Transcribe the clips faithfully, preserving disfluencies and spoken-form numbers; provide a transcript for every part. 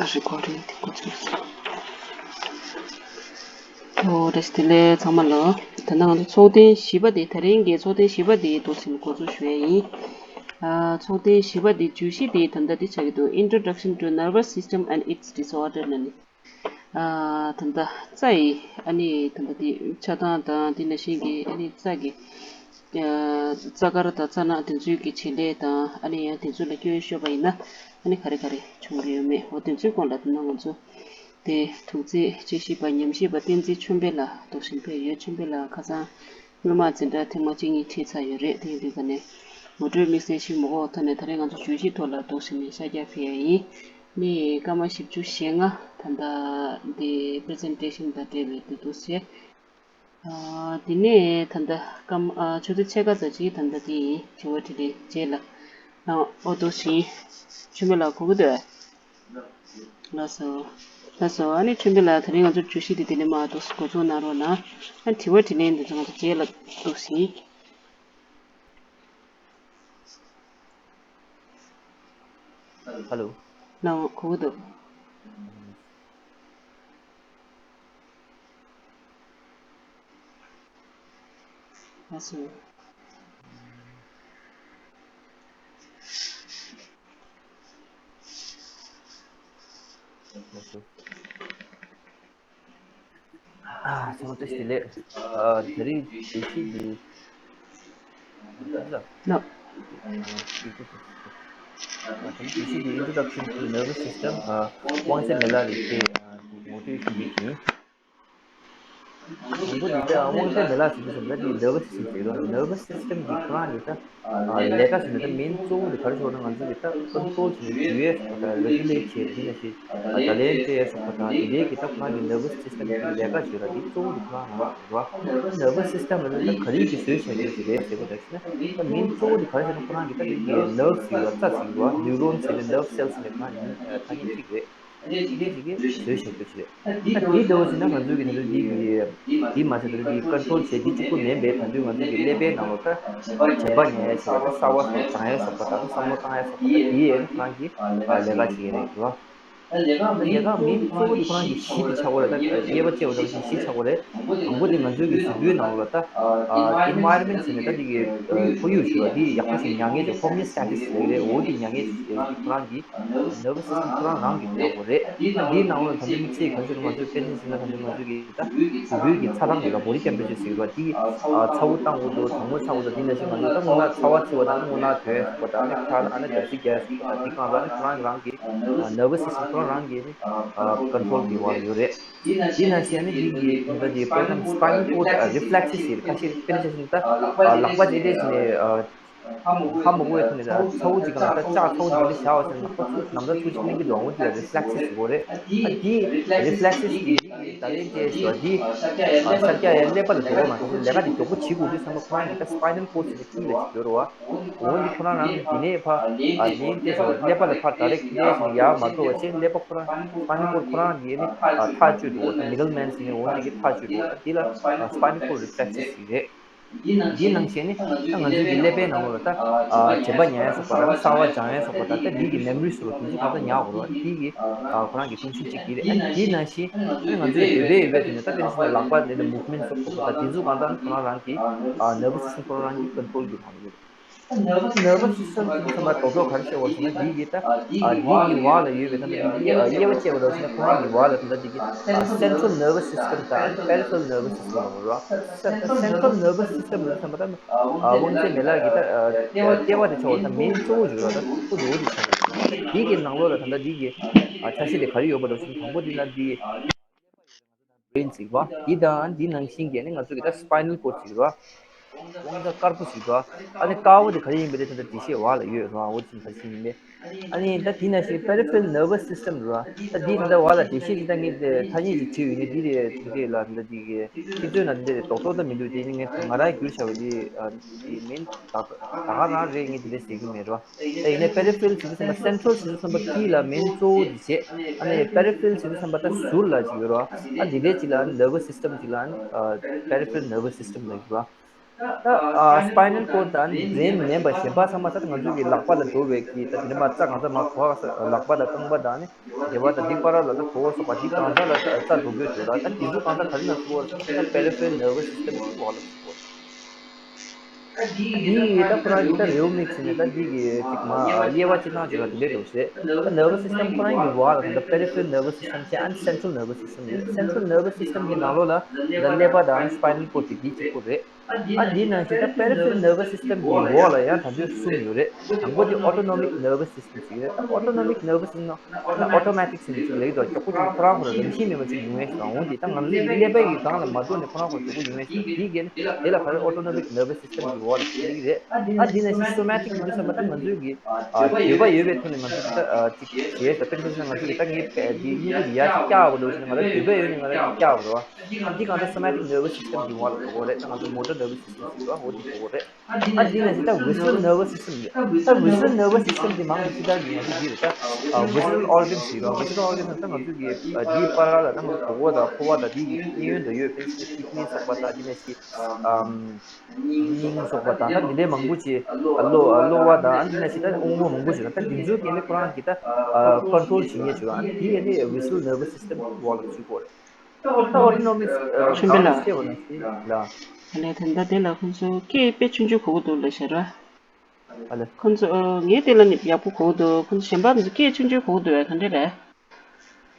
རེ་ཀོར་ཌིང་དེ་འགོ་ཚུགས་སོང་། ཨོ་རེད། དེ་ལས་ཚང་མ་ལ། ད་ནང་ཚོགས་ཐེངས་བཞི་པ་དེ། ད་རིང་གི་ཚོགས་ཐེངས་བཞི་པ་དེ་འདུག་སེ་འགོ་འཛུགས་ཞུ་ཡ་ཡིན། ཨ། ཚོགས་ཐེངས་བཞི་པ་དེ་བརྗོད་གཞི་དེ་ད་ལྟ་དེ་ཆགས་ཀྱི་འདུག Introduction to Nervous System and Its Disorder ལབ་ནས། ཨ། ད་ལྟ་རྩ་ཡི། ཨ་ནི་ད་ལྟ་དེ་ཆགས་སྟངས་དང་དེ་ནང་བཞིན་གྱི། ཨ་ནི་རྩ་གི། ཨ། རྩ་དཀར་དང་རྩ་ནག་དེ་ཚོའི་གི་བྱེད་ལས་དང་། ཨ་ནི་ཡང་དེ་ཚོ་ལ་སྐྱོན་ཤོར་བ་ཡིན་ན། ཨ་ནི་ག་རེ་ག་རེ་བྱུང་གི་ཡོད་མེད། འོ་དེ་ཚོའི་སྐོར་ལ་ད་ནང་ང་ཚོ་དེ་ཐུགས་རྗེ་དཔྱད་ཞིབ་པ་ཉམས་ཞིབ་པ་བསྟན་འཛིན་ཆོས་འཕེལ་ལགས་འདུག་སེ་ཕེབས་ཡོད། ཆོས་འཕེལ་ལགས་ཁ་སང་སྔོན་མ་འཛིན་གྲྭ་ཐེངས་མ་གཅིག་གཉིས་ཁྲིད་ཚར་ཡོད་རེད། དེ་ཡིན་དུས་ཙ་ནས་ངོ་སྤྲོད་དམིགས་བསལ་ཞིག་མ་དགོས་ཐོག་ནས། ད་རེས་ང་ཚོ་བརྗོད་གཞིའི་ཐོག་ལ་འདུག་སེ་ནས་ཤར་རྒྱག་ཕེབས་ཡ་ཡིན། ནི་སྐར་མ་བཞི་བཅུ་ཞེ་ལྔ་ད་ལྟ་འདི་པི་རི་ཛེན་ཊེ་ཤན་དང་འབྲེལ་བའི་འདི་འདུག་སེ། ཨ། དེ་ནས་ད་ལྟ་སྐར་མ། ཨ། ཆུ་ཚོད་ཕྱེད་ཀ་ཙམ་ཅིག་ད་ལྟ་དེ་ཡིན། དྲི་བ་དྲིས་ལན་རྗེས་ལ་གནང་། ཨོ་འདུག་སེ་ཡིན། ཆོས་འཕེལ་ལགས་གོ་གི་འདུག་ལགས་སོ། ལགས་སོ། ཨ་ནི་ཆོས་འཕེལ་ལགས། ད་རིང་ང་ཚོ་བརྗོད་གཞི་དེ་དེ་ནས་མར་འདུག་སེ་འགོ་འཛུགས་གནང་རོགས་གནང་། ཨ། དྲི་བ་དྲིས་ལན་འདི་ཚོ་ང་ཚོ་རྗེས་ལ་འདུག་སེ་ཡིན། ཧ་ལོ། ལགས་འོང་། གོ་གི་འདུག་ལགས་སོ། ལགས་སོ། ཨ། ཚང་མ་བཀྲ་ཤིས་བདེ་ལེགས། ཨ། དེ་རིང་བརྗོད་གཞི་འདི། ལགས། ཨ། བརྗོད་གཞི་འདི་Introduction to Nervous System། ཨ། དབང་ཆེན་མེ་ལགས་ཀྱིས། ཨ། ངོ་སྤྲོད་ཞུ་རྒྱུ་ཡིན། དང་པོ་འདི་ད་དབང་ཆེན་མེ་ལགས་ཟེར་དུས་ཙམ་པ་འདི་ནར་བ་སི་སི་ཊམ་ཟེར་གི་རེད། ནར་བ་སི་སི་ཊམ་འདི་ཁོ་རང་གི་ད། ཨ། ལས་ཀ་ཟེར་ན་ད་མེན་གཙོ་བོ་འདི་ག་རེ་ཟེར་ན། ང་ཚོ་གི་ད་ཀོན་ཊོལ་བྱེད། ཀྱི་ཡོད་ཟེར་བ་དང་རེ་གུ་ལེ་ཊི་བྱེད། འདི་ནང་བཞིན་ད་ལན་སྤྲད་ཟེར་བ་དང་། དེ་འདྲའི་གི་ད་ཁོ་རང་གི་ནར་བ་སི་སི་ཊམ་གི་ལས་ཀ་བྱེད་ར། འདི་གཙོ་བོ་འདི་ཁོ་རང་རང་རེད་བ། ནར་བ་སི་སི་ཊམ་ལ་ད་ག་རེ་གི་བཟོས་བྱས་ཡོད་ཟེར་རེད་ཟེར་བ་ད་ཟེར་ན། ད་མེན་གཙོ་བོ་འདི་ག་རེ་ཟེར་ན། ཁོ་རང་གི་ད་འདི་གི་ནར་བ་ཟེར་བ་རྩ་ཟེར་བ། ནིའུ་རོན་ཟེར་ནས་ནར་བ་སེལ་ཟེར་ནས་ཁོ་རང་གི་ཐ་སྙད་གཅིག་རེད། འདི་འདི་གི་བཟོས་བྱས་ཡོད་ཟེར་རེད། ད་འདི་འདྲ་བོ་བྱས་ན་ང་ཚོའི་གི་ད་ལྟ་འདི་གི་འདི་མ་ཟད་ད་ལྟ་འདི་ཀོན་ཊོལ་བྱས་འདི་གཅིག་པུ་མིན་པའི་ད་དུང་ང་ཚོའི་གི་ཀླད་པའི་ནང་ལོགས་ད་བྱམས་པ་ཉར་ཡ་ཟེར་བ། ད་གསར་བ་སྦྱང་ཡ་ཟེར་བ་དང་བསམ་བློ་བཏང་ཡ་ཟེར་བ། ད་འདི་ཡས་ནི་ཁོ་རང་གི་ལས་ཀ་བྱེད་ཀྱི་རེད་རེད་བ། ད་ལས་ཀ་མིན་གཙོ་བོ་དེ་ཁོ་རང་གི་གཞི་དེ་ཆགས་ཀྱི་རེད། ད་དབྱེ་བ་ཕྱེ་བ་ད་གཞི་ཆགས་ཀྱི་རེད། དང་པོ་དེ་ང་ཚོའི་གི་གཟུགས་པོའི་ནང་ལོགས་ལ་ད་ཨེན་ཝའི་རོན་མེན་ཊི་ཟེར་ནས་ད་འདི་གི་ཁོར་ཡུག་ཞུ་བ་འདི་ཡག་པོ་ཞིག་མྱངས་ངེས་ཀྱི་ཧོ་མིའོ་སི་ཊེ་སི་ཟེར་གི་རེད། འོ་དེ་མྱངས་ངེས་ཀྱི་ཁོ་རང་གི་ནར་བ་སི་སི་ཊམ་ཁོ་རང་རང་གི་ཡག་པོ་རེད། ད་འདིའི་ནང་ལོགས་ད་འདི་དམིགས་བསལ་ག་རེ་ཟེར་ན། ང་ཚོའི་དཔེར་ན་ཆ་བཞག་ན་ང་ཚོའི་གི་ད་གཟུགས་པོའི་གི་ཚ་གྲང་ལ་བོ་ཌི་ཊེམ་པེ་ཅར་ཟེར་གི་རེད་བ། འདི་ཨ་ཚ་བོ་བཏང་དགོས་འདུག་གྲང་མོ་ཚ་དགོས་འདུག་འདི་ནང་བཞིན་ང་ཚོ་ད་རྔུལ་ནག་ཚ་བ་ཚ་བ་དང་རྔུལ་ནག་ཐོན་ཟེར་བ་དང་། ཨ་ནི་ཁ་ཨ་ནི་འདར་སིག་རྒྱག་ཟེར་བ་དང་། འདི་གང་ལ་ཨ་ནི་ཁོ་རང་རང་གི་ནར་བ་སི་སི་ཊམ་ཁོ་རང་རང་གི་ནི་ཀོན་ཊོལ་གྱི་འོག་ལ་ཡོད་རེད། འདི་ནང་བཞིན་ཨ་ནི་འདི་གི་ད་ལྟ་འདི་དཔེར་ན་སི་པའི་ནལ་ཀོཌ་རི་ཕི་ལེག་སི་ཟེར། ཁ་ཤས་དཔེར་ན་ཆ་བཞག་ན་ད་ལག་པ་ཅིག་ལས་ཟིན་ནས་ཧ་མ་གོ་བའི་ཐོག་ནས་ད་ཚ་བོ་ཅིག་གང་ད་ལྕགས་ཚ་བོ་ཅིག་གང་ད་བཞག་པ་ཟེར་ན། ལག་པ་ཚུར་ནམ་ཟླ་ཚུར་ཅིག་གླེང་གི་འདུག་འོ་འདི་ལ་རི་ཕི་ལེག་སི་ཟེར་གོ་རེད། ཨ་འདི་རི་ཕི་ལེག་སི་ཟེར་གྱི་འདི་གི་ད་ལན་ཅེས་ཟེར་བ་འདི་ཤར་རྒྱག་ཡ་ཀླད་པ་ལ་འགྲོ་བ་མ་གཏོགས་ལས་ཀ་འདི་མགྱོགས་པོ་བྱེད་དགོས་དུས་ཙམ་པ་ཁོ་རང་གི་ད་སི་པའི་ནལ་ཀོཌ་ཟེར་ནས་ཀུན་ལ་ཅིག་ཡོད་རེད་བ། འོ་འདི་ཁོ་རང་རང་གི་འདི་ནས་ཕར་ཨ་ལན་ཅེས་ཟེར་བ་ཀླད་པ་ལ་ཕར་ཌའི་རེག་ཊི་ལན་ཅེས་ཡར་མ་འགྲོ་བ་བྱས། ཀླད་པ་ཁོ་རང་སི་པའི་ནལ་ཀོཌ་ཁོ་རང་གི་ནི་ཐག་གཅོད་འགྲོ་བ་ད་མི་ཌལ་མེན་ཟེར་ནས་འོ་འདི་གི་ཐག་གཅོད་འགྲོ་བ་ད་འདི་ལ་སི་པའི་ནལ་ཀོཌ་རི་ཕི་ལེག་སི་ཟེར་གྱི་རེད། འདི་ནང་བཞིན་ནི་ད་ང་ཚོའི་གི་ཀླད་པའི་ནང་ལོགས་ལ་ད་ཨ་བྱམས་པ་ཉར་ཡ་ཟེར་བ་དང་གསར་བ་སྦྱང་ཡ་ཟེར་བ་དང་། ད་འདི་གི་མེ་མོ་རི་ཟེར་བ་དེ་ཚོ་གང་ལྟར་ཉར་དགོས་རེད་བ། འདི་གི་ཨ་ཁོ་རང་གི་ཐུགས་ཤིང་གཅིག་འདི་རེད། ཨ་འདི་ནང་བཞིན་ཨ་ང་ཚོའི་འདོད་པའི་ཡོད་པའི་དེ་ནི་ད་དཔེར་ན་ཆ་བཞག་ན་ལག་པ་འདི་ནི་མུབ་མེན་ཊི་སོགས་ཁོ་བ་དང་འདི་ཚོ་གང་ལྟར་ཁོ་རང་རང་གི་ཨ་ནར་བ་སི་སི་ཊམ་ཁོ་རང་རང་གི་ཀོན་ཊོལ་གྱི་ནང་ལ་ཡོད། ནར་བ་སི་སི་ཊམ་ཟེར་དུས་ཙམ་པ་རྡོག་རྡོག་ག་རེ་བཤད་པ་ཟེར་ན། འདི་གི་ད་ཨ་འདི་གི་འོག་ལ་ཡོད་པའི་ད་འདི་གི་ཨ་དབྱེ་བ་ཕྱེ་བ་རེད་ཟེར་ན། ཁོ་རང་གི་འོག་ལ་ད་ལྟ་འདི་གི་ཨ་སེན་ཊྲལ་ནར་བ་སི་སི་ཊམ་དང་པེ་རི་ཕེ་རལ་ནར་བ་སི་སི་ཊམ་ལ་རོ། སེན་ཊྲལ་ནར་བ་སི་སི་ཊམ་ཟེར་དུས་ཙམ་པ་ད་ཨ་དབང་ཆེན་མེ་ལགས་ཀྱིས་ད་ཨ་ལྟེ་བ་དེ་ཆགས་པ་ད་མེན་གཙོ་བོ་ཞིག་རེད་བ། ད་ཁོ་འོ་དེ་ཆགས་པ་འདི་གི་ནང་ལོགས་ལ་ད་ལྟ་འདི་གི་ཨ་ཆ་ཤས་དེ་ག་རེ་ཡོད་པ་རེད་ཟེར་ན། དང་པོ་འདི་ན་འདི་བྷི་རེན་ཟེར་བ། འདི་དང་འདི་ནང་བཞིན་གྱི་ནི་ང་ཚོ་གི་ད་སི་པའི་ནལ་ཀོཌ་ཟེར་བ། དབང་རྩ་དཀར་པོ་ཟེར་བ། ཨ་ནི་དཀར་པོ་དེ་ག་རེ་ཡིན་པ་དེ་ད་ལྟ་འགྲེལ་བཤད་འོག་ལ་ཡོད་རེད་བ། འོ་དེ་ག་རེ་ཡིན་པས། ཨ་ནི་ད་འདི་ནང་བཞིན་པེ་རི་ཕེ་རལ་ནར་བ་སི་སི་ཊམ་རེད་བ། ད་འདི་ད་ལྟ་འོག་ལ་འགྲེལ་བཤད་ཅིག་ད་ངས་དེ་ཐ་སྙད་ཅིག་བྲིས་ཡོད་ནི། འདི་རེད་འདི་རེད་ལ་ད་ལྟ་འདི་གི་ཁྱེད་ཚོའི་ནང་འདི་རེད་རྡོག་རྡོག་ད་མི་འདུག་དེ་ནི་ངས་ང་རང་བསྒྱུར་བྱ་བ་འདི་འདི་མིན་ད་ད་ག་རང་རེད། ངས་དེ་འདྲ་ཟེར་གྱི་མེད་རེད་བ། ད་ཡིན་ནའི་པེ་རི་ཕེ་རལ་ཟེར་དུས་ཙམ་པ་སེན་ཊྲལ་ཟེར་དུས་ཙམ་པ་དཀྱིལ་ལ་མེན་གཙོ་བོ་འདི་བྱས། ཨ་ནི་པེ་རི་ཕེ་རལ་ཟེར་དུས་ཙམ་པ་ད་ཟུར་ལ་ཅིག་ཡོད་རེད་བ། ཨ་འདི་འདྲའི་ཅིག་ལ་ནར་བ་སི་སི་ཊམ་ཅིག་ལ་པེ་རི་ཕེ་རལ་ནར་བ་སི་སི་ཊམ་ལ་ཡོད་རེད་བ། ད་ཨ་སྤའི་ནལ་ཀོཌ་དང་བྷི་རེན་མེམ་བར་གཞན་པ་ཚང་མ་ད་ང་ཚོ་གི་ལག་པ་ལ་འགྲོ་བའི་གི་ད་དེ་འདྲ་མ་རྩ་གང་ས་མ་གོ་བ་ལག་པ་དང་རྐང་པ་དང་ནི་སྡེ་བ་དང་འདི་བར་ལ་ད་གོ་བ་སོགས་པ་འདི་གང་ས་ལ་ད་རྩ་འགྲོ་དགོས་བྱུང་ར། ད་དེ་ཚོ་གང་ས་ག་རེ་ན་ཚུགས་པ་ད་པེ་རི་ཕེ་རལ་ནར་བ་སི་སི་ཊམ་ཅིག་བ་ལ་ཚུགས་པ། འདི་ད་ཁོ་རང་གི་ད་རེའུ་མིག་ཟེར་ནས་ད་འདི་གི་ཅིག་མ་དབྱེ་བ་ཅིག་བཏང་བྱས་པ་དེ་འདྲས་འགྲོ་ཟེར། ད་ནར་བ་སི་སི་ཊམ་ཁོ་རང་གི་བ་ལ་ད་པེ་རི་ཕེ་རལ་ནར་བ་སི་སི་ཊམ་བྱས། ཨ་ནི་སེན་ཊྲལ་ནར་བ་སི་སི་ཊམ་ཡོད། སེན་ཊྲལ་ནར་བ་སི་སི་ཊམ་གི་ནང་ལོགས་ལ་ད་ཀླད་པ་དང་སྤའི་ནལ་ཀོཌ་དེ་འདི་གཅིག་པོ་རེད། ཨ་འདི་ནང་བཞིན་ད་པེ་རི་ཕེ་རལ་ནར་བ་སི་སི་ཊམ་གྱི་འོག་ལ་ཡང་ད་དུང་གསུམ་ཡོད་རེད། དང་པོ་དེ་ཨོ་ཊོ་ནོ་མིག་ནར་བ་སི་སི་ཊམ་ཟེར་གྱི་རེད། ད་ཨོ་ཊོ་ནོ་མིག་ནར་བ་སི་སི་ཊམ་ནང་ཨོ་ཊོ་མེ་ཊིག་ཟེར་ནས་ཅིག་ལེགས་འདུག་མགྱོགས་པོ་ཅིག་ཁོ་རང་ཁོ་རང་རང་བཞིན་མེད་པ་ཅིག་ཡོང་ཡས་ཤིག་དང་འོང་དེ་ད་ང་ཚོའི་ཀླད་པ་ཡི་སྒང་ལ་མ་གཏོགས་ནས་ཁོ་རང་ཁོ་རང་མགྱོགས་པོ་ཡོང་ཡས་ཤིག་དང་དེའི་གལ་དེ་ལ་ག་རེ་ཨོ་ཊོ་ནོ་མིག་ནར་བ་སི་སི་ཊམ་གྱི་འོག་ལ་ཟེར་གྱི་རེད། ཨ་འདི་ནང་བཞིན་སོ་མེ་ཊིག་ཡིན་བསམ་པ་ད་ང་ཚོའི་གི་འདོད་པ་ཡོད་པའི་ཐོག་ནས་ང་ཚོ་གི་ད་ཅིག་བྱས་ད་དཔེར་ན་ང་ཚོ་གི་ད་ངའི་འདི་སྨྱུ་གུ་འདི་ཡར་ཅིག་བཀྱག་པ་འདྲ་བོ་ཞིག་ན་ང་རང་འདོད་པ་ཡོད་ནས་ང་རང་ཅིག་བཀྱག་པ་རེད་བ། འདི་གང་ལྟར་somatic nervous system གྱི་འོག་ལ་གོ་གོ་རེད། ད་ང་ཚོ་motor nervous system ཟེར་བ་འོ་འདི་གོ་གོ་རེད། ཨ་འདི་ནས་ད་visceral nervous system ཡོད། ད་visceral nervous system འདི་མང་ཆེ་ད་ང་ཚོ་འདི་རེད། ད་visceral organ ཟེར་བ་visceral organ ད་ང་ཚོ་གི་འདིའི་བར་ལ་ད་ང་ཚོ་གོ་གོ་དང་ཕོ་བ་དང་འདི་གི་གཡས་གཡོན་དུ་ཡོད། དཔེར་ན་kidney སོགས་པ་དང་འདི་ནས་ཀྱི་སྙིང་སོགས་པ་དང་ད་འདི་འདྲའི་མང་པོ་ཅིག་གློ་གློ་བ་དང་འདི་ནས་ཀྱི་ད་དབུགས་འབྱིན་མང་པོ་ཞིག་ད་འདི་ཚོའི་གི་ནི་ཁོ་རང་གི་ད་control བྱེད་མཁན་ཞིག་ཨ་འདི་ཡ་ནི་visceral nervous system འོག་ལ་ཚུད་གོ་རེད། ད་autonomic ཆོས་འཕེལ་ལགས། གང་ལ་ཤེས་པ་ན་ཤེས་ལ། ཨ་ལས་ད་ལྟ་དེ་ལ་ཁོང་ཚོ་སྐད་དཔེ་ཆུང་ཆུང་གོ་གི་འདུག་ལབ་བྱས་ར། ཨ་ལས། ཁོང་ཚོ་ཨ་ངས་དེ་ལ་ནི་ཡག་པོ་གོ་གི་འདུག་ཁོང་ཚོ་གཞན་པ་ཚོ་སྐད་ཆུང་ཆུང་གོ་གི་འདུག་བས་ག་འདྲ་རེད།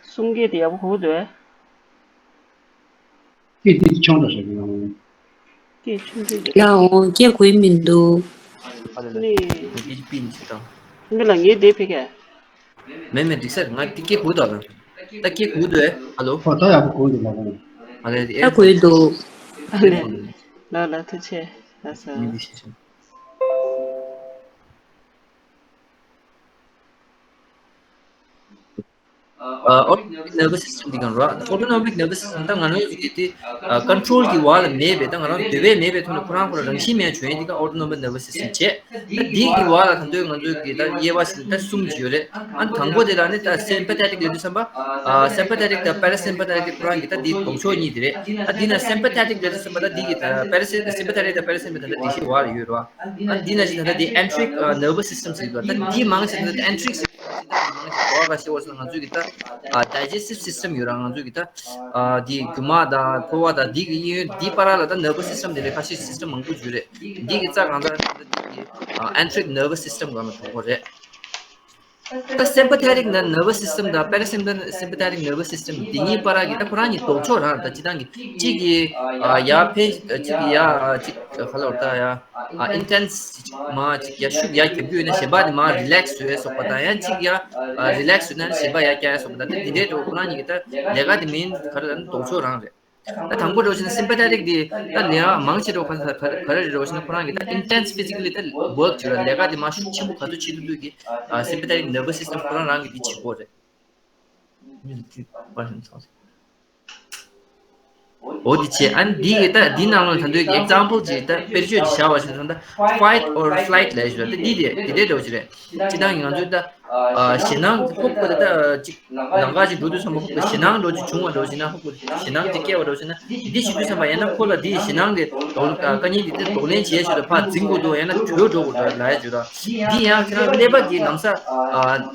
གསུང་སྐད་དེ་ཡག་པོ་གོ་གི་འདུག་བས། སྐད་དེ་ཆུང་དྲགས་ཤག་གི་ཡང་། སྐད་ཆུང་ཆུང་རེད། ཡ་འོང་སྐད་གོ་ཡི་མི་འདུག་ཨ་ལས་ལས། ནི། སྐད་ཅིག་པིན་ཅིག་དང་། ཁྱིམ་པ་ལ་ངའི་དེ་ཕ་གིར། མེད་མེད་འགྲིག་ས་རེད། ང་དེ་སྐད་གོ་འདུག་ལ། ད་སྐད་གོ་འདུག་ཨ་ལོ། ཨོ་ད་ཡག་པོ་གོ་འདུག་ལ། ཨ་ལས་ད་གོ་ཡི་འདུག་ཨ་ལས། ལ་ལ་ཐུགས་རྗེ་ཆེ། ལགས་སོ། མི་འདི་ཤེས་ཤེས། ཨ་autonomic nervous system འདི་གང་རེད། autonomic nervous system ད་ང་རང་ཚོ་གི་དེ་ཨ་control གི་འོག་ལ་མེད་པའི་ད་ང་རང་འདོད་པས་མེད་པའི་ཐོག་ནས་ཁོ་རང་ཁོ་རང་རང་བཞིན་མེད་བྱུང་ཡས་འདི་ག་autonomic nervous system བྱས། ད་འདི་གི་འོག་ལ་ད་དུང་ང་ཚོ་གི་ད་དབྱེ་བ་ཞིག་ད་གསུམ་ཅིག་ཡོད་རེད། ཨ་དང་པོ་དེ་ལ་ནི་ད་sympathetic ལབ་དུས་ཙམ་པ་ཨ་sympathetic དང་parasympathetic དེ་ཁོ་རང་གི་ད་འདི་ལྡོག་ཕྱོགས་གཉིས་དེ་རེད། ད་འདི་ན་sympathetic ལབ་དུས་ཙམ་པ་ད་འདི་གི་ད་parasympathetic དང parasympathetic ད་འདི་ཤི་བ་ལ་ཡོད་རེད་བ། ཨ་འདི་ན་ཞིག་ད་ལྟ་འདི་enteric ཨ་nervous system ཟེར་གྱི་འདུག་ད་འདི་མང་ཆེ་ད་ལྟ་enteric ཟེར་གྱི་འདུག་ད་འདི་མང་ཆེ་གོ་བ་ག་ཤེས་བ་སོང་ང་ཚོས་ཀྱི་ད་ཨ་digestive system ཡོད་ར། ང་ཚོས་ཀྱི་ད་ཨ་འདི་རྒྱུ་མ་དང་ཕོ་བ་དང་འདི་གི་གཡས་གཡོན་འདི་བར་ལ་ད་nervous system དེ་འདྲ་ཁ་ཤས་system མང་པོ་ཡོད་རེད། འདི་གི་རྩ་གང་ད་ད་འདི་གི་ཨ་enteric nervous system སྒང་ལ་གྲུབ་ཀྱི་རེད། ད་sympathetic ན་nervous system དང་parasympathetic nervous system འདི་གཉིས་བར་གྱི་ད་ཁོ་རང་གཉིས་ལྡོག་ཕྱོགས་རང་ད་སྤྱི་བཏང་གི་གཅིག་གིས་ཨ་ཡར་འཕེན་གཅིག་གིས་ཡར་གཅིག་ག་ལ་བར་ད་ཡར་ཨ་intense མ་གཅིག་ཡར་ཤུགས་ཡར་རྒྱབ་ཀྱི་ཡོད་ན་གཞན་པ་དེ་མར་relax བཟོ་ཡས་སོགས་པ་དང་ཡང་གཅིག་ཡར་ཨ་relax བཟོས་ན་གཞན་པ་ཡར་བཀྱག་ཡས་སོགས་པ་དང་ད་འདི་འདྲའི་འགྲོ་ཁོ་རང་གཉིས་ཀྱི་ད་ལས་ཀ་དེ་མིན་ག་རེ་ལབ་ན་ལྡོག་ཕྱོགས་རང་རེད། ད་དང་པོ་འགྲོ་བཞིན་sympathetic དེ་ད་ལས་ཀ་མང་ཆེ་འགྲོ་ག་ས་ག་རེ་རེད་འགྲོ་བཞིན་ཁོ་རང་གི་ད་intense physically ད་work བྱེད་ར་ལས་ཀ་དེ་མ་ཤུགས་ཆེན་པོ་ག་ཚོད་བྱེད་ཐུབ་ཐུབ་ཀྱི་ཨ་sympathetic nervous system ཁོ་རང་རང་གི་དེ་བྱེད་དགོས་རེད། འོ་དེ་བྱས་ཨ་ནི་འདི་གི་ད་འདི་ནང་ལོགས་ད་དུང་example ཅིག་ད་དཔེར་བརྗོད་ཅིག་བྱ་བ་བཞིན་དུ་ད་fight or flight ལབ་ཞུ་ད་འདི་དེ་དེ་འདྲའི་འགྲོ་བཞིན་རེད། སྤྱི་བཏང་གི་ང་ཚོའི་ད་ཞེད་སྣང་ཧུབ་ཁོ་ད་ད་ཅིག་ལམ་ཁ་ཅིག་འགྲོ་དུས་ཙམ་པ་ཧུབ་ཁོ་ཞེད་སྣང་འགྲོ་ཅིག་བྱུང་བ་འགྲོ་ཞེད་སྣང་ཧུབ་ཁོ་ཞེད་སྣང་ཅིག་སྐྱེ་བ་འགྲོ་ཞེད་སྣང་འདི་བྱེད་དུས་ཙམ་པ་ཡང་ན་ཁོ་ལ་འདི་ཞེད་སྣང་དེ་གདོང་དཀའ་ངལ་འདི་དེ་གདོང་ལེན་བྱེད་ཞུ་ད་ཕར་འཛིན་དགོས་འདུག་ཡང་ན་གྲོལ་འགྲོ་དགོས་འདུག་ལབ་ཡ་ཞུ་ད་འདི་ཡང་ཁྱེད་རང་ཀླད་པ་གི་ལམ་སང་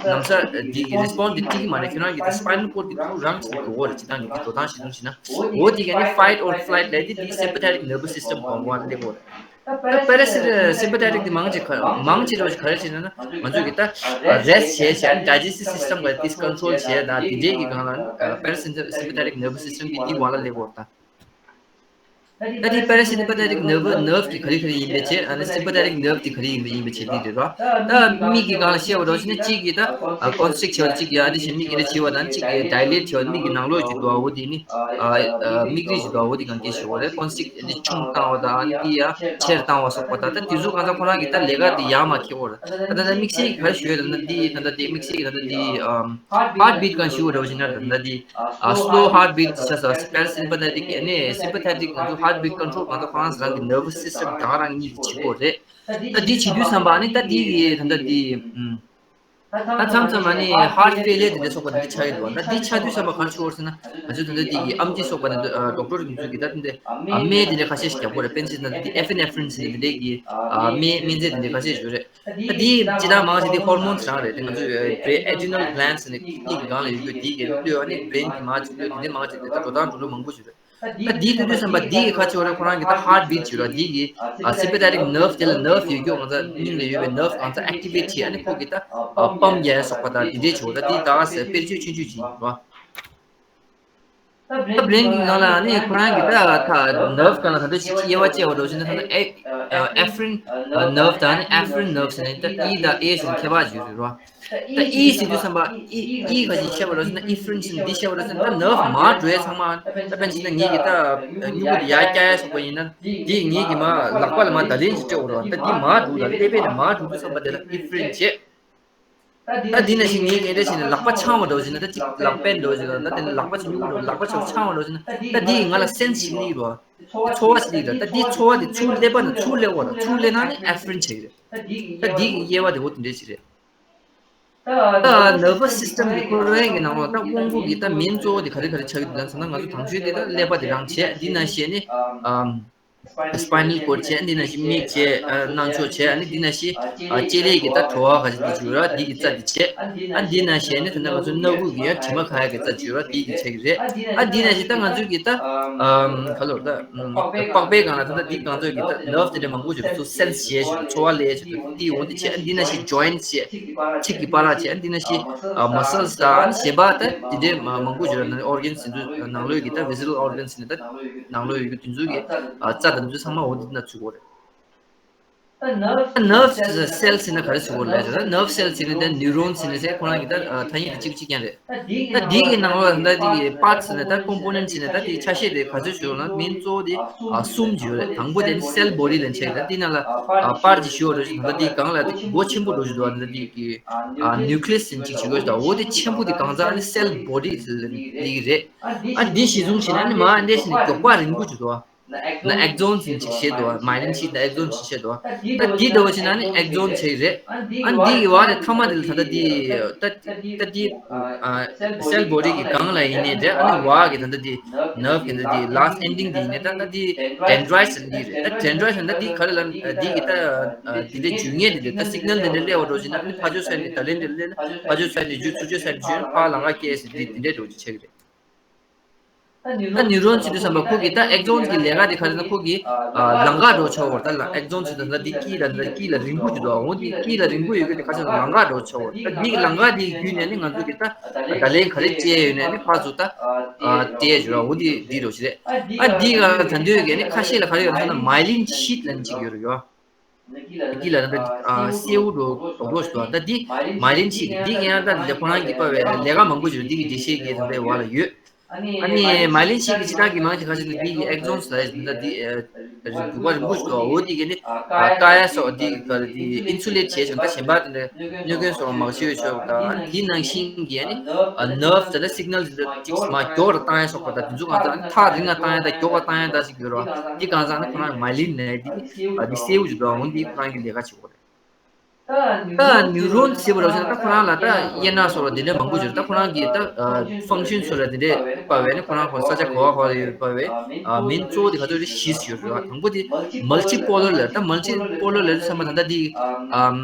ལམ་སང་འདི་གི་response འདི་སྤྲད་ཀྱི་མ་རེད། ཁྱེད་རང་གི་འདི་spinal cord འདི་ཐུག་རང་བྱེད་དགོས་རེད། སྤྱི་བཏང་གི་འདི་འགྲོ་སྟངས་ཤེས་དུས་ཞེད་སྣང་འོ་འདི་ག་ནི་fight or flight ལབ་དེ་འདི་sympathetic nervous system གང་བ་སླེབས་ཡོད་རེད། ད་parasympathetic དེ་མང་ཆེ་ག་མང་ཆེ་རོ་ཞིག་ག་རེ་བྱས་ན་ང་ཚོས་ཀྱི་ད་rest བྱས་བྱས་digestive system ག་དེ་control བྱས་ད་དེ་འདྲའི་གི་སྒང་ལ་parasympathetic nervous system གི་དེ་བ་ལ་སླེབས་ཡོད་ད། ད་དེ་parasympathetic nerve nerve དེ་ག་རེ་ག་རེ་ཡིན་པའི་ཆེད་ཨ་ནི་sympathetic nerve དེ་ག་རེ་ཡིན་པའི་ཡིན་པའི་ཆེད་དེ་རེད་རོ། ད་མིག་གི་སྒང་ལ་བཤད་པ་རོ་ཞིག་ན་གཅིག་གི་ད་constrict བྱས་པ་གཅིག་གི་ཨ་དེ་བཞིན་མིག་གི་རེ་བྱས་པ་དང་གཅིག་གི་dilate བྱས་པ་མིག་གི་ནང་ལོགས་ཀྱི་དུ་བ་འོ་དེ་ནི་མིག་རིལ་གྱི་དུ་བ་འོ་དེ་གང་སྐྱེ་ཞེས་པ་རེད། constrict དེ་ཆུང་བཏང་བ་དང་ཨ་ནི་དེ་ཡ་ཆེར་བཏང་བ་སོགས་པ་དང་ད་དེ་ཚོ་གང་ས་ཁོ་རང་གི་ད་ལས་ཀ་དེ་ཡ་མ་ཁེ་བོ་རེད། ད་ད་དམིགས་བསལ་གྱི་ག་རེ་ཞུ་ཡ་ད་ད་འདི་ད་ད་དེ་དམིགས་བསལ་གྱི་ད་ད་འདི་heartbeat གང་ཞུ་བ་རེད་བ་ཞིག་ན་ད་ད་འདི་slow heartbeat ཆ་ས་parasympathetic ཨ་ནི་sympathetic ང་ཚོ་heartbeat control གང་ཚོ་ཁོ་རང་རང་གི་nervous system གང་རང་གཉིས་ཀྱི་བྱེད་སྒོ་རེད། ད་འདི་བྱེད་དུས་ཙམ་པ་ཨ་ནི་ད་འདི་གི་ད་ད་འདི་ཨམ་ ད་མཚམས་མཚམས་ཨ་ནི་heart failure དེ་འདྲ་སོགས་པ་དེ་འདྲ་ཆགས་ཡོད་འདུག་ད་འདི་ཆགས་དུས་ཙམ་པ་ག་རེ་བྱེད་དགོས་ཟེར་ན། ང་ཚོས་ད་ལྟ་འདི་གི་ཨམ་ཆི་སོགས་པ་དེ་ཚོ་ཌོག་ཊར་དེ་ཚོས་གི་ད་དེ་འདྲ་སྨན་དེ་འདྲ་ཁ་ཤས་ཤིག་རྒྱག་དགོས་རེད། དཔེར་ན་ཆ་བཞག་ན་འདི་ཨེ་ཕི་ནེ་ཕི་རིན་ཟེར་ནས་དེ་འདྲའི་གི་སྨན་སྨན་རྫས་དེ་འདྲ་ཁ་ཤས་ཡོད་རེད། ད་འདི་སྤྱིར་བཏང་མང་ཆེ་འདི་ཧོར་མོན་རང་རེད། དེ་ང་ཚོས་brain adrenal glands ཟེར་ནས་སྙིང་གི་སྒང་ལ་ཡོད་རྒྱུ་འདི་གི་གླུད་ཨ་ནི་brain གི་མང་ཆེ་གླུད་དེ་འདྲའི་མང་ཆེ་དེ་ད་འགྲོ་སྟངས་འགྲོ་ལུགས་མང་པོ་ཞིག་རེད། ད་འདི་ལྟ་དུས་ཙམ་པ་འདི་གི་ཁ་ཕྱོགས་རེ་ཁོ་རང་གི་ད་heart beat ཞུ་ར་འདི་གི་ཨ་sympathetic nerve དེ་ལ་nerve ཡོད་རྒྱུ་ང་ཚོ་སྙིང་ལ་ཡོད་པའི་nerve གང་ཚ་activate བྱེད། ཨ་ནི་ཁོ་གི་ད་ཨ་pump རྒྱག་ཡ་སོགས་པ་དང་འདི་འདྲའི་བྱེད་པ། ད་འདི་ད་ག་ཟེ་དཔེར་བརྗོད་ཆུང་ཆུང་ཅིག་ཡིན་པ། ད་brain གི་ནང་ལ་ཨ་ནི་ཁོ་རང་གི་ད་ད་nerve གང་ལ་ད་ལྟ་ཅིག་དབྱེ་བ་བཅད་པ་འདྲ་བོ་ཞིག་ན་ད་ལྟ་ཨེ་ཨ་afferent nerve དང་ཨ་ནི་afferent nerve ཟེར་ནས་ད་E དང་A ཟེར་ནས་ཁྱད་པར་ཡོད་རེད་རོ། ད་E ཟེར་དུས་ཙམ་པ་E E ག་ཅིག་བཤད་པ་རེད་ཟེར་ན། ཨེ་ཕི་རིན་ཟེར་འདི་བཤད་པ་རེད་ཟེར་ན། ད་nerve མར་འགྲོ་ཡས་ཚང་མ། ད་དཔེར་ན་ང་གི་ད་སྨྱུ་གུ་འདི་ཡར་བཀྱག་ཡས་སོགས་པ་ཡིན་ན། འདི་ངེད་ཀྱི་མར་ལག་པ་ལ་མར་བརྡ་ལན་ཞིག་སྤྲད་དགོས་རེད་བ། ད་འདི་མར་འགྲོ་ལ་ཀླད་པའི་ནང་མར་འགྲོ་དུས་ཙམ་པ་དེ་ལ་ཨེ་ཕི་རིན་བྱེད། ད་འདི་ནང་བཞིན་ངེད་ཀྱི་འདྲ་བྱས་ནས་ལག་པ་འཆང་བ་འདྲ་བོ་ཞིག་ན། ད་ཅིག་ལག་པས་འདྲ་བོ་ཞིག་ད་དེ་ལག་པ་ཅིག་སྨྱུ་གུ་འདྲ་བོ་ལག་པ་ཅིག་འཆང་བ་འདྲ་བོ་ཞིག་ན། ད་འདི་ཡིས་ང་ལ་སེན་སི་ཞིག་སླེབས་རེད་བ། ཚོར་བ་ཞིག་སླེབས་རེད། ད་འདི་ཚོར་བ་དེ་ཚུར་སླེབས་པ་ན་ཚུར་སླེབས་པ་རེད། ཚུར་སླེབས་ན་ནི་ཨེ་ཕི་རིན་བྱེད་ཀྱི་རེད། ད་འདི་གི་དབྱེ་བ་དེ་འོ་དེ་འདྲས་ཞིག་རེད། ད་nervous system གི་ཁོ་རང་གི་ནང་ལོགས་ད་དབང་པོ་གི་ད་མིང་གཙོ་བོ་དེ་ག་རེ་ག་རེ་ཆགས་ཀྱི་འདུག་ལབ་ན། ང་ཚོ་དང་ཤོས་དེ་ད་ཀླད་པ་དེ་རང་བྱས། འདི་ནང་བཞིན་ནི་ཨམ་spinal cord བྱས། འདི་ནང་བཞིན་མིག་བྱས། ཨ་རྣ་མཆོག་བྱས། ཨ་ནི་འདི་ནང་བཞིན་ཨ་ལྕེ་ལེ་གི་ད་བྲོ་བ་ག་ཚོད་འདི་བྱེད་ར། འདི་གི་རྩ་འདི་བྱས། ཨ་འདི་ནང་བཞིན་ནི་ད་ལྟ་ང་ཚོ་སྣ་ཁུག་གི་ཡང་དྲི་མ་ཁ་ཡ་གི་རྩ་བྱེད་ར། འདི་གི་ཆགས་ཀྱི་རེད། ཨ་འདི་ནང་བཞིན་ད་ང་ཚོ་གི་ད་ཨམ་ག་ལོར་ད་ཨམ་པགས་པའི་སྒང་ལ་ད་ད་འདི་གང་ཚོད་ཀྱི་ད་nerve དེ་འདྲ་མང་པོ་ཞིག་ཚོ་སེན་སི་བྱས་ཞིག་ཚོར་བ་ལས་ཞིག་འདི་འོང་འདི་བྱས། ཨ་འདི་ནང་བཞིན་joints བྱས། མཆིལ་གྱི་བར་བྱས། ཨ་འདི་ནང་བཞིན་ཨ་muscles དང་ཨ་ནི་གཞན་པ་ད་འདི་འདྲའི་མ་མང་པོ་ཞིག་ལ་ནང་organs དེ་ཚོ་ནང་ལོགས་ཀྱི་ད་visceral organs ནི་ད་ནང་ལོགས་ཡོད་རྒྱུ་དེ་ཚོ་གི་ཨ་རྩ་དང་དེ་ཚོ་ཚང་མ་འོ་འདི་ན་ཚུད་ཀྱི་ཡོད་རེད། ད་nerve cell ཟེར་ན་ག་རེ་ཟེར་དགོས་རེད་ཟེར་ན། nerve cell ཟེར་ནས་ད་neuron ཟེར་ནས་ཟེར་ཁོ་རང་གི་ད་ཨ་ཐ་སྙད་དེ་གཅིག་གཅིག་རྐྱང་རེད། ད་འདི་གི་ནང་ལོགས་ལ་ད་འདི་གི་parts ཟེར་ན་ད་components ཟེར་ནས་ད་དེ་ཆ་ཤས་དེ་ག་ཚོད་ཞིག་ཡོད་ན་མིང་གཙོ་བོ་དེ་ཨ་གསུམ་ཅིག་ཡོད་རེད། དང་པོ་དེ་ནི་cell body ལ་ཆགས་ཡོད་རེད། ད་འདི་ནང་ལ་ཨ་པར་ཅིག་ཞུ་བ་འདྲ་ཞིག་ད་འདི་སྒང་ལ་དེ་མགོ་ཆེན་པོ་འདྲ་ཞིག་འདུག་ད་འདི་གི་ཨ་nucleus ཟེར་ཅིག་ཞུ་དགོས་ཤིག་ད་འོ་དེ་ཆེན་པོ་དེ་གང་ཚང་ཨ་ནི་cell body ཟེར་ལ་འདི་གི་རེད། ཨ་འདི་གཞི་བཟུང་བྱས་ན་ཨ་ནི་མ་ཨ་འདྲས་ཟེར་ནས་མགྱོགས་པ་རིང་པོ་ཅིག་འདུག་ན་axon ཟེར་ཅིག་བཤད་འདུག myelin sheath ན་axon ཟེར་བཤད་འདུག་ད་འདི་འདྲ་བོ་བྱས་ན་ནི་axon བྱས་རེད། ཨ་འདི་ཡི་བར་དེ་ཐ་མ་དེ་ལ་ད་ལྟ་འདི་ད་ད་འདི་ཨ་cell body གི་སྒང་ལ་ཡིན་ནའི་རེད། ཨ་ནི་བར་གི་ད་ལྟ་འདི་nerve གི་ད་འདི་last ending དེ་ཡིན་ནའི་ད་ད་འདི་dendrite ཟེར་འདི་རེད། ད་dendrite ཟེར་ན་ད་འདི་ག་རེ་ལ་འདི་གི་ད་འདི་འདྲའི་རྒྱུ་ངན་དེ་འདྲ་ད་signal དེ་འདྲ་སླེབས་པ་འདྲ་བོ་བྱས་ན་ཨ་ནི་ཕར་ཕྱོགས་ས་ནས་བརྡ་ལན་དེ་འདྲ་སླེབས་ན་ཕར་ཕྱོགས་ས་ནས་རྒྱུ་ཚུར་ཕྱོགས་ས་ནས་རྒྱུ་ཕར་ལམ་ཁ་སྐྱེལ་ཟེར་འདི་འདི་འདྲའི་འདྲ་བོ་ཅིག་ཆགས་ཀྱི་རེད། ད་neuron ཟེར་དུས་ཙམ་པ་ཁོ་གི་ད་axons གི་ལས་ཀ་དེ་ག་རེ་ཟེར་ན་ཁོ་གི་ཨ་ལམ་ཁ་འདྲ་བོ་ཆགས་ཡོད་རེད། ད་ལ་axons ཟེར་དུས་ད་འདི་དཀྱིལ་ལ་འདི་དཀྱིལ་ལ་རིང་པོ་ཅིག་འདུག་འོ་འདི་དཀྱིལ་ལ་རིང་པོ་ཡོད་གི་དེ་ག་རེ་ཟེར་ན་ལམ་ཁ་འདྲ་བོ་ཆགས་ཡོད་རེད། ད་འདི་གི་ལམ་ཁ་དེ་བརྒྱུད་ནས་ནི་ང་ཚོ་གི་ད་བརྡ་ལན་ག་རེ་སྐྱེལ་ཡོད་ནས་ནི་ཕར་ཚུར་ད་ཨ་སྟེར་ཡ་ཅིག་རེད། འོ་འདི་འདི་འདྲ་བོ་ཅིག་རེད། ཨ་འདི་ག་ད་འདོད་གི་ནི་ཁ་ཤས་ལ་ག་རེ་ཡོད་རེད་ཟེར་ན་myelin sheath ལབ་ནས་ཅིག་ཡོད་རེད་ཡོ། འདི་ལ་ད་ཨ་སེའུ་འདྲ་རྡོག་རྡོག་ཞིག་འདུག་ད་འདི་myelin sheath འདི་གི་ཡང་ད་འདི་ཁོ་རང་གི་པ་བའི་ལས་ཀ་མང་པོ་ཞིག་འདི་གི་འགྲེལ་བཤད་གི་ད་ལྟའི་བར་ལ་ཡོད། ཨ་ནི་myelin sheath གི་སྤྱིར་བཏང་གི་མང་ཆེ་ཁ་ཤས་ནི་འདི་གི་axons ལ་ད་འདི་ཨ་རིག་གུ་པ་རིང་པོ་ཞིག་འདུག་འོ་འདི་གི་ནི་ཨ་བཀག་ཡ་སོགས་འདི་ག་རེ་འདི་insulate བྱས་ཤིང་ད་གཞན་པ་དེ་འདྲ་གནོད་སྐྱོན་སོགས་མ་བྱེད་ཆོག་ད་འདི་ནང་བཞིན་གི་ཨ་ནི་ཨ་nerve དེ་ལ་signal དེ་འདྲ་ཅིག་མར་མགྱོགས་རུ་བཏང་ཡ་སོགས་པ་ད་དེ་ཚོ་གང་ཚང་ཨ་ནི་ཐག་རིང་ལ་བཏང་ཡ་ད་མགྱོགས་པ་བཏང་ཡ་ད་ཞིག་ཡོད་རེད་བ། འདི་གང་ཚང་ཨ་ནི་ཁོ་རང་myelin ནས་འདི་ཨ་འདི་སེའུ་ཅིག་འདུག་འོ་འདི་ཁོ་རང་གི་ལས་ཀ་བྱེད་དགོས་རེད། ད་neuron ཟེར་བ་རེད་ཟེར་ན་ད་ཁོ་རང་ལ་ད་དབྱེ་ན་སོགས་ལ་དེ་འདྲ་མང་པོ་ཡོད་རེད། ད་ཁོ་རང་གི་ད་function སོགས་ལ་དེ་འདྲ་དཔག་པ་ཡིན་ན་ཁོ་རང་ཁོ་ས་ཆ་ག་པར་ག་པར་ཡོད་པ་བས་མིང་གཙོ་བོ་དེ་ག་ཚོད་རེད་བཞི་ཡོད་རེད་བ། དང་པོ་དེ་multipolar ལབ། ད་multipolar ལབ་དུས་ཙམ་པ་ད་ལྟ་དེ་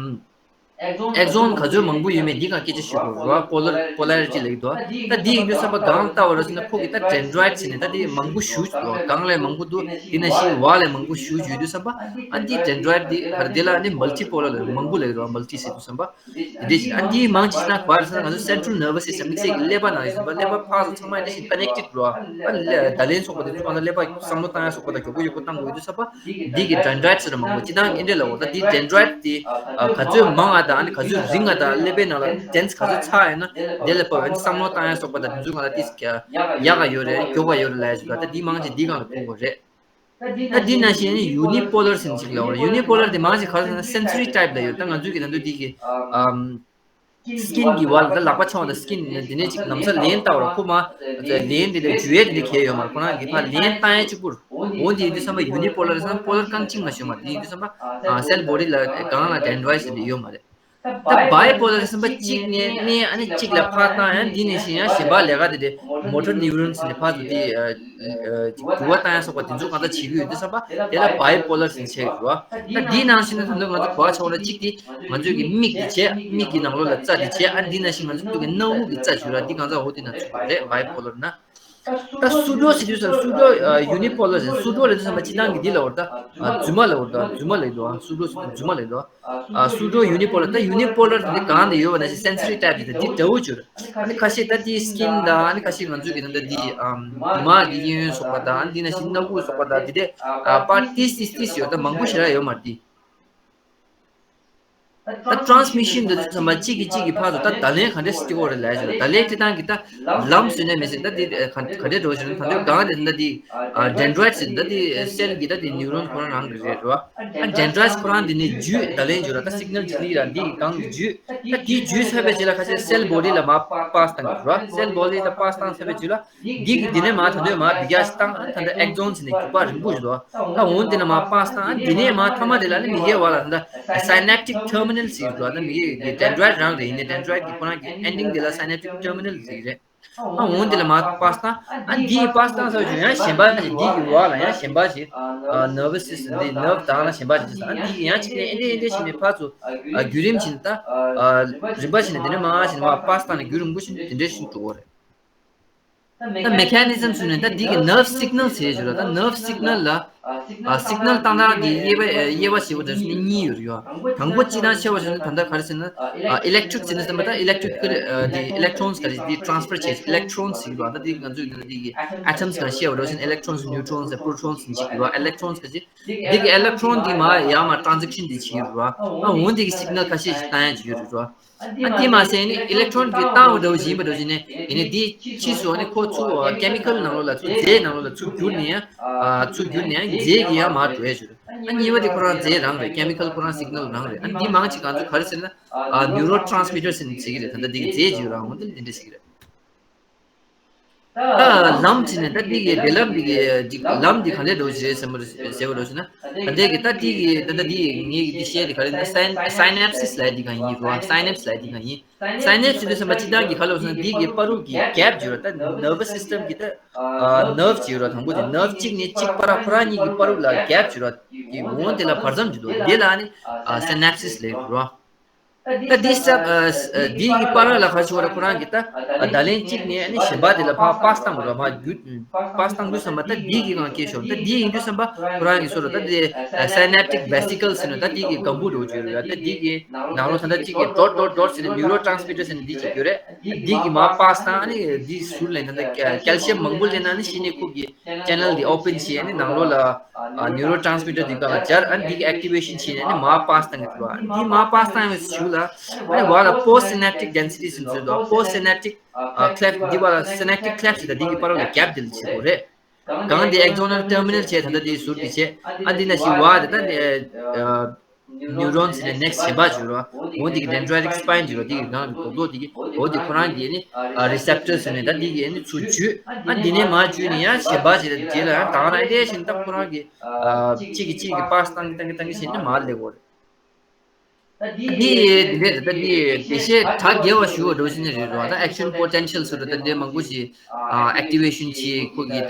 ཨམ་axon ག་ཚོད་མང་པོ་ཡོད་མེད་འདི་གང་སྐད་ཆ་ཞུ་དགོས་རེད་བ། polar polarity ལབ་ཀྱི་འདུག་ད་འདི་ཡིན་དུས་ཙམ་པ་སྒང་ལ་ལྟ་བ་རེད་ཟེར་ན་ཁོ་གི་ད་dendrite ཟེར་ནས་ད་དེ་མང་པོ་ཞེ་པོ་ཅིག་འདུག་སྒང་ལ་མང་པོ་འདུག་དེ་ནང་བཞིན་བར་ལ་མང་པོ་ཞེ་པོ་ཅིག་ཡོད་དུས་ཙམ་པ་ཨ་འདི་dendrite འདི་ག་རེ་དེ་ལ་ནི་multipolar ལབ། མང་པོ་ལབ་ཀྱི་འདུག multi ཟེར་དུས་ཙམ་པ། དེ་འདྲ་ཞིག་ཨ་འདིའི་མང་ཆེ་ན་ག་རེ་ཟེར་ན་ང་ཚོ་central nervous system དམིགས་བསལ་གྱི་ཀླད་པ་ནང་ཡོད་ཟིན་པ། ཀླད་པ་ཕར་ཚུར་ཚང་མ་འདི་བཞིན་connected རོ། ཨ་ལས་བརྡ་ལན་སོགས་པ་དེ་ཚོ་གང་ལ་ཀླད་པ་བསམ་བློ་བཏང་ཡ་སོགས་པ་དང་མགྱོགས་པོ་མགྱོགས་པོ་བཏང་དགོས་ཡོད་དུས་ཙམ་པ། འདི་གི་dendrite ཟེར་ན་མང་པོ་སྤྱིར་བཏང་འདི་འདྲ་ལབ་འོ། ད་འདི་dendrite དེ་ཨ་ག་ཚོད་མང་ང་དང་ཨ་ནི་ག་ཚོད་རིང་ང་དང་ཀླད་པའི་ནང་ལ་dense ག་ཚོད་ཚ་ཡོད་ན་དེ་ལ་བབ་པའི་བསམ་བློ་བཏང་ཡ་སོགས་པ་དང་དེ་ཚོ་གང་ལ་ཏིས་ཡག་ག་ཡོད་རེད་མགྱོགས་ག་ཡོད་རེད་ལབ་ཡ་ཞིག་ད་འདི་མང་ཆེ་འདི་གང་ལ་ཐུག་དགོས་རེད། ད་འདི་ནང་བཞིན་ནི་unipolar ཟེར་ནས་ཅིག་ལབ་པ་རེད། unipolar དེ་མང་ཆེ་ག་རེ་ཟེར་ན་sensory type ལ་ཡོད། ད་ང་ཚོའི་གི་ད་དུང་འདི་གི་ཨམ་skin གི་བར་ལ་ད་ལག་པ་འཆང་བ་དང་skin ནི་འདི་ནས་ཅིག་ནམ་ས་ལན་བཏབ་པ་རེད། ཁོ་མ་ལན་འདི་ལ་འཇུ་ཡས་འདི་འདྲ་གས་ཡོད་མ་རེད། ཁོ་རང་གི་ཕར་ལན་བཏང་ཡས་གཅིག་པུར་འོ་འདི་ཡིན་དུས་ཙམ་པ་unipolar ཟེར་ན་polar རྐང་གཅིག་མ་ཞིག་ཡོད་མ་རེད། འདི་ཡིན་དུས་ཙམ་པ་cell body ལ་གང་ལ་dendrite ཟེར་འདི་ཡོད་མ་རེད། ད་bipolar་ཟེར་ན་གཅིག་ནས་ནས་ཨ་ནི་གཅིག་ལ་ཕར་བཏང་ཡང་འདི་ནས་བཞིན་ཡང་གཞན་པ་ལས་ཀ་དེ་དེ་motor neurons་ནས་ཕར་ཚུར་དེ་འགྱུར་བ་བཏང་ཡང་སོགས་པ་དེ་ཚོ་གང་ལྟར་བྱེད་ཀྱི་ཡོད་དུས་ཙམ་པ་དེ་ལ་bipolar་ཟེར་བྱས་ཡོད་རེད་བ། ད་འདིའི་ནང་བཞིན་ན་ད་དུང་ང་ཚོ་གོ་བ་ཆགས་པ་ལ་གཅིག་དེ་ང་ཚོའི་གི་མིག་དེ་བྱས་མིག་གི་ནང་ལོགས་ལ་རྩ་དེ་བྱས་ཨ་འདི་ནང་བཞིན་ང་ཚོ་ཐུག་གི་སྣ་བུག་གི་རྩ་བྱུག་ར་འདི་གང་ཚང་འོ་དེ་ནང་ཚུད་པ་རེད་bipolar་ན། ད་pseudo་ཟེར་དུས་ཙམ་pseudo unipolar་ཟེར་pseudo་ལབ་དུས་ཙམ་པ་སྤྱི་བཏང་གི་འདི་ལབ་པ་རེད་ད། རྫུན་མ་ལབ་པ་རེད་ད་རྫུན་མ་ལབ་འདུག pseudo་ཟེར་དུས་རྫུན་མ་ལབ་འདུག pseudo unipolar་ད་unipolar་དེ་གང་དུ་ཡོད་པ་ན་ཞིག་sensory type་དེ་ད་འདི་འདྲ་བོ་བྱོས། ཨ་ནི་ཁ་ཤས་ད་འདི་skin་དང་ཨ་ནི་ཁ་ཤས་ང་ཚོའི་གི་ད་ལྟ་འདི་མིག་གི་གཡས་གཡོན་སོགས་པ་དང་ཨ་ནི་འདི་ན་ཞིག་སྣ་ཁུག་སོགས་པ་དང་འདི་འདྲ་པར་ཏིས་ཏིས་ཏིས་ཡོད་ད་མང་པོ་ཞེ་དྲག་ཡོད་མ་རེད་འདི། ད་transmission་འདི་ཚོ་ཚང་མ་གཅིག་གིས་གཅིག་གི་ཕར་ཚུར་ད་བརྡ་ལན་ག་འདྲས་སེ་སྤྲད་ཀྱི་ཡོད་རེད་ལབ་ཡ་ཞིག་ལ་བརྡ་ལན་སྤྲད་སྟངས་ཀྱི་ད་ལམ་བཟོས་ནས་མེད་ཟེར་ད་འདི་ག་འདྲས་འགྲོ་ཞིག་ད་འདི་གང་རེད་ད་འདི་dendrite་ཟེར་ད་འདི་cell་གི་ད་འདི་neuron་ཁོ་རང་རང་གི་རེད་རེད་བ། ཨ་dendrites་ཁོ་རང་འདི་ནས་བརྒྱུད་བརྡ་ལན་བརྒྱུད་ར་ད་signal་ཅིག་སླེབས་ར་འདི་གི་སྒང་གི་བརྒྱུད་ད་འདི་བརྒྱུད་ཚར་བའི་རྗེས་ལ་ཁ་ཤས་cell body་ལ་མར་pass་བཏང་གི་རེད་བ། cell body་ལ་pass་བཏང་ཚར་བའི་རྗེས་ལ། འདི་གི་འདི་ནས་མར་ད་འདོད་མར་འདི་ག་ཞིག་བཏང་ཨ་ད་འདི་axon་ཟེར་ནས་རྒྱུག་པ་རིང་པོ་ཞིག་འདུག་ད་འོང་འདི་ནས་མར་pass་བཏང་ཨ་འདི་ནས་མར་མཐའ་མ་དེ་ལ་ནི་མིག་གི་བར་ལ་ད་synaptic terminal་ཟེར་འདུག་ད་མིག་གི་dendrite་རང་རེད་ཡིན་ནའི་dendrite་གི་ཁོ་རང་གི་ending་དེ་ལ་synaptic terminal་ཟེར་རེད། ཨ་འོང་འདི་ལ་མར་pass་བཏང་ཨ་འདི་pass་བཏང་ཚར་བྱུང་ཡང་གཞན་པ་ཞིག་འདི་གི་བར་ལ་ཡང་གཞན་པ་ཞིག་nervous system་འདི་nerve་དང་ལ་གཞན་པ་ཞིག་ཨ་འདི་གི་ཡང་གཅིག་ནས་ཨེ་འདྲས་ཨེ་འདྲས་ཞིག་ནས་ཕར་ཚུར་བརྒྱུད་རིམ་ཞིག་ད་རིམ་པ་ཞིག་ནས་འདི་ནས་མར་ཞིག་མར་pass་བཏང་ནས་རྒྱུན་རིང་པོ་ཞིག་འདི་འདྲས་ཞིག་འགྲོ་གི་རེད། ད་mechanism་ཟེར་ནས་ད་འདི་གི་nerve signal་ཟེར་ཞུ་ར་ད་nerve signal་ལ་ཨ་signal་བཏང་སྟངས་འདི་དབྱེ་བ་དབྱེ་བ་ཞེས་པ་དེ་ནི་གཉིས་ཡོད་རེད་ཡོད། དང་པོ་སྤྱི་དང་ཆེ་བ་ཞུ་ན་ད་ལྟ་ག་རེ་ཟེར་ན་electric་ཟེར་ན་ཟེར་མ་ད་electrical་འདི་electrons་ག་རེ་འདི་transfer་བྱས་electrons་ཟེར་གི་རེད་ད་འདི་ང་ཚོས་འདི་གི་atoms་ག་ཤེས་པ་རེད་ཟེར་ན་electrons neutrons protons་ཟེར་གི་རེད་electrons་ག་ཅིག་འདི་གི་electron་འདི་མ་ཡར་མར་transition་འདི་བྱེད་ཀྱི་རེད་བ། ཨ་འོ་འདི་གི་signal་ཁ་ཤས་ཤིག་བཏང་ཡ་ཅིག་ཡོད་རེད་བ། ཨ་འདི་མ་ཟད་ནི་electron་གི་བཏང་བ་འདྲ་བོ་ཡིན་པ་འདྲ་བོ་ཞིག་ནས་ཡིན་ནའི་འདི་ཕྱིས་སུ་ཨ་ནི་ཁོ་ཚུར་chemical་ནང་ལོགས་ལ་ཚུར་རྫས་ནང་ལོགས་ལ་ཚུར་བསྒྱུར་ནས་ཡང་ཚུར་བསྒྱུར་ནས་ཡང་རྫས་ཀྱི་ཡང་མར་འགྲོ་ཡ་ཞིག་རེད། ཨ་གཉིས་པ་དེ་ཁོ་རང་རྫས་རང་རེད་chemical་ཁོ་རང་signal་རང་རེད། ཨ་འདི་མང་ཆེ་གང་ཚོ་ག་རེ་ཟེར་ན་neurotransmitter་ཟེར་ནས་ཟེར་གི་རེད། ད་ལྟ་འདི་གི་རྫས་ཅིག་ཡོད་རང་འོ་འདི་འདི་འདྲ་ཟེར་གི་རེད། ད་ལམ་བྱས་ནས་ད་འདི་གི་འབྲེལ་ལམ་འདི་གི་འདི་ལམ་འདི་ག་ལེར་འགྲོ་གི་རེད་ཟེར་མ་ཟེར་བ་འགྲོ་ཟེར་ན། ད་འདི་གི་ད་འདི་གི་ད་ད་འདི་ངེད་ཀྱི་འདི་བཤད་འདི་ག་རེ་ན་synapses་ལབ་འདི་གང་ཡིན་རོ། synapses་ལབ་འདི་གང་ཡིན། synapses་ཟེར་དུས་ཙམ་པ་སྤྱི་བཏང་གི་ག་ལབ་ཟེར་ན་འདི་གི་བར་དུ་གི་gap་ཅིག་ཡོད་ར། ད་nervous system་གི་ད་nerve་ཅིག་ཡོད་ར། དང་པོ་དེ་nerve་གཅིག་ནས་གཅིག་བར་ཁོ་རང་གཉིས་ཀྱི་བར་དུ་ལ་gap་ཅིག་ཡོད་ར། གི་འོང་དེ་ལ་བར་མཚམས་ཅིག་འདུག་འདི་ལ་ནི་synapses་ལབ་རོ། ད་འདི་ས་ཨ་འདི་ཡི་བར་ལ་ཁ་ཕྱོགས་ར་ཁོ་རང་གི་ད་བརྡ་ལན་གཅིག་ནས་ཨ་ནི་གཞན་པ་དེ་ལ་ཕར་པཱས་བཏང་དགོས་ར། མར་བརྒྱུད་པཱས་བཏང་དུས་ཙམ་པ་ད་འདི་གི་སྒང་སྐྱེ་ཤོར། ད་འདི་ཡིན་དུས་ཙམ་པ་ཁོ་རང་གི་སོ་ར་ད་འདི་synaptic vesicles་ཟེར་ན་ད་འདི་གི་སྒམ་པོ་འདྲ་བོ་ཅིག་ཡོད་ར། ད་འདི་གི་ནང་ལོགས་ད་ད་གཅིག་གི་dot dot dot་ཟེར་ནས་neurotransmitter་ཟེར་ནས་འདི་གཅིག་ཡོད་རེད། འདི་གི་མར་པཱས་བཏང་ཨ་ནི་འདི་ཟུར་ལ་ད་ད་calcium་མང་པོ་སླེབས་ན་ཨ་ནི་གཞི་ནས་ཁོ་གི་channel་འདི་open་བྱས་ཨ་ནི་ནང་ལོགས་ལ་ཨ་neurotransmitter་འདི་ག་ལ་སྦྱར། ཨ་འདི་གི་activation་བྱས་ནས་ཨ་ནི་མར་པཱས་བཏང་གི་འདུག་ཨ་འདི་མར་པཱས་བཏང་བའི་གཞུག་ལ་ཨ་ནི་བར་ལ་postsynaptic density་ཟེར་འདུག postsynaptic cleft་འདི་བར་ལ་synaptic cleft་ཟེར་ད་འདི་གི་བར་ལ་gap་འདི་ལ་བྱེད་དགོས་རེད། གང་འདི་axonal terminal་བྱས་ད་ལྟ་འདི་ཟུར་འདི་བྱས། ཨ་འདི་ན་ཞིག་བར་དེ་ད་ནི་neuron་ཟེར་ནས་next་གཞན་པ་བྱུང་རོ། འོ་འདི་གི་dendritic spine་བྱུང་རོ། འདི་གི་སྒང་གི་གོག་ཏོ་འདི་གི་འོ་འདི་ཁོ་རང་གི་ནི་receptor་ཟེར་ནས་ད་འདི་གི་ནི་ཚུར་འཇུས། ཨ་འདི་ནས་མར་འཇུས་ནས་ཡང་གཞན་པ་ཞིག་ལ་རྗེས་ལ་ཡང་དང་རང་ཨེ་འདྲས་ཤིག་ད་ཁོ་རང་གི་གཅིག་གིས་གཅིག་གིས་པཱས་བཏང་གི་བཏང་གི་བཏང་གི་བྱས་ནས་མར་སླེབས་ཡོད་རེད། འདི་འདི་རེད། ད་འདི་འདི་ཤེས་གྲ་རྒྱས་པ་ཞུ་བ་འགྲོ་ཤེས་ནི་རེད་རོ། ད་action potential་ཟེར་རོ། ད་འདི་མང་པོ་ཞིག་ཨ་activation་བྱེད། ཁོ་གི་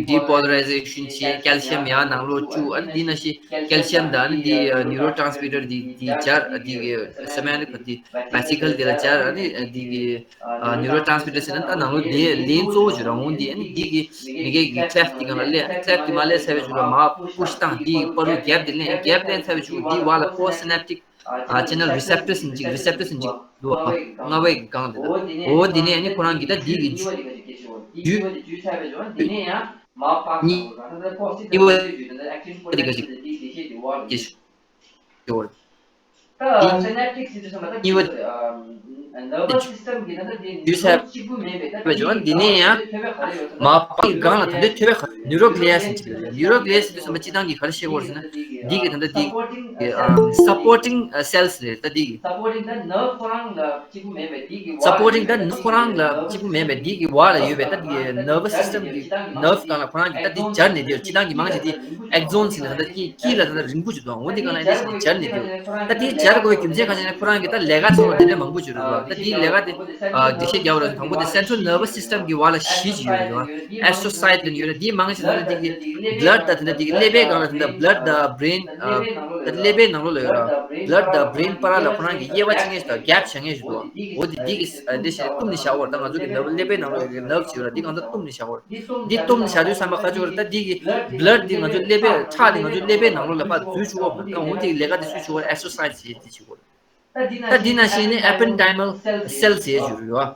ད་depolarization་བྱེད། calcium་ཡང་ནང་ལོགས་བཅུག་ཨ་ནི་འདི་ན་ཤི་calcium་ད་ནི་འདི་neurotransmitter་འདི་འདི་སྦྱར། འདི་གི་ས་མ་ནི་ཁ་འདི་vesicle་འདི་ལ་སྦྱར། ཨ་ནི་འདི་གི་neurotransmitter་ཟེར་ན་ད་ནང་ལོགས་འདི་ལན་གཙོ་བོ་ཞིག་རང་འོང་འདི། ཨ་ནི་འདི་གི་མི་གེ་གི་cleft་འདི་གང་ལ་སླེབས། cleft་འདི་མ་སླེབས་ཚར་བའི་ཞུ་ར་མར་push་བཏང་། འདི་བར་དུ་gap་འདི་ལེན། gap་ལེན་ཚར་བའི་ཞུ་འདི་བར་ལ་postsynaptic་ཨ་channel receptors་ནི་གཅིག receptors་ནི་གཅིག་འདུག་བ། ལྔ་པའི་གི་སྒང་དེ་དང་འོ་འདི་ནས་ཨ་ནི་ཁོ་རང་གི་ད་འདི་གི་རྒྱུད་གཉིས་པ་འདི་ག་ཞིག་སྐྱེ་ཤོར། འདི་གཉིས་པ་འདི་རྒྱུད་ཚར་བའི་འདི་ནས་ཡང་མར་པཱས་སྒང་ལ་ད་འདི་ཐོད་པའི་ཁ་neuroglia་ཟེར་གཅིག་neuroglia་ཟེར་དུས་ཙམ་པ་སྤྱི་བཏང་གི་ག་རེ་བཤད་དགོས་ཟེར་ན། འདི་གི་ད་ལྟ་འདི་supporting cells རེད། ད་འདི་གི supporting ད་ནར་ཁོ་རང་ལ་གཅིག་པུ་མེད་པའི་འདི་གི་བར་ལ་ཡོད་པའི་ད་འདི་གི་nervous system གི་nerve སྒང་ལ་ཁོ་རང་གི་ད་འདི་སྦྱར་ནས་འདི་སྤྱི་བཏང་གི་མང་ཆེ་འདི་axons ཟེར་ནས་ད་ལྟ་དཀྱིལ་དཀྱིལ་ལ་ད་ལྟ་རིང་པོ་ཞིག་འདུག་འོ་འདི་སྒང་ལ་ཨེ་འདི་ཞིག་སྦྱར་ནས་འདི་ད་འདི་སྦྱར་དགོས་པའི་རྒྱུ་མཚན་ག་ཅི་ན་ཁོ་རང་གི་ད་ལས་ཀ་ཚོ་ལ་དེ་འདྲ་མང་པོ་ཞིག་ཡོད་རེད་བ། ད་འདི་ལས་ཀ་དེ་འགྲེལ་བཤད་རྒྱག་པ་རེད། དང་པོ་དེ་central nervous system གི་བར་ལ་བཞི་ཞིག་ཡོད་རེད་བ། astrocyte ལ་ཡོད་རེད། འདི་མང་ཆེ་ད་ལྟ་འདི་གི་blood ད་ད་ལྟ་འདི་གི་ཀླད་པའི་སྒང་ལ་ད་ལྟ་blood དང་brain ད་ཀླད་པའི་ནང་ལོགས་ལ་ཡོད་ར། blood དང་brain བར་ལ་ཁོ་རང་གི་དབྱེ་བ་ཕྱེ་མཁན་ཞིག་དང་gap བྱ་མཁན་ཞིག་འདུག་འོ་དེ་འདི་གི་འདི་ཞིག་བཏུམ་ནས་བཞག་པ་རེད། ད་ང་ཚོ་གི་ནབ་ཀླད་པའི་ནང་ལོགས་ཀྱི་nerve ཞིག་ཡོད་ར། འདི་གང་ལྟར་བཏུམ་ནས་བཞག་པ་རེད། འདི་བཏུམ་ནས་བཞག་དུས་ཙམ་པ་ཁ་ཆུ་ར། ད་འདི་གི་blood འདི་ང་ཚོ་ཀླད་པའི་ཁྲག་འདི་ང་ཚོ་ཀླད་པའི་ནང་ལོགས་ལ་ཕར་འཛུལ་ཆོག་གི་མ་རེད། ད་འོ་དེ་གི་ལས་ཀ་འདི་སུས་བྱེད་ཀྱི་རེད། astrocyte ཞེས་འདི་བྱེད་ཀྱི་རེད། ད་འདི་ནང་བཞིན་ནི་ependymal cells ཟེར་ཞིག་ཡོད་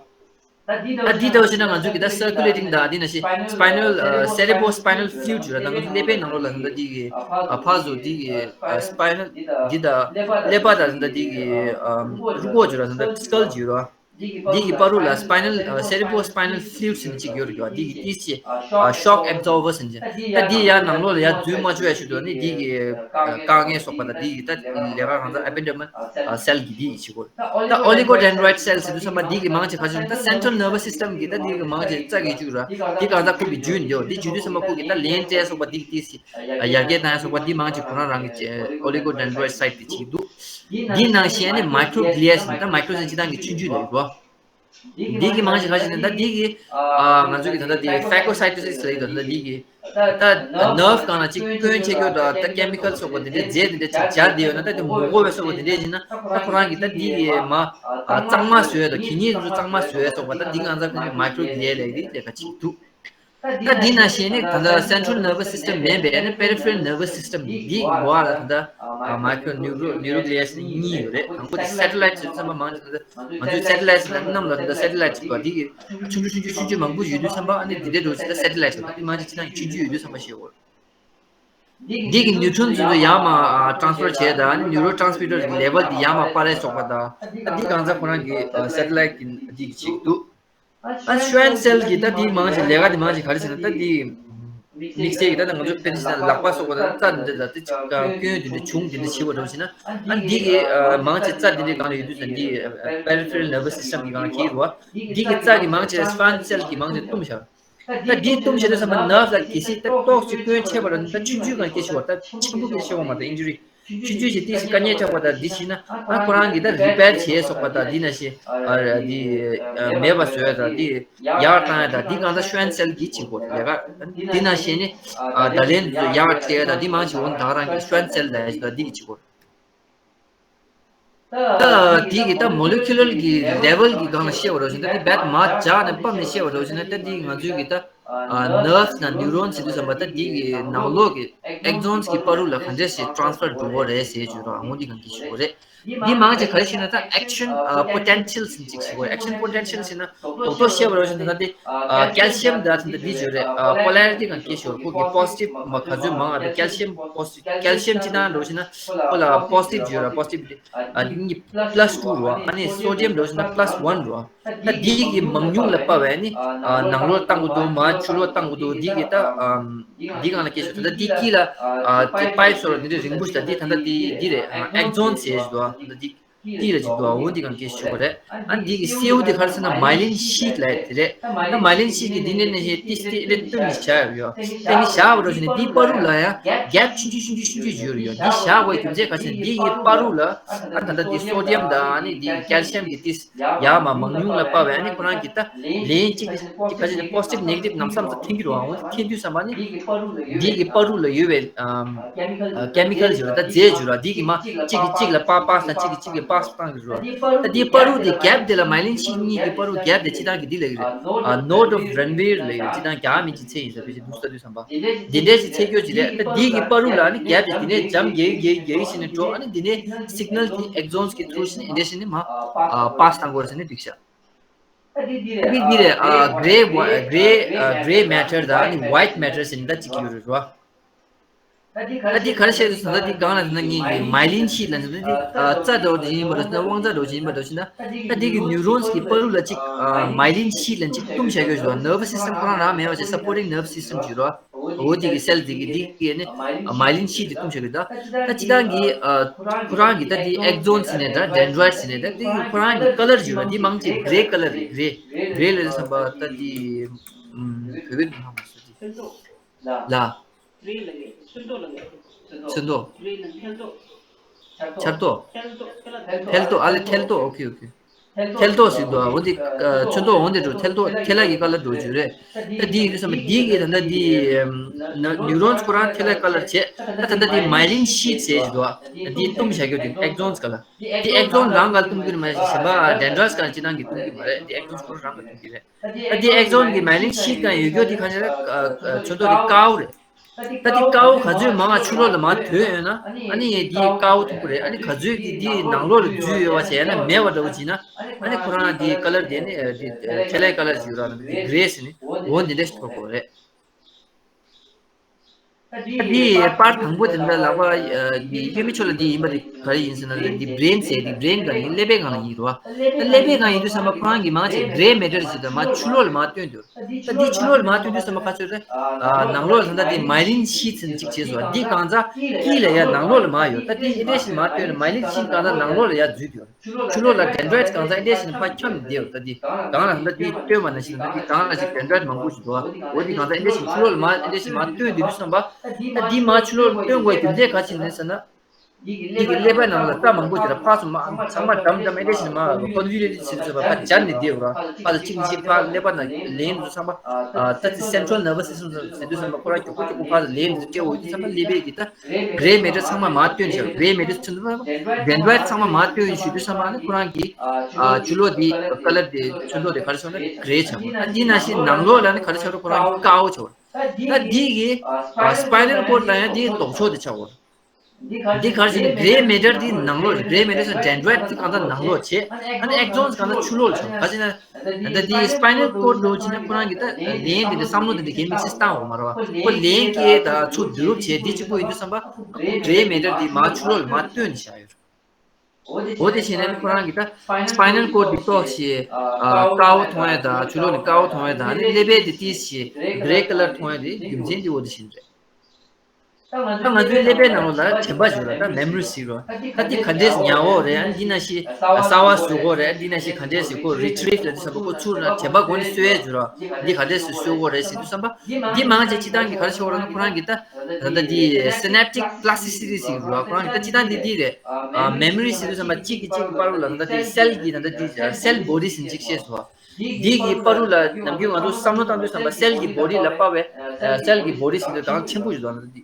ར། ད་འདི་འདྲ་བ་ཞིག་ན་ང་ཚོ་གི་ད་circulating ད་འདི་ནང་བཞིན་spinal ཨ་cerebrospinal fluid ཞིག་ཡོད་ར། ད་ང་ཚོ་ཀླད་པའི་ནང་ལོགས་ལ་ད་འདི་གི་ཨ་ཕར་ཚུར་འདི་གི་ཨ་spinal འདི་ད་ཀླད་པ་ད་ད་འདི་གི་ཨ་རུས་ཁོག་ཞིག་ཡོད་ར། ད་ད་skull ཞིག་ཡོད་ར། འདི་གི་བར་དུ་ལ་spinal ཨ་cerebrospinal fluid ཟེར་ནས་གཅིག་ཡོད་རེད་ཡོད། འདི་གི་ཏིས་ཅི་ཨ་shock absorber ཟེར་ནས་ད་འདི་ཡར་ནང་ལོགས་ལ་ཡར་འཛུལ་མ་ཆོག་ཡ་ཞིག་འདུག་ནི་འདི་གི་ཨ་བཀག་ཉར་སོགས་པ་ད་འདི་གི་ད་ལས་ཀ་གང་ཟག་ependymal ཨ་cell གི་འདི་གི་བྱེད་དགོས། ད་oligodendroid cell ཟེར་དུས་ཙམ་པ་འདི་གི་མང་ཆེ་ག་ཅིག་ད་central nervous system གི་ད་འདི་གི་མང་ཆེ་རྩ་གི་བཅུག་ར། འདི་གང་ཟག་ཁོ་གི་རྒྱུད་འདི་འདི་བརྒྱུད་དུས་ཙམ་པ་ཁོ་གི་ད་ལན་སྤྲད་སོགས་པ་འདི་གི་ཏིས་ཅི་ཨ་ཡར་རྒྱས་བཏང་ཡ་སོགས་པ་འདི་མང་ཆེ་ཁོ་རང་རང་གི་oligodendroid cell དེ་བྱེད་འདུག་འདི་ནང་བཞིན་ནི་microglia ཟེར་ད་micro ཟེར་སྤྱི་བཏང་གི་ཆུང་ཆུང་ལ་ཡོད་རོ། འདི་གི་མང་ཆེ་ག་ཅིག་ནི་ད་འདི་གི་ཨ་ང་ཚོ་གི་ད་ལྟ་འདི་phagocytosis ལ་ཡོད་ད་འདི་གི་ད་nerve སྒང་ལ་ཅིག་སྐྱོན་ཆེ་སྐྱོ་ད་ད་chemical སོགས་པ་འདི་འདྲའི་རྫས་འདི་འདྲ་ཅིག་སྦྱར་བསྡད་ཡོད་ན་ད་དེ་མོ་གོ་བའི་སོགས་པ་འདི་འདྲའི་ཡིན་ན་ད་ཁོ་རང་གི་ད་འདི་གི་མ་ཨ་གཙང་མ་བཟོས་ད་གད་སྙིགས་ཚོ་གཙང་མ་བཟོས་སོགས་པ་ད་འདི་ང་ཚོ་གི་microglia ལ་ཡོད་དེ་ལས་ཀ་ཅིག་འདུག་ད་འདི་ནང་བཞིན་ནི་ད་ལྟ་central nervous system མིན་པའི་ནི་peripheral nervous system འདི་གི་བར་ལ་ད་ལྟ་micro neuro neuroglia ནི་གཉིས་ཡོད་རེད། དང་པོ་དེ་satellite ཟེར་ཙམ་པ་མང་ཆེ་ད་ང་ཚོའི་satellite ཟེར་ན་གནམ་ལ་ད་ལྟ་satellite ཅིག་པ་འདི་གི་ཆུང་ཆུང་ཆུང་ཆུང་ཆུང་ཆུང་མང་པོ་ཡོད་དུས་ཙམ་པ་ཨ་ནི་འདི་འདྲའི་འགྲོ་ཅིག་ད་satellite ཅིག་པ་འདི་མང་ཆེ་ཅི་ན་ཆུང་ཆུང་ཡོད་དུས་ཙམ་པ་ཤེས་དགོས། འདི་གི་neutron ཚོ་ཚོ་ཡར་མར་transfer བྱས་ད་ཨ་ནི་neurotransmitter གི་level འདི་ཡར་མར་སྤར་རེས་སོགས་པ་ད་ཨ་འདི་གང་ཚ་ཁོ་རང་གི་satellite གི་འདི་གི་ཅིག་འདུག་ཨ་Schwann cell གི་ད་དེའི་མང་ཆེ་ལས་ཀ་དེ་མང་ཆེ་ག་རེ་ཟེར་ན་ད་དེ་དམིགས་བསལ་གི་ད་ང་ཚོ་དཔེ་ཆ་ལག་པ་སོགས་པ་ད་རྩ་འདི་ལ་དེ་ཅིག་སྐྱོན་དེ་འདྲ་བྱུང་དེ་འདྲ་བྱེད་པ་འདྲ་བ་ཞིག་ན་ཨ་འདི་གི་མང་ཆེ་རྩ་དེ་འདྲའི་སྒང་ལ་ཡོད་དུས་ཙམ་འདི་peripheral nervous system གི་སྒང་ལ་གྱེས་རུ་བ་འདི་གི་རྩ་གི་མང་ཆེ་Schwann cell གི་མང་ཆེ་བཏུམ་བཞག་ད་འདི་བཏུམ་བཞག་དུས་ཙམ་པ་nerve ལ་གལ་སྲིད་ད་ཏོག་ཅིག་སྐྱོན་ཆེ་བ་ལ་ད་ཆུང་ཆུང་སྒང་སྐྱེ་ཆེ་བ་ད་ཆེན་པོ་སྐྱེ་ཆེ་བ་མ་ད་injury ཆུང་ཆུང་ཞིག་ཏིག་ཙམ་དཀའ་ངལ་ཆགས་པ་དང་འདི་ཤེས་ན་ཨ་ཁོ་རང་གིས་ད་repair བྱེད་སོགས་པ་དང་འདི་ན་ཤེས་ཨ་འདི་མེད་པ་བཟོ་ཡ་དང་འདི་ཡག་བཏང་ཡ་དང་འདི་གང་ལྟར་Schwann cell གིས་བྱེད་དགོས་རེད་ལས་ཀ། འདི་ན་ཤེས་ནི་ཨ་ད་ལན་ཡག་སྤྲད་ཡ་དང་འདི་མང་ཆེ་འོ་ད་ག་རང་གི་Schwann cell ལ་ཡ་ཞིག་དང་འདི་གིས་བྱེད་དགོས་རེད། ད་འདི་གི་ད་molecular གི་level གི་སྒང་ལ་བཤད་པ་འདྲ་བཞིན་ད་འདི་རྦད་མར་འཇགས་ནས་ཕབ་ནས་བཤད་པ་འདྲ་བཞིན་ད་འདི་ང་ཚོའི་གི་ད་nerves དང་neurons ཟེར་དུས་ཙམ་པ་ད་འདི་གི་ནང་ལོགས་གི་axons གི་བར་དུ་ལ་ག་འདྲ་ཞིག་transfer འགྲོ་གི་རེད་ཟེར་བརྗོད་རོགས་ཨ་འོ་འདི་གང་གི་ཞུ་གི་རེད། འདི་མང་ཆེ་ག་རེ་ཞུ་ན་ད་action potential ཟེར་ཅིག་ཞུ་གི་རེད། action potential ཟེར་ན་རྡོག་རྡོག་བཤད་པ་འདྲ་བཞིན་ད་འདི་calcium ད་ད་འདི་བརྗོད་རེད། polarity གང་གི་ཞུ་རེད། ཁོ་གི་positive མ་ག་ཚོད་མང་ཨ་ད་calcium positive calcium ཅི་ན་འདྲ་བཞིན་ན་ཁོ་ལ་positive བརྗོད་ར་positive ཨ་འདི་གཉིས་plus two རོ། ཨ་ནི་sodium འདྲ་བཞིན་ན་plus one རོ། ད་འདི་གི་མང་ཉུང་ལ་དཔག་པའི་ནི་ཨ་ནང་ལོགས་བཏང་གི་འདུག་མར་ཕྱི་ལོགས་བཏང་གི་འདུག་འདི་གི་ད་ཨམ་འདི་གང་ལ་སྐད་ཆ་ད་ལྟ་འདི་དཀྱིལ་ལ་ཨ་དེ་pipe སོགས་འདི་འདྲ་རིང་པོ་ཞིག་ད་འདི་ད་ལྟ་འདི་འདི་རེད། ཨ་axon ཟེར་ཞིག་འདུག་ཨ་ད་ལྟ་འདི་དཀྱིལ་ལ་ཅིག་འདུག་ཨ་འོ་འདི་གང་སྐད་ཆ་ཞུ་བ་རེད། ཨ་འདི་གི་སེའུ་འདི་ག་རེ་ཟེར་ན་myelin sheath ལ་དེ་རེད། ད་myelin sheath གི་འདི་ནས་ནས་ཞེས་ཏིས་ཏི་ཨེ་ཏི་ཏི་ནས་བྱ་ཡོད་ཡོད། དེ་ནི་བྱ་བ་འདྲ་ཞིག་ནི་འདི་བར་དུ་ལ་ཡང་gap ཆུང་ཆུང་ཆུང་ཆུང་ཆུང་ཆུང་ཡོད་ཡོད། འདི་བྱ་བའི་རྒྱུ་མཚན་ག་ཅི་འདི་ཡི་བར་དུ་ལ་ཨ་ད་ལྟ་འདི་sodium དང་ཨ་ནི་འདི་calcium གི་ཏིས་ཡར་མར་མང་ཉུང་ལ་དཔག་པའི་ཨ་ནི་ཁོ་རང་གི་ད་ལན་གཅིག་གཅིག་ག་ཅི་ནི་positive negative ནམ་སང་ཚ་འཐེན་གྱི་རུ་ཨང་འཐེན་དུས་ཙམ་པ་ནི་འདི་གི་བར་དུ་ལ་ཡོད་པའི་chemical ཞིག་རེད། ད་རྫས་ཞིག་རེད། འདི་གི་མ་གཅིག་གིས་གཅིག་ལ་pass pass དང་གཅིག་གིས་གཅིག་ལ་pass བཏང་གི་རེད། ད་འདི་བར་དུ་དེ་gap དེ་ལ་myelin sheath གཉིས་ཀྱི་བར་དུ་gap དེ་སྤྱི་བཏང་གི་འདི་ལ་ཡོད་རེད། node of Ranvier ལ་ཡོད། སྤྱི་བཏང་རྒྱ་མི་གཅིག་ཚེ་ཡིན་ཟེར་བའི་ཞིག་འདུག་ས་དུས་བསམ་པ་འདི་འདྲའི་ཞིག་ཚེ་སྐྱོ་ཅིག་རེད། ད་འདི་གི་བར་དུ་ལ་ནི་gap དེ་དེ་ནས་འཇམ་རྒྱག་རྒྱག་རྒྱག་ཞིག་ནས་འགྲོ། ཨ་ནི་འདི་ནས་signal དེ་axons གི་through ཞིག་ནས་འདི་འདྲ་ཞིག་ནས་མ་pass བཏང་དགོས་རེད་ཟེར་ནས་འགྲིག་ཤག་ད་འདི་འདི་རེད། ཨ་gray gray gray matter དང་ཨ་ནི་white matter ཟེར་ནས་ད་གཅིག་ཡོད་རེད་རོ། ད་འདི་ག་རེ་བཤད་ཟེར་ན་ད་འདི་སྒང་ལ་ཟེར་ན་ངེད་ཀྱི་myelin sheath ལ་ཟེར་ན་འདི་རྩ་འདྲ་བོ་ཅིག་ཡིན་པ་འདྲ་ཟེར་ན་དབང་རྩ་འདྲ་བོ་ཅིག་ཡིན་པ་འདྲ་ཟེར་ན་ད་འདི་གི་neurons གི་བར་དུ་ལ་ཅིག་myelin sheath ལ་ཅིག་བཏུམ་བྱ་དགོས་ཞུ་བ། nervous system ཁོ་རང་རང་མེད་པ་ཅིག་supporting nervous system ཅིག་རོ། འོ་དེ་གི་སེལ་དེ་གི་དེ་གི་ནི་མའི་ལིན་ཤིད་དེ་བཏུམས་བཞག་གི་ད། ད་སྤྱིར་བཏང་གི་ཁོ་རང་གི་ད་དེ་ཨེག་ཛོན་ཟེར་ནས་ད་ཌེན་ཌྲའིཌ་ཟེར་ནས་ད་དེ་ཁོ་རང་གི་ཀ་ལར་ཞུ་ན་དེ་མང་ཆེ་གྷི་རེ་ཀ་ལར་རེད། གྷི་རེ། གྷི་རེ་ལ་བསམ་པ་ད་དེ་བོད་པའི་ནང་མ་སོ་དེ་ལ། ཚོན་མདོག་ལ་ཡོད། ཚོན་མདོག་ཚོན་མདོག་ཚོན་མདོག་ཚོན་མདོག་ཆར་མདོག་ཆར་མདོག་ཐལ་མདོག་ཨ་ལེ་ཐལ་མདོག་ཨོ་ཁེ་ཨོ་ཁེ། ཐལ་མདོག་ཟེར་འདུག་འོ་འདི་ཚོན་མདོག་འོ་འདི་འགྲོ་ཐལ་མདོག་ཐལ་ལ་གི་ཀ་ལར་འགྲོ་རྒྱུ་རེད། ད་འདི་ཡིན་དུས་ཙམ་པ་འདི་གི་ད་ལྟ་འདི་ནིའུ་རོན་ཁོ་རང་ཐལ་ལ་ཀ་ལར་བྱས། ད་ད་ལྟ་འདི་མའི་ལིན་ཤིད་ཟེར་གྱི་འདུག་འདི་བཏུམས་བཞག་རྒྱུ་འདི་ཨེག་ཛོན་ག་ལ། འདི་ཨེག་ཛོན་རང་ག་ལ་བཏུམས་རྒྱུ་ནི་མ་གཞན་པ་ཌེན་ཌྲའིཌ་ག་ལ་སྤྱིར་བཏང་གི་བཏུམས་རྒྱུ་མ་རེད། འདི་ཨེག་ཛོན་ཁོ་རང་ག་ལ་བཏུམས་རྒྱུ་རེད། ད་འདི་ཨེག་ཛོན་གི་མའི་ལིན་ཤིད་ག་ཡོད་རྒྱུ་འདི་ག་ཚོད་རེད། ཚོན་མདོག་འདི་དཀར་པོ་རེད། ད་འདི་དཀར་པོ་ག་ཚོད་མང་བ་ཕྱི་ལོགས་ལ་མར་ཐོན་ཡོད་ན་ཨ་ནི་འདི་དཀར་པོ་ཐོན་གྱི་རེད། ཨ་ནི་ག་ཚོད་ཀྱི་འདི་ནང་ལོགས་ལ་འཛུལ་ཡོད་པ་བྱས་ན་མེད་པ་འདྲ་བོ་བྱས་ན་ཨ་ནི་ཁོ་རང་འདི་ཀ་ལར་དེ་ནི་འདི་ཐལ་ལའི་ཀ་ལར་ཞིག་ཡོད་ར། འདི་གྷི་རེ་ཟེར་ནི་འོ་འདི་འདྲ་ཞིག་ཐོབ་དགོས་རེད། ད་འདི་པར་དང་པོ་དེ་འདྲ་ལག་པ་འདི་གཡོན་མའི་ཕྱོགས་ལ་འདི་ཡིན་པ་དེ་ག་རེ་ཡིན་ཟེར་ན་འདི་བྷི་རེན་ཟེར། འདི་བྷི་རེན་ག་ཡིན། ཀླད་པའི་སྒང་ལ་ཡིན་རོ། ད་ཀླད་པའི་སྒང་ཡིན་དུས་ཙམ་པ་ཁོ་རང་གི་མང་ཆེ་གྷི་རེ་མེ་ཊར་ཞིག་དང་མར་ཕྱི་ལོགས་ལ་མར་བཏོན་འདུག་ད་འདི་ཕྱི་ལོགས་ལ་མར་བཏོན་དུས་ཙམ་པ་ག་ཚོད་རེད། ནང་ལོགས་ལ་ད་ལྟ་འདི་མའི་ལིན་ཤིད་ཟེར་ཅིག་བྱས་སོང་། འདི་གང་ཚ་དཀྱིལ་ལ་ཡ་ནང་ལོགས་ལ་མར་ཡོད། ད་འདི་ཨེ་འདྲས་ཤིག་མར་བཏོན་ནས་མའི་ལིན་ཤིད་གང་ཚ་ནང་ལོགས་ལ་ཡ་འཛུལ་འདུག་ཕྱི་ལོགས་ལ་ཌེན་ཌྲའིཌ་གང་ཚ་ཨེ་འདྲས་ཤིག་ཕར་འཁྱམས་ནས་བསྡད་ཡོད། ད་འདི་གང་ལ་ད་འདི་བཏོན་པ་ནང་བཞིན་ད་འདི་གང་ལ་ཞིག་ཌེན་ཌྲའིཌ་མང་པོ་ཞིག་འདུག་འོ་འདི་གང་ཚ་ཨེ་འདྲས་ཤིག་ཕྱི་ལོགས་ལ་མར་ཨེ་འདྲས་ཤིག་མར་བཏོན་དུས་དུས་ཙམ་པ་ད་འདི་མར་ཕྱི་ལོགས་ལ་བཏོན་དགོས་རྒྱུ་མཚན་ག་ཅི་ནས་ཟེར་ན། འདི་གི་ཀླད་པ་ནང་ལ་རྩ་མང་པོ་ཅིག་ལ་ཕར་ཚུར་མར་ཚང་མ་འགྲམ་འགྲམ་ཨེ་འདྲས་ཤིག་མར་ཀོན་ཝོ་ལུ་ཊེཌ་ཟེར་དུས་ཙམ་པ་ཕར་སྦྱར་ནས་བསྡད་ཡོད་ར། ཕར་ལ་གཅིག་ནས་གཅིག་ཕར་ཀླད་པ་ནང་ལེན་དུས་ཙམ་པ། ད་ཅི་སེན་ཊྲལ་ནར་བ་སི་སི་ཊམ་ཟེར་དུས་ཙམ་པ་ཁོ་རང་མགྱོགས་པོ་མགྱོགས་པོ་ཕར་ལ་ལེན་དུས་སྐྱེ་འོ་དུས་ཙམ་པ་ཀླད་པའི་གི་ད་གྷི་རེ་མེ་ཊར་ཚང་མ་མར་བཏོན་བྱས། གྷི་རེ་མེ་ཊར་ཚོན་མདོག་ཌེན་ཌྲའིཌ་ཚང་མ་མར་བཏོན་ཞུ་དུས་ཙམ་པ་ནི་ཁོ་རང་གི་ཕྱི་ལོགས་དེ་ཀ་ལར་དེ་ཚོན་མདོག་དེ་ག་རེ་ཆགས་ན་གྷི་རེ་ཆགས་པ། ད་འདི་ནང་བཞིན་ནང་ལོགས་ལ་ནི་ག་རེ་ཆགས་རེད། ཁོ་རང་དཀར་པོ་ཆགས་པ། ད་འདི་གི་སྤའི་ནལ་ཀོཌ་ལ་ཡང་འདི་ལྡོག་ཕྱོགས་དེ་ཆགས་པ། འདི་ག་རེ་ཟེར་ན་གྷི་རེ་མེ་ཊར་འདི་ནང་ལོགས་རེད། གྷི་རེ་མེ་ཊར་ཟེར་ཌེན་ཌྲའིཌ་འདི་གང་ལྟར་ནང་ལོགས་བྱས། ཨ་ནི་ཨེག་ཛོན་གང་ལྟར་ཕྱི་ལོགས་ལ་ཆགས། ག་ཅི་ན་ད་ལྟ་འདི་སྤའི་ནལ་ཀོཌ་འདྲ་བོ་ཅིག་ན་ཁོ་རང་གི་ད་ལན་དེ་འདྲ་བསམ་བློ་དེ་འདྲ་གའི་དམིགས་བསལ་བཏང་འོང་མ་རེད་བ། ཁོ་ལན་སྐྱེས་ད་ཚུར་བསྡུ་རུབ་བྱས་འདི་གཅིག་པོ་ཡིན་དུས་ཙམ་པ་གྷི་རེ་མེ་ཊར་འདི་མར་ཕྱི་ལོགས་ལ་མར་བཏོན་ནས་བཞག་ཡོད་རེད། འོ་དེ་བྱས་ནས་ཁོ་རང་གི་ད་སྤའི་ནལ་ཀོཌ་འདི་ཏོག་ཞིག་དཀར་པོ་མཐོང་ཡ་དང་ཕྱི་ལོགས་ནས་དཀར་པོ་མཐོང་ཡ་དང་ཨ་ནི་ཀླད་པའི་དེ་ཏིས་ཞིག་གྷི་རེ་ཀ་ལར་མཐོང་ཡ་དེ་རྒྱུ་མཚན་འདི་འོ་དེ་བཞིན་རེད། ད་ང་ཚོའི་ཀླད་པའི་ནང་ལོགས་ལ་དྲན་པ་ཡོད་ར། ད་མེ་མོ་རི་ཟེར་རོ། ད་འདི་ག་འདྲས་ཉར་འོ་རེད། ཨ་ནི་འདི་ན་ཞིག་གསར་པ་བཟོ་དགོས་རེད། ཨ་ནི་འདི་ན་ཞིག་ག་འདྲས་ཟེར་ཁོ་རི་ཊི་རིབ་ལ་འདི་བསམ་པ་ཁོ་ཚུར་ན་དྲན་པ་སྒོ་ནས་གསོ་ཡས་ཡོད་ར། འདི་ག་འདྲས་ཟེར་བཟོ་དགོས་རེད་ཟེར་དུས་བསམ་པ་འདི་མང་ཆེ་སྤྱིར་བཏང་གི་ག་རེ་ཆགས་ར་ན་ཁོ་རང་གི་ད་ད་ལྟ་འདི་སི་ནེབ་ཊིག་པི་ལ་སི་ཊི་སི་ཊི་ཟེར་གི་ར། ཁོ་རང་གི་ད་སྤྱིར་བཏང་འདི་འདི་རེད། མེ་མོ་རི་ཟེར་དུས་བསམ་པ་གཅིག་གིས་གཅིག་གི་བར་ལ་ད་ལྟ་འདི་སེལ་གི་ད་ལྟ་འདི་སེལ་བོ་ཌི་ཟེར་ཅིག་ཤེས་སོ། འདི་གི་བར་ལ་ནམ་རྒྱུན་ང་ཚོ་བསམ་བློ་བཏང་དུས་ཙམ་པ་སེལ་གྱི་བོ་ཌི་ལ་དཔག་པའི་སེལ་གྱི་བོ་ཌི་ཟེར་དུས་གང་ཆེན་པོ་ཞིག་འདུག་འདི་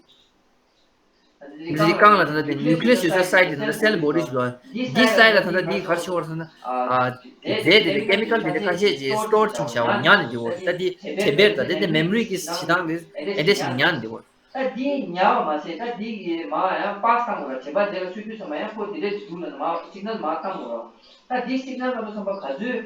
འདི་རྐང་ལ་ད་ལྟ་འདི་ནིའུ་ཀི་ལི་ཡས་ཡོད་ས་སའི་ཌི་འདི་སེལ་བོ་ཌི་ཞིག་འདུག་འདི་སའི་ཌི་ལ་ད་ལྟ་འདི་ག་རེ་ཤོར་བ་ཟེར་ན་རྫས་དེ་འདྲ་ཀེ་མི་ཀལ་དེ་འདྲ་ཁ་ཤས་ཀྱིས་སི་ཊོར་བྱས་བཞག་པ་ཉར་ནས་འདུག་ད་འདི་དྲན་པའི་ད་འདི་འདི་མེ་མོ་རི་གི་བྱེད་སྟངས་དེ་ཨེ་འདྲ་ཞིག་ཉར་ནས་འདུག་ད་འདི་ཉར་བ་མ་ཟད་ད་འདི་གི་མ་ཡང་པཱ་སི་བཏང་དགོས་ར། དྲན་པ་རྗེས་ལ་སོས་དུས་ཙམ་པ་ཡང་ཁོ་དེ་འདྲའི་འདུག་ལ་ནི་མ་སི་ག་ནལ་མ་བཏང་དགོས་ར། ད་འདི་སི་ག་ནལ་ལ་བསམ་པ་ག་ཚོད་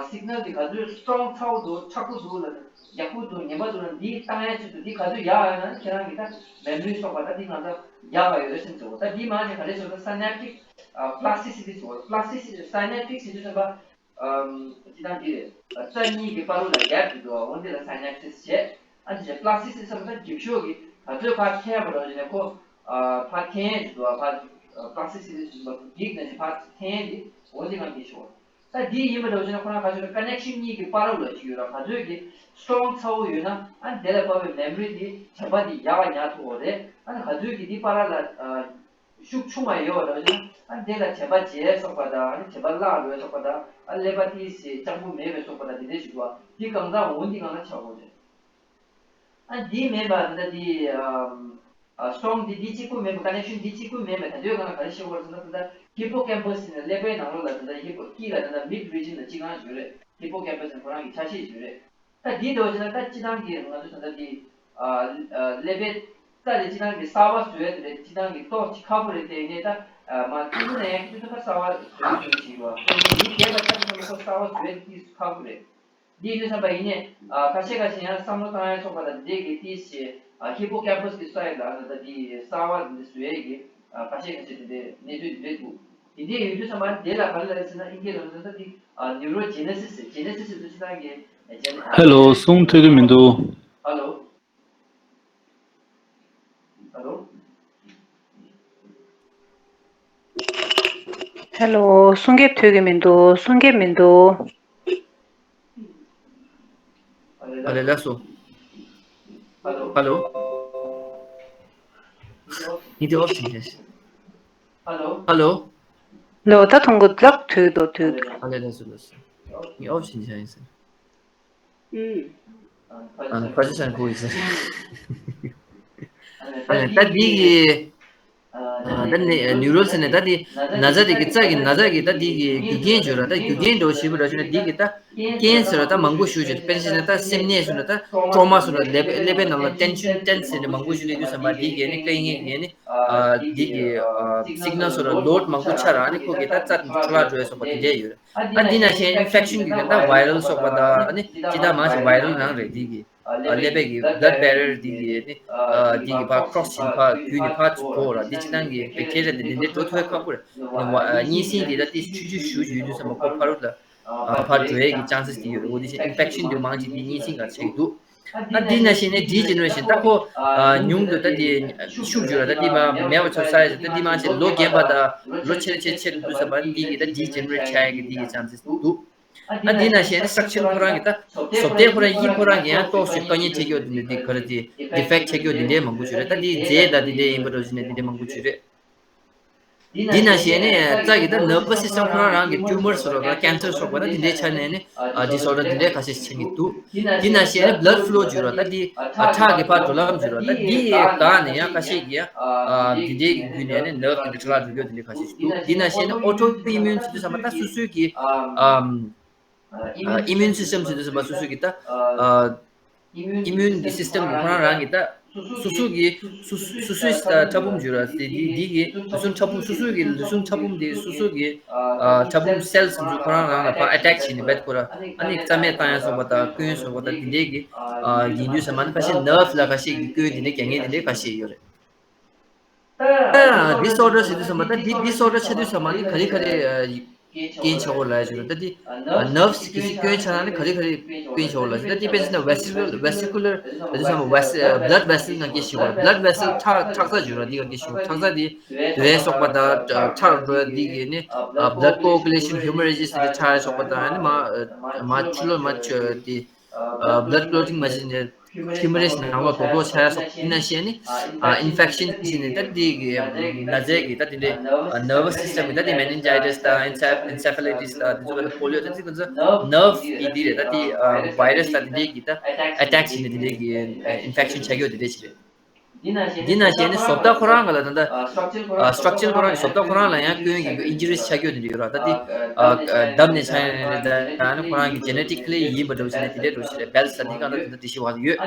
སི་ག་ནལ་འདི་ག་ཚོད་སི་ཊོང་ཚ་བོ་འདུག་མཁྲེགས་པོ་འདུག་ལ་ཡག་པོ་འདུག་ངན་པ་འདུག་ལ་འདི་བཏང་ཡ་ཆེད་དུ་འདི་ག་ཚོད་ཡག་ཡོད་ན་ནི་ཁྱེད་རང་གི་ད་མེ་མོ་རི་སོགས་པ་ད་འདི་གང་ལྟར་ཡག་ག་ཡོད་རེད་ཟེར་ནས་ཟེར་བ། ད་འདི་མ་ནི་ག་རེ་ཟེར་ན་སི་ནེབ་ཊིག་པི་ལ་སི་ཊི་སི་ཊི་ཟེར་བ། པི་ལ་སི་ཊི་སི་ཊི་སི་ནེབ་ཊིག་ཟེར་དུས་ཙམ་པ་སྤྱིར་བཏང་འདི་རེད། རྩ་གཉིས་ཀྱི་བར་དུ་ལ་གེབ་འདུག་འོ་འདི་ལ་སི་ནེབ་སིས་བྱས། ཨ་ནི་བྱས་པི་ལ་སི་ཊི་སི་ཊི་ཟེར་བ་ད་འགྱིག་ཤོག་གི་ག་ཚོད་ཕར་འཐེན་པ་རོ་བྱས་ནས་ཁོ་ཕར་འཐེན་འདུག་ཕར་པི་ལ་སི་ཊི་སི་ཊི་ཟེར་བ་འགྱིག་ནང་བཞིན་ཕར་འཐེན་ཏེ་འོ་འདི་གང་འགྱིག་ཤོག་ད་འདི་ཡིན་པ་འདྲ་བོ་བྱས་ན་ཁོ་རང་ག་ཚོད་ཀ་ནེག་ཤན་གཉིས་ཀྱི་བར་དུ་ལ་ཞིག་ཡོད་ར། ག་ཚོད་ཀྱི་སི་ཊོང་ཚ་བོ་ཡོད་ན་ཨ་ནི་དེ་ལ་བབས་པའི་མེ་མོ་རི་འདི་དྲན་པ་འདི་ཡག་ག་ཉར་ཐུབ་པ་རེད། ཨ་ནི་ག་ཚོད་ཀྱི་འདི་བར་ལ་ཤུགས་ཆུང་བ་ཡོད་པ་འདྲ་བོ་བྱས་ན་ཨ་ནི་དེ་ལ་དྲན་པ་བརྗེད་སོགས་པ་དང་ཨ་ནི་དྲན་པ་བརླག་འགྲོ་སོགས་པ་དང་ཨ་ཀླད་པ་དེ་ཞེ་སྤྱང་པོ་མེད་པའི་སོགས་པ་དང་དེ་འདྲས་ཞིག་འདུག་བ། འདི་གང་ཟག་འོ་འདི་གང་ཟག་ཆགས་དགོས་རེད། ཨ་འདི་མེད་པ་ད་ལྟ་འདི་ཨ་སི་ཊོང་འདི་འདི་གཅིག་པུ་མེད་པ་ཀ་ནེག་ཤན་འདི་གཅིག་པུ་མེད་པ་ད་དུང་གང་ལ་ག་རེ་ཤེས་དགོས་རེད་ཟེར་ན་ད་ལྟ་ཧི་པོ་ཀེམ་པ་སི་ཟེར་ནས་ཀླད་པའི་ནང་ལོགས་ལ་ད་ལྟ་ཧི་པོ་དཀྱིལ་ལ་ད་ལྟ་མིཌ་རི་ཇན་ལ་གཅིག་རང་ཡོད་རེད། ཧི་པོ་ཀེམ་པ་སི་ཟེར་ཁོ་རང་གི་ཆ་ཤས་ཡོད་རེད། ད་འདི་འདྲ་བོ་བྱས་ན་ད་སྤྱིར་བཏང་གི་ང་ཚོ་ད་ལྟ་འདི་ཨ་ཀླད་པའི་རྩ་ལས་སྤྱིར་བཏང་གི་གསར་པ་བཟོ་ཡ་དེ་རེད། སྤྱིར་བཏང་གི་ཏོག་ཅིག་ཁག་པོ་རེད། དེ་ནས་ད་ཨ་མ་ཏིག་ཏིག་ན་ཡང་ཁྱེད་ཚོ་ད་གསར་པ་བཟོ་ཡ་ཞིག་ཡོད་པ་དེ་ནས་མི་རྒན་པ་ཆགས་ཚང་མ་ཁོ་གསར་པ་བཟོ་ཡ་དེ་ཏིག་ཁག་པོ་རེད། འདི་ཡིན་དུས་ཙམ་པ་ཡིན་ནས་ཨ་ཁ་ཤས་ཁ་ཤས་ཡང་བསམ་བློ་བཏང་ཡ་ཚོགས་པ་དང་འདི་གའི་ཏིས་ཞེས་ཨ་ཧི་པོ་ཀེམ་པ་སི་གི་སའི་ཌི་ལ་ཨ་ད་འདི་གསར་པ་འདི་བཟོ་ཡས་ཀྱི་ཨ་ཁ་ཤས་ཁ་ཤས་དེ་འདྲའི་གནས་ཚུལ་འདི་འདྲས་འདུག་དེ་འདྲས་ཡོད་དུས་ཙམ་པ་འདི་ལ་ག་རེ་ལབ་ཟེར་ན་ཨིན་སྐད་ལ་ཟེར་ན་འདི་ཨ་ནིའུ་རོ་ཇེ་ནེ་སི་སི་ཇེ་ནེ་སི་སི་ཟེར་དུས་ཙམ་པ་གི་ཇེ་ནེ་ཧེ་ལོ། གསུང་ཐོས་ཀྱི་མི་འདུག་ཧེ་ལོ། ཧེ་ལོ། གསུང་སྐད་ཐོས་ཀྱི་མི་འདུག་གསུང་སྐད་མི་འདུག་ཨ་ལེ་ལགས་སོ། ཧེ་ལོ། ཡིན་དེ་ཨོབ་ཕྱིན་ཆད། ཧེ་ལོ། ལོ། ད་ཐོང་གོ་ལགས། ཐོས་འདུག་ཐོས་འདུག་ཨ་ལེ་ལགས་སོ་ལགས་སོ། ཡིན་ཨོབ་ཕྱིན་ཆད་ཡིན་ཟེར། ཨ་ནི་ཕར་ཕྱིན་ཆད་ཁོ་ཡིན་ཟེར། ཨ་ནི་ད་འདི་གི་ད་ནི་ནིའུ་རོལ་ཟེར་ནས་ད་འདི་ན་ཚ་དེ་གི་རྩ་གི་ན་ཚ་གི་ད་འདི་གི་རྒྱུ་རྐྱེན་བརྗོད་ར། ད་རྒྱུ་རྐྱེན་འགྲོ་ཞིབ་ར་བྱུང་ན་འདི་གི་ད་རྐྱེན་ཟེར་ར་ད་མང་པོ་ཞུ་བྱེད། དཔེར་ན་ད་སེམས་ནད་སོང་ན་ད་ཀྲོ་མ་སོང་ན་ཀླད་པའི་ནང་ལ་ཏེན་ཤན་ཏེན་ཟེར་ནས་མང་པོ་ཞུ་ནས་དུས་ཙམ་པ་འདི་གི་ནི་སྐད་ངན་གི་ནི་འདི་གི་སིག་ནལ་སོང་ན་ལོཌ་མང་པོ་ཆགས་ར། ཨ་ནི་ཁོ་གི་ད་རྩ་འཕྲོ་བརླག་འགྲོ་ཡ་སོགས་པ་དེ་འདྲས་ཡོད། ཨ་འདི་ནང་བཞིན་ཨིན་ཕེག་ཤན་གྱི་ད་བྷའི་རལ་སོགས་པ་དང་ཨ་ནི་སྤྱི་བཏང་མང་ཆེ་བྷའི་རལ་རང་རེད། འདི་གི་ཀླད་པའི་གི་blood barrier འདི་གི་ནི་འདི་གི་ཕར་ཀྲོ་སི་བྱས་ནས་ཕར་བརྒྱུད་ནས་ཕར་འགྲོ་ར། འདི་སྤྱི་བཏང་གི་བེག་ཊི་རི་ཡ་དེ་འདི་འདྲས་འགྲོ་ཐུབ་ཁག་པོ་རེད། གཉན་སྲིན་འདི་ད་ཏི་ཆུ་ཆུ་ཞུ་ཞུ་དུས་ཙམ་པ་ཁོ་ཕ་རུ་ལ་ཕར་འགྲོ་ཡས་ཀྱི་ཅན་སེ་སི་དེ་ཡོད་རེད། འོ་དེ་བཞིན་ཨིན་ཕེག་ཤན་དེ་མང་ཆེ་དེ་གཉན་སྲིན་སྒང་ཆགས་ཀྱི་འདུག་ཨ་འདི་ནང་བཞིན་ནི་ཌི་ཇེ་ནེ་རེ་ཤན། ད་ཁོ་ཉུང་དུ་ད་དེ་ཤུགས་ཆུ་ར་ད་དེ་མ་མེད་པ་ཆགས་ས་ཡ། ད་དེ་མང་ཆེ་ལོ་རྒན་པ་དང་ལོ་ཆེ་རུ་ཆེ་ཆེ་རུ་འདུག་ས་བ་འདི་གི་ད་ཌི་ཇེ་ནེ་རེ་ཊི་ཆགས་ཡ་གི་འདི་གི་ཅན་སེ་སི་འདུག་ཨ་འདི་ནང་བཞིན་ནི་སི་ཊྲག་ཅར་ཁོ་རང་གི་ད་བཟོ་ལྟ་ཁོ་རང་དབྱིབས་ཁོ་རང་གི་ཡང་ཏོག་ཙམ་དཀའ་ངལ་འཕྲད་ཀྱི་ཡོད་དེ་འདི་ག་རེ་དེ་ཌི་ཕེག་ཊི་ཆགས་ཀྱི་ཡོད་དེ་འདྲས་མང་པོ་ཞིག་རེད། ད་འདི་རྫས་དང་དེ་འདྲས་ཡིན་པ་འདྲ་བཞིན་ནི་དེ་འདྲས་མང་པོ་ཞིག་རེད། འདི་ནང་བཞིན་ནི་རྩ་གི་ད་ནར་བ་སི་སི་ཊམ་ཁོ་རང་རང་གི་ཊིའུ་མར་སོགས་ལ་ཀེན་སར་སོགས་པ་ད་དེ་འདྲའི་ཆ་ནས་ནི་ཌི་སི་ཨོར་ཌར་དེ་འདྲའི་ཁ་ཤས་ཤིག་ཆགས་ཀྱི་འདུག་འདི་ནང་བཞིན་ནི་བྷ་ལཌ་ཕུ་ལོ་བརྗོད་ར། ད་འདི་ཁྲག་གི་ཕར་འགྲོ་ལམ་བརྗོད་ར། ད་འདི་སྒང་ནས་ཡང་ཁ་ཤས་ཀྱིས་ཡང་འདི་འདྲའི་བརྒྱུད་ནས་ནི་ནར་བ་དེ་འདྲ་འཕྲོ་བརླག་འགྲོ་རྒྱུ་དེ་འདྲའི་ཁ་ཤས་ཤིག་འདུག་འདི་ནང་བཞིན་ནི་ཨོ་ཊོ་ཨི་མིའུན་ཟེར་དུས་ཙམ་པ་ད་སོ་སོའི་གི་ཨིམ་མིའུན་སི་སི་ཊམ་ཟེར་དུས་ཙམ་པ་སོ་སོའི་གི་ད་ཨིམ་མིའུན་གི་སི་སི་ཊམ་གི་ཁོ་རང་རང་གི་ད་སོ་སོ་གི་སོ་སོ་སོ་སོའི་ཕྲ་ཕུང་བརྗོད་ར། དེ་དེ་དེ་གི་ལུས་ཟུངས་ཕྲ་ཕུང་སོ་སོ་གི་ལུས་ཟུངས་ཕྲ་ཕུང་དེ་སོ་སོ་གི་ཕྲ་ཕུང་སེལ་སི་ཚོ་ཁོ་རང་རང་ལ་ཕར་ཨེ་ཊེག་བྱས་ནས་བེད་ཁོ་ར་ཨ་ནི་རྩ་མེད་བཏང་ཡ་སོགས་པ་དང་སྐྱོན་སོགས་པ་དང་དེ་འདྲའི་གི་ཡིན་དུས་ཙམ་པ་ནི་ཁ་ཤས་ནར་བ་ལ་ཁ་ཤས་ཀྱི་སྐྱོན་དེ་འདྲའི་རྐྱེན་ངན་དེ་འདྲའི་ཁ་ཤས་ཡོད་རེད། ད་ཌི་སི་ཨོར་ཌར་ཟེར་དུས་ཙམ་པ་ད་འདི་ཌི་སི་ཨོར་ཌར་ཆགས་དུས་ཙམ་པ་ནི་ག་རེ་ག་རེ་རྐྱེན་ཆགས་ཀྱི་ཡོད་ལབ་ཡ་ཞིག་རེད། ད་འདི་ནར་བ་སི་གི་སྐྱོན་ཆགས་ན་ནི་ག་རེ་ག་རེ་སྐྱོན་ཆགས་ཀྱི་ཡོད་ལབ་ཡ་ཞིག་ད་འདི་དཔེར་ན་ཝེ་སི་ཀུ་ལར་ཝེ་སི་ཀུ་ལར་ཟེར་དུས་ཙམ་པ་ཝེ་སི་བྷ་ལཌ་ཝེ་སེལ་ནང་སྐད་ཤེས་དགོས། བྷ་ལཌ་ཝེ་སེལ་ཁྲག་ཁྲག་རྩ་བརྗོད་ར། འདི་ག་སྐད་ཤེས་དགོས། ཁྲག་རྩ་འདི་དུ་བའི་སོགས་པ་དང་ཁྲག་འགྲོ་ཡ་འདི་གི་ནི་བྷ་ལཌ་ཀོ་ཨ་གུ་ལེ་ཤན་ཧེ་མོ་རེ་ཇི་ཟེར་ཏེ་ཆགས་ཡ་སོགས་པ་དང་ནི་མ་མ་ཆུ་ལོག་མ་ཆུ་དེ་བྷ་ལཌ་ཀི་ལོ་ཊིང་མ་ཤིན་ནི་ཧེ་མོ་རེ་ཇི་ནང་ལོགས་རྡོག་རྡོག་ཆགས་ཡ་སོགས་འདི་ནང་བཞིན་ནི་ཨིན་ཕེག་ཤན་ཟེར་ནི་ད་འདི་གི་ན་ཚའི་གི་ད་འདི་འདྲའི་ནར་བ་སི་སི་ཊམ་གི་ད་འདི་མེ་ནིན་ཇའི་ཊི་སི་དང་ཨིན་སེ་ཕ་ལའི་ཊི་སི་དང་འདི་ཚོ་གི་ད་པོ་ལི་ཡོ་ད་འདི་ཁོ་ཚོ་ནར་བ་གི་འདི་རེད། ད་འདི་བྷའི་ར་སི་ད་འདི་འདྲའི་གི་ད་ཨེ་ཊེག་བྱས་ནི་འདི་འདྲའི་གི་ཨིན་ཕེག་ཤན་ཆགས་ཀྱི་ཡོད་འདི་འདྲའི་ཞིག་རེད། འདི་ནང་བཞིན་ནི་བཟོ་ལྟ་ཁོ་རང་ག་ལ་ད་ལྟ་སི་ཊྲག་ཅར་ཁོ་རང་གི་བཟོ་ལྟ་ཁོ་རང་ལ་ཡང་སྐྱོན་གྱི་ཨིན་ཇུ་རིས་ཆགས་ཀྱི་ཡོད་དེ་འདྲ་ཡོད་ར། ད་འདི་བརྡབས་ནས་ཆགས་ཡོད་རེད། ད་ནི་ཁོ་རང་གི་ཇེ་ནེ་ཊིག་ལི་ཡིན་པ་འདྲ་བོ་ཞིག་ནས་དེ་འདྲའི་འདྲ་བོ་ཞིག་རེད། བྷེལ་ས་འདི་གང་ལྟར་དེ་འདྲ་འགྲེལ་བཤད་བྱས་ཡོད།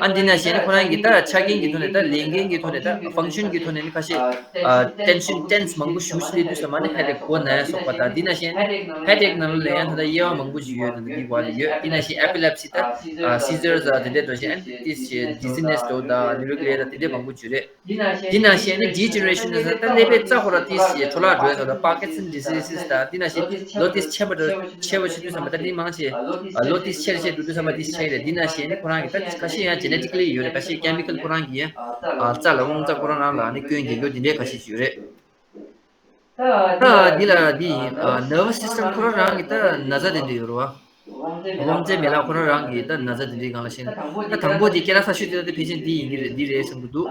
ཨ་འདི་ནང་བཞིན་ནི་ཁོ་རང་གི་ད་ཆ་རྐྱེན་གྱི་ཐོག་ནས་ད་ལས་འགན་གྱི་ཐོག་ནས་ད་ཕང་ཤན་གྱི་ཐོག་ནས་ནི་ཁ་ཤས་ཏེན་ཤན་ཏེན་སི་མང་པོ་ཞེ་པོ་ཞིག་སླེབས་དུས་ཙམ་པ་ནི་ཧེ་ཌེག་མགོ་ན་ཡ་སོགས་པ་དང་འདི་ནང་བཞིན་ཧེ་ཌེག་ནང་ལ་ཡང་ད་ལྟ་དབྱེ་བ་མང་པོ་ཞིག་ཡོད། ད་ལྟ་འདི་བར་ལ་ཡོད། འདི་ནང་བཞིན་ཨེ་པི་ལེབ་སི་ད་སི་ཛར་ཟ་དེ་འདྲས་འགྲོ་བཞིན་ཨ་ནི་ཏིས་ཌི་ཛི་ནེ་སི་འགྲོ་ད་ནིའུ་རོ་ཀི་ལེ་ད་དེ་འདྲས་མང་པོ་ཞིག་རེད། འདི་ནང་བཞིན་ནི་ཌི་ཇེ་ནེ་རེ་ཤན་ཟེར་ད་ཀླད་པའི་རྩ་ཁོ་ར་ཏིས་འཕྲོ་བརླག་འགྲོ་ཡ་ཟེར་ད་པར་ཀིན་སན་ཌི་ཟི་སི་ད་འདི་ནང་བཞིན་ལོ་ཏིས་ཆེ་བ་འགྲོ་ཆེ་བ་ཆེ་དུས་ཙམ་པ་ད་འདི་མང་ཆེ་ལོ་ཏིས་ཆེ་རེ་ཆེ་འགྲོ་དུས་ཙམ་པ་ཏིས་ཆེ་རེད། འདི་ནང་བཞིན་ནི་ཁོ་རང་གི་ད་ཁ་ཤས་ཡང་ཇེ་ནེ་ཊིག་ལི་ཡོད་རེད། ཁ་ཤས་ཀེ་མི་ཀལ་ཁོ་རང་གི་ཡང་རྩ་ལ་དབང་རྩ་ཁོ་རང་རང་ལ་ནི་སྐྱོན་འགེལ་རྒྱུ་འདི་འདྲའི་ཁ་ཤས་ཡོད་རེད། ད་འདི་ལ་འདི་ནར་བ་སི་སི་ཊམ་ཁོ་རང་རང་གི་ད་ན་ཚ་དེ་འདྲ་ཡོད་རེད་བ། དབང་རྩའི་མེ་ལྷ་ཁོ་རང་རང་གི་ད་ན་ཚ་དེ་འདྲའི་སྒང་ལ་བཤད་ན། ད་དང་པོ་དེ་སྐད་གྲགས་ཆེ་ཤོས་དེ་ད་དེ་ཕལ་ཆེར་འདི་ཡིན་གྱི་རེད། འདི་རེད་བསམ་གྱི་འདུག་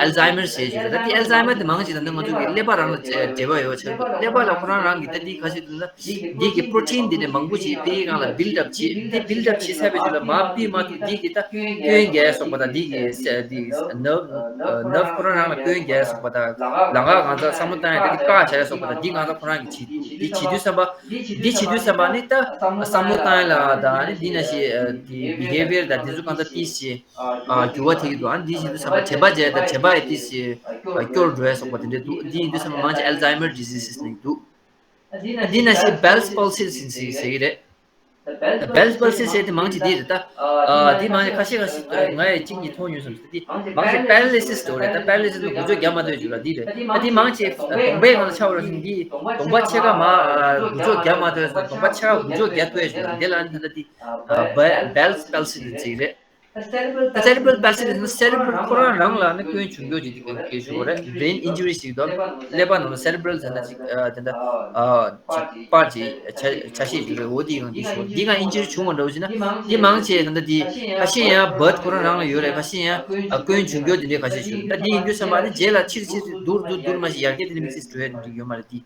ཨལ་ཛའི་མར་ཟེར་གྱི་རེད། ད་དེ་ཨལ་ཛའི་མར་དེ་མང་ཆེ་ད་ལྟ་ང་ཚོ་གི་ཀླད་པ་རང་ལ་འབྲེལ་བ་ཡོད་ཆགས་འདུག་ཀླད་པ་ལ་ཁོ་རང་རང་གི་ད་འདི་ཁ་ཤས་དེ་ད་འདི་གི་པྲོ་ཊིན་འདི་ནས་མང་པོ་ཅིག་པིའི་སྒང་ལ་བིལ་ཌ་ཨབ་བྱེད། འདི་བིལ་ཌ་ཨབ་བྱེད་ཚར་བའི་རྗེས་ལ་མར་པིས་མར་དུ་འདི་གི་ད་སྐྱོན་འགེལ་སོགས་པ་དང་འདི་གི་ས་འདི་ནར་ནར་ཁོ་རང་རང་ལ་སྐྱོན་འགེལ་སོགས་པ་དང་ལམ་ཁ་གང་ཚ་བསམ་བློ་བཏང་ཡ་ད་འདི་བཀག་བཞག་ཡ་སོགས་པ་དང་འདི་གང་ཚ་ཁོ་རང་གི་བྱེད་འདུག་འདི་བྱེད་དུས་ཙམ་པ། འདི་བྱེད་དུས་ཙམ་པ་ནི་ད་བསམ་བློ་བཏང་ཡ་ལ་ད་ནི་འདི་ནང་བཞིན་འདི་བི་ཧེ་བི་ཡར་དང་འདི་ཚོ་གང་ཚ་ཏིས་ཞེ་འགྱུར་བ་ཐེབས་ཀྱི་འདུག་ཨ་འདི་བྱེད་དུས་ཙམ་པ་དྲན་པ་བརྗེད་དང་དྲན་པ་ཡི་ཏིས་ཞེ་སྐྱོ་རུ་འགྲོ་ཡ་སོགས་པ་དེ་འདྲ་འདུག་འདི་ཡིན་དུས་ཙམ་པ་མང་ཆེ་ཨལ་ཛའི་མར་ཌི་ཟི་སི་ནས་འདུག་འདི་ནང་བཞིན་བྷེལ་སི་པལ་སི་ཟེར་ཟེར་གྱི་རེད། བྷེལ་སི་པལ་སི་ཟེར་དེ་མང་ཆེ་འདི་རེད་ད། ཨ་འདི་མང་ཆེ་ཁ་ཤས་ཁ་ཤས་ང་ཡི་གཅིག་གཉིས་མཐོང་ཡོད་བསམ་སྲིད་དེ་མང་ཆེ་པེ་ར་ལི་སིས་འགྲོ་རེད་ད། པེ་ར་ལི་སིས་ལ་འགུལ་སྐྱོད་རྒྱག་མ་ཐུབ་བྱུང་ར་འདི་རེད་ད། འདི་མང་ཆེ་གདོང་པའི་ནང་ལ་ཆགས་པ་ར་བཞིན་འདི་གདོང་པ་ཕྱེད་ཀ་མ་འགུལ་སྐྱོད་རྒྱག་མ་ཐུབ་ཟེར་གདོང་པ་ཕྱེད་ཀ་འགུལ་སྐྱོད་རྒྱག་ཐུབ་བྱུང་ར་འདི་ལ་ཨ་ནི་ད་ལྟ་འདི་བྷེལ་སི་པལ་སི་ཟེར་གྱི་རེད། Cerebral palsy ཟེར་ན་སེ་རེ་བྷལ་ཁོ་རང་རང་ལ་ནི་སྐྱོན་བྱུང་རྒྱུ་ཅིག་དེ་ག་སྐད་ཤོད་རེད། brain injury ཞིག་དང་ཀླད་པ་ནང་ལ་སེ་རེ་བྷལ་ཟེར་ན་ཅིག་དེ་འདྲ་ཅིག་པར་ཅིག་ཆ་ཤས་ཅིག་རེད། འོ་དེ་གང་དེ་ཤོད་དེ་གང་injury བྱུང་བ་འདྲ་བོ་ཞིག་ན་དེ་མང་ཆེ་ད་ལྟ་དེ་ཁ་ཤས་ཡང་birth ཁོ་རང་རང་ལ་ཡོད་རེད། ཁ་ཤས་ཡང་སྐྱོན་བྱུང་རྒྱུ་དེ་འདྲའི་ཁ་ཤས་ཤོད་ད་དེ་ཡིན་དུས་ཙམ་པ་ནི་རྗེས་ལ་ཕྱིར་ཕྱིར་བསྡུར་བསྡུར་བསྡུར་མ་ཞིག་ཡར་རྒྱས་དེ་འདྲ་དམིགས་བསལ་འགྲོ་ཡ་དེ་འདྲ་ཡོད་མ་རེད། དེ་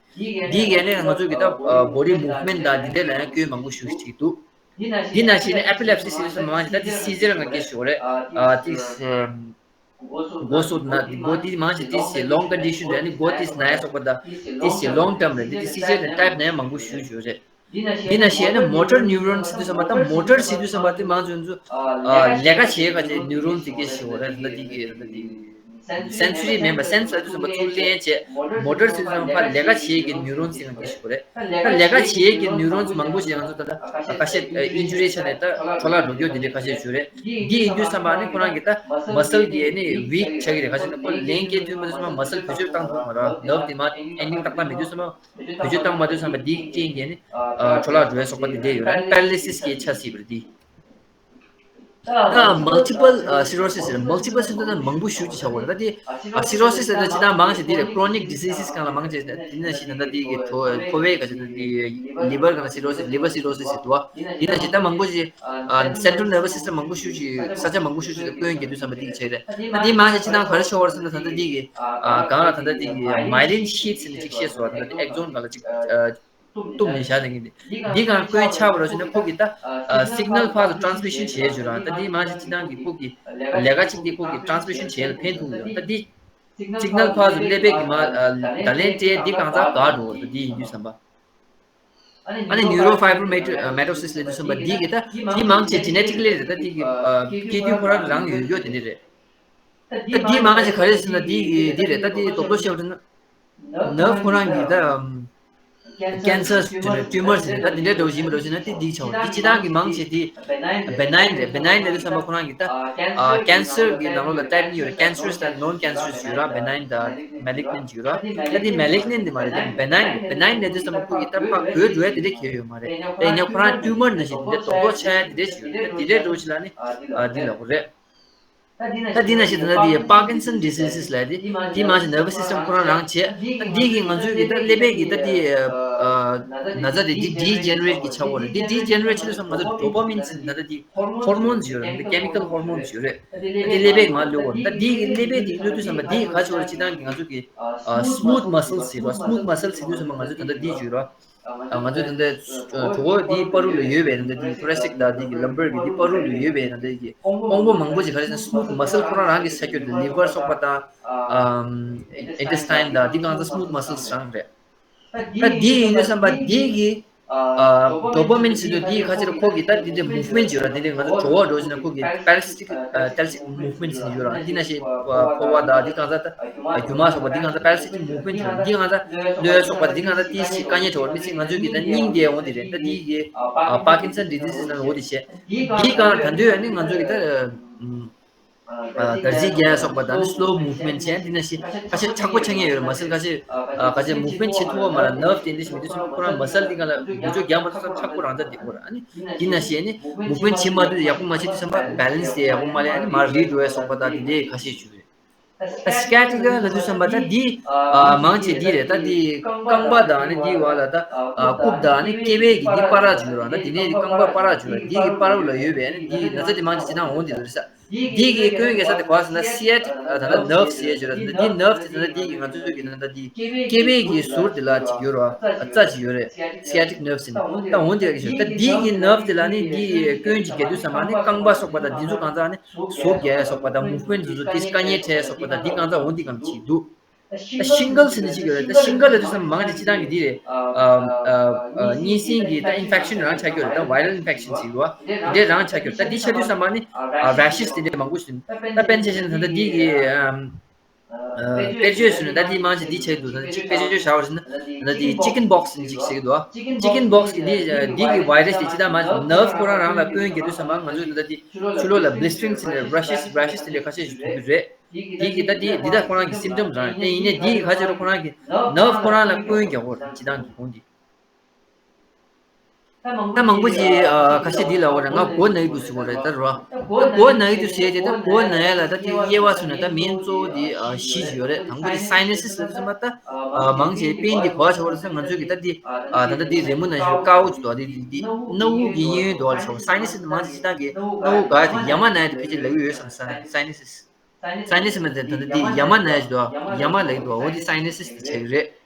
དེ་གས་ནི་ང་ཚོ་གི་ད་body movement དང་དེ་འདྲ་ལ་ཡང་སྐྱོན་མང་པོ་ཞིག་ཞིག་འགྲིག་འདུག་དེ་ན་ཞིག་ནི་epilepsy ཟེར་དུས་ཙམ་པ་མང་ཆེ་ད་དེ་seizure ང་སྐད་ཤོད་རེད། ཨ་དེ་མགོ་སོག་ན་མགོ་དེ་མང་ཆེ་དེ་ཞིག་long condition རེད། ནི་མགོ་དེ་ན་ཡ་སོགས་པ་ད་དེ་ཞིག་long term རེད། དེ་དེ་seizure ནི་type ན་ཡ་མང་པོ་ཞིག་ཡོད་རེད། དེ་ན་ཞིག་ནི་motor neuron ཟེར་དུས་ཙམ་པ་ད་motor ཟེར་དུས་ཙམ་པ་དེ་མང་ཆེ་ཚོ་ལས་ཀ་བྱེད་ཁ་ཆེ་neuron དེ་སྐད་ཤོད་རེད། ད་དེ་གི་ད་དེ། སེན་སོ་རི་མིན་པ་སེན་སོ་རི་ཟེར་དུས་ཙམ་པ་ཚུར་ལེན་བྱས། མོ་ཊར་ཟེར་དུས་ཙམ་པ་ལས་ཀ་བྱེད་ཀྱི་ནིའུ་རོན་ཟེར་ཡང་སྐད་ཤོད་རེད། ད་ལས་ཀ་བྱེད་ཀྱི་ནིའུ་རོན་མང་པོ་ཞིག་ང་ཚོ་ད་ལྟ་ཁ་ཤས་ཨིན་ཇུ་རི་ཆ་ནས་ད་འཕྲོ་བརླག་འགྲོ་རྒྱུ་དེ་འདྲའི་ཁ་ཤས་ཡོད་རེད། འདི་ཡིན་དུས་ཙམ་པ་ནི་ཁོ་རང་གི་ད་མ་སལ་གྱི་ནི་ཝིག་ཆགས་ཀྱི་རེད། ཁ་ཤས་ནི་ཁོ་ལེན་སྐྱེལ་ཐུབ་མ་ཐུབ་ཙམ་པ་མ་སལ་བེད་སྤྱོད་བཏང་ཐུབ་མ་རེད། ནརབ་དེ་མ་ཨེན་ཌིང་ཏག་ཏག་མེད་དུས་ཙམ་པ་བེད་སྤྱོད་བཏང་མ་ཐུབ་ཙམ་པ་འདི་རྐྱེན་གྱིས་ནི་འཕྲོ་བརླག་འགྲོ་བའི་སོགས་པ་དེ་འདྲ་ཡོད་རེད། པེ་ར་ལི་སིས་ཀྱི་ཆ་སྲིད་པ་རེད་འདི། ད་multiple sclerosis ཟེར། multiple sclerosis ད་མང་པོ་ཞེ་པོ་ཅིག་ཆགས་ཡོད་རེད། ད་དེ་sclerosis ཟེར་ན་ཅི་ད་མང་ཆེ་འདི་རེད། chronic diseases སྒང་ལ་མང་ཆེ་འདི་ན་ཞིག་ད་ལྟ་དེ་གི་ཕོ་བའི་ག་ཅིག་ད་དེ་liver སྒང་ལ་sclerosis, liver sclerosis ཟེར་འདུག་བ། འདི་ན་ཞིག་ད་མང་པོ་ཞིག་central nervous system མང་པོ་ཞེ་པོ་ཅིག་ས་ཆ་མང་པོ་ཞེ་པོ་ཅིག་ལ་སྐྱོན་གྱི་དུས་ཙམ་པ་འདི་གི་ཆགས་རེད། ད་འདི་མང་ཆེ་ཅི་ད་ག་རེ་ཤོར་བ་ཟེར་ན་ད་ལྟ་འདི་གི་གང་ལ་ད་ལྟ་འདི་གི་myelin sheath ཟེར་ནས་ཅིག་བཤད་སོང་བ། ད་ལྟ་དེ་axon སྒང་ལ་ཅིག་གཏུབ་ནས་བཞག་ནས་འདི་འདི་གང་སྐྱོན་ཆགས་པ་རོ་ཞེ་ན་ཁོ་གི་ད་signal ཕར་ཚུར་transmission བྱེད་བྱོས་ར། ད་འདི་མང་ཆེ་སྤྱི་བཏང་གི་ཁོ་གི་ལས་ཀ་གཅིག་འདི་ཁོ་གི་transmission བྱེད་ལ་ཕན་ཐོགས་ཡོད། ད་འདི་signal ཕར་ཚུར་ཀླད་པའི་གི་མ་བརྡ་ལན་སྤྲད་འདི་གང་ཚ་ག་འགྲོ་བ། ད་འདི་ཡིན་དུས་ཙམ་པ་ཨ་ནི་neurofibromatosis ལབ་དུས་ཙམ་པ་འདི་གི་ད་འདི་མང་ཆེ་genetically རེད། ད་འདི་གི་སྐྱེ་དུས་ཁོ་རང་རང་ཡོད་ཡོད་དེ་འདི་རེད། ད་འདི་མང་ཆེ་ག་རེ་ཟེར་ན་འདི་གི་འདི་རེད། ད་འདི་རྡོག་རྡོག་བཤད་པ་ན་nerve ཁོ་རང་གི་ད་cancer ཟེར་ན་tumor ཟེར་ན་ད་འདི་འདྲའི་འདྲ་བོ་ཞིག་མི་འདྲ་བོ་ཟེར་ན་དེ་འགྲིག་ཆོག་འདི་སྤྱི་བཏང་གི་མང་ཆེ་དེ་benign རེད། benign ལབ་དུས་ཙམ་པ་ཁོ་རང་གི་ད་cancer གི་ནང་ལོགས་ལ་type གཉིས་ཡོད་རེད། cancerous དང་non cancerous ཡོད་ར། benign དང་malignant ཡོད་ར། ད་དེ་malignant དེ་མ་རེད། དེ་benign རེད། benign ལབ་དུས་ཙམ་པ་ཁོ་གི་ད་ཕར་འགོས་འགྲོ་ཡ་དེ་འདྲ་གལ་ཡོད་མ་རེད། དེ་ཡིན་ན་ཁོ་རང་tumor ནང་བཞིན་དེ་འདྲ་རྡོག་རྡོག་ཆགས་ཡ་དེ་འདྲ་ཞིག་ཡོད་རེད། ད་དེ་འདྲའི་འདྲ་བོ་ཞིག་ལ་ནི་འདི་ལབ་དགོས་རེད། ད་འདི་ན་ཞིག་ད་ལྟ་འདི་Parkinson diseases ལབ་དེ་འདི་མང་ཆེ་nervous system ཁོ་རང་རང་བྱས། ད་འདི་གི་ང་ཚོའི་གི་ད་ཀླད་པའི་གི་ད་འདི་ན་ཚ་དེ་འདི་degenerate གི་ཆགས་པ་རེད། འདི་degenerate བྱེད་དུས་ཙམ་པ་ང་ཚོ་dopamine ཟེར་ད་ལྟ་འདི་hormones ཡོད་རེད། འདི་chemical hormones ཡོད་རེད། ད་འདི་ཀླད་པའི་མར་གློད་པ་རེད། ད་འདི་གི་ཀླད་པའི་འདི་གློད་དུས་ཙམ་པ་འདི་ག་ཆེ་བ་རེད། སྤྱི་བཏང་གི་ང་ཚོ་གི་smooth muscles ཟེར་བ། smooth muscles ཟེར་དུས་ཙམ་པ་ང་ཚོ་ད་ལྟ་འདི་ཡོད་རེད། ང་ཚོ་ད་ལྟ་གྲོད་ཁོག་འདིའི་བར་དུ་ལ་ཡོད་པའི་ད་ལྟ་འདི་thoracic དང་འདི་གི་lumbar གི་འདི་བར་དུ་ལ་ཡོད་པའི་ད་ལྟ་གི་དབང་པོ་མང་པོ་ཅིག་ག་རེ་ཟེར་ན་smooth muscle ཁོ་རང་རང་གི་ས་ཁྱོད་དུ་liver སོགས་པ་དང་ཨམ་intestine དང་འདི་གང་ཚང་smooth muscles རང་རེད། ད་འདི་ཡིན་དུས་ཙམ་པ་འདི་གི་ཨ་dopamine ཟེར་དུས་འདི་ཁ་ཅིག་ལ་ཁོ་གི་ད་འདི་འདྲའི་movement ཡོད་ར། འདི་འདྲའི་ང་ཚོ་གྲོད་ཁོག་འགྲོ་བཞིན་ན་ཁོ་གི་parasitic ཨ་parasitic movement ཟེར་ཡོད་ར། འདི་ན་ཞིག་ཕོ་བ་དང་འདི་གང་ཚང་ད་རྒྱུ་མ་སོགས་པ་འདི་གང་ཚང་parasitic movement ཡོད་ར། འདི་གང་ཚང་གནོད་སོགས་པ་འདི་གང་ཚང་དེ་ཞིག་དཀའ་ངལ་འཕྲད་པ་མི་ཚེ་ང་ཚོའི་གི་ད་སྙིང་རྗེ་འོང་འདི་རེད། ད་འདི་གི་ཨ་Parkinson disease ནང་འོ་འདི་བྱས། འདི་གང་ད་འདོད་ཡོད་ནི་ང་ཚོའི་གི་ད་ཨ་འདར་རྩིས་རྒྱག་ཡ་སོགས་པ་དང་slow movement བྱས། འདི་ན་ཞིག་ཁ་ཤས་མཁྲེགས་པོ་ཆགས་ངེས་ཡོད་རེད། muscle ཁ་ཤས་ཨ་ཁ་ཤས་movement བྱེད་ཐུབ་པ་མ་རེད། nerve དེ་འདྲ་ཞིག་མི་འདུག་ཚོ་ཁོ་རང་muscle འདི་གང་ལ་འགུལ་སྐྱོད་རྒྱག་མ་ཐུབ་ཙང་མཁྲེགས་པོ་རང་ད་འདི་གོ་རེད། ཨ་ནི་འདི་ན་ཞིག་ནི་movement བྱེད་མ་ཐུབ། ཡག་པོ་མ་བྱེད་དུས་ཙམ་པ་balance དེ་ཡག་པོ་མ་ལེན། ཨ་ནི་མར་རིལ་འགྲོ་ཡ་སོགས་པ་དང་འདི་འདྲའི་ཁ་ཤས་ཞིག་རེད། ད་sciatica ལབ་དུས་ཙམ་པ་ད་འདི་ཨ་མང་ཆེ་འདི་རེད། ད་འདི་རྐང་པ་དང་ནི་འདི་བ་ལ་ད་ཨ་རྐུབ་དང་ནི་སྐེད་པའི་གི་འདི་བར་ཅིག་ཡོད་ར། ད་འདི་ནས་རྐང་པ་བར་ཅིག་ཡོད་ར། འདི་གི་བར་ལ་ཡོད་པའི་ནི་འདི་ན་ཚ་འདི་མང་ཆེ་ཅི་ན་འོང་འདི་རེད་ས། འདི་གི་སྐྱོན་གྱི་ས་དེ་ག་ཟེར་ན་sciatic ད་ལྟ་nerve ཟེར་ཡ་ཅིག་ཡོད་ར། ད་འདི་nerve དེ་ད་ལྟ་འདི་གི་ང་ཚོའི་གི་ད་ལྟ་འདི་སྐེད་པའི་གི་ཟུར་དེ་ལ་ཅིག་ཡོད་ར། རྩ་ཅིག་ཡོད་རེད། sciatic nerve ཟེར་ནས་ད་འོང་འདི་ག་གི་ཞོར་ད་འདི་གི་nerve དེ་ལ་ནི་འདི་སྐྱོན་ཅིག་རྒྱག་དུས་ཙམ་པ་ནི་རྐང་པ་སོགས་པ་དང་འདི་ཚོ་གང་ཚང་ནི་ཟུག་རྒྱག་ཡ་སོགས་པ་དང་movement དེ་ཚོ་དེ་དཀའ་ངལ་འཕྲད་ཡ་སོགས་པ་དང་འདི་གང་ཚང་འོང་འདི་གང་ཅིག་འདུག་ད་shingles ཟེར་ནས་ཅིག་ཡོད་རེད། ད་shingles ལབ་དུས་ཙམ་མང་ཆེ་སྤྱི་བཏང་གི་འདི་རེད། ཨ་ཨ་ཨ་གཉན་སྲིན་གྱི་ད་infection རང་ཆགས་ཀྱི་ཡོད་རེད། ད་viral infection ཟེར་གྱི་རེད་བ། འདི་རང་ཆགས་ཀྱི་ཡོད་རེད། ད་འདི་ཆགས་དུས་ཙམ་པ་ནི་ཨ་rashes དེ་འདྲ་མང་པོ་ཞིག་ད་དཔེར་ན་ཆ་བཞག་ན་ད་ལྟ་འདི་གི་ཨམ་ཨ་དཔེར་བརྗོད་ཟེར་ན་ད་འདི་མང་ཆེ་འདི་ཆགས་འདུག་ད་ལྟ་གཅིག་དཔེར་བརྗོད་བཞག་པ་ཟེར་ན་ད་ལྟ་འདི་chicken pox ཟེར་ནས་ཅིག་ཟེར་གྱི་འདུག chicken pox གི་འདི་འདི་གི་virus དེ་སྤྱི་བཏང་མང་ཆེ་nerve ཁོ་རང་རང་ལ་སྐྱོན་རྒྱག་དུས་ཙམ་པ་ང་ཚོས་ད་ལྟ་འདི་ཕྱི་ལོགས་ལ་blistering ཟེར་ནས་rashes rashes དེ་འདྲ་ཁ་ཤས་ཤིག་ཐོན་གྱི་རེད། འདི་གི་ད་འདི་འདི་ད་ཁོ་རང་གི་symptom རང་རེད། དེ་ཡིན་ནའི་འདི་གི་ཁ་ཆེ་རུ་ཁོ་རང་གི་nerve ཁོ་རང་ལ་སྐྱོན་རྒྱག་གོ་རེད། སྤྱི་བཏང་གི་ཁོང་འདི། ད་མང་པོ་ཅིག་ཨ་ཁ་ཤས་འདི་ལ་འོ་ར་ང་མགོ་ན་གི་འདུག་ཟེར་གོ་རེད་ད་རོ། ད་མགོ་ན་གི་འདུག་ཟེར་དེ་ད་མགོ་ན་ཡ་ལ་ད་དེ་དབྱེ་བ་བཟུང་ན་ད་མིང་གཙོ་བོ་དེ་ཨ་བཞི་ཅིག་ཡོད་རེད། དང་པོ་དེ་སའི་ནེ་སིས་ལབ་དུས་ཙམ་པ་ད་ཨ་མང་ཆེ་པིན་འདི་གོ་བ་ཆོག་རེད་ཟེར། ང་ཚོའི་གི་ད་འདི་ཨ་ད་ད་འདི་རི་མོ་ན་བཞིན་དཀར་པོ་ཅིག་འདུག་འདི་འདི་འདི་སྣ་བུག་གི་གཡས་གཡོན་འདུག་ལ་ཆོག་སའི་ནེ་སིས་མང་ཆེ་སྤྱིར་བཏང་གི་སྣ་བུག་ག་དེ་ཡ་མ་ན་ཡ་དེ་ཕལ་ཆེར་ལབ་ཀྱི་ཡོད་བསམ། སའི་ནེ་སིས། སའི་ནེ་སིས་མ་དེ་ད་ལྟ་འདི་ཡ་མ་ན་ཡ་ཞིག་འདུག་ཡ་མ་ལབ་ཀྱི་འདུག་འོ་འདི་སའི་ནེ་སིས་དེ་ཆགས་ཀྱི་རེད།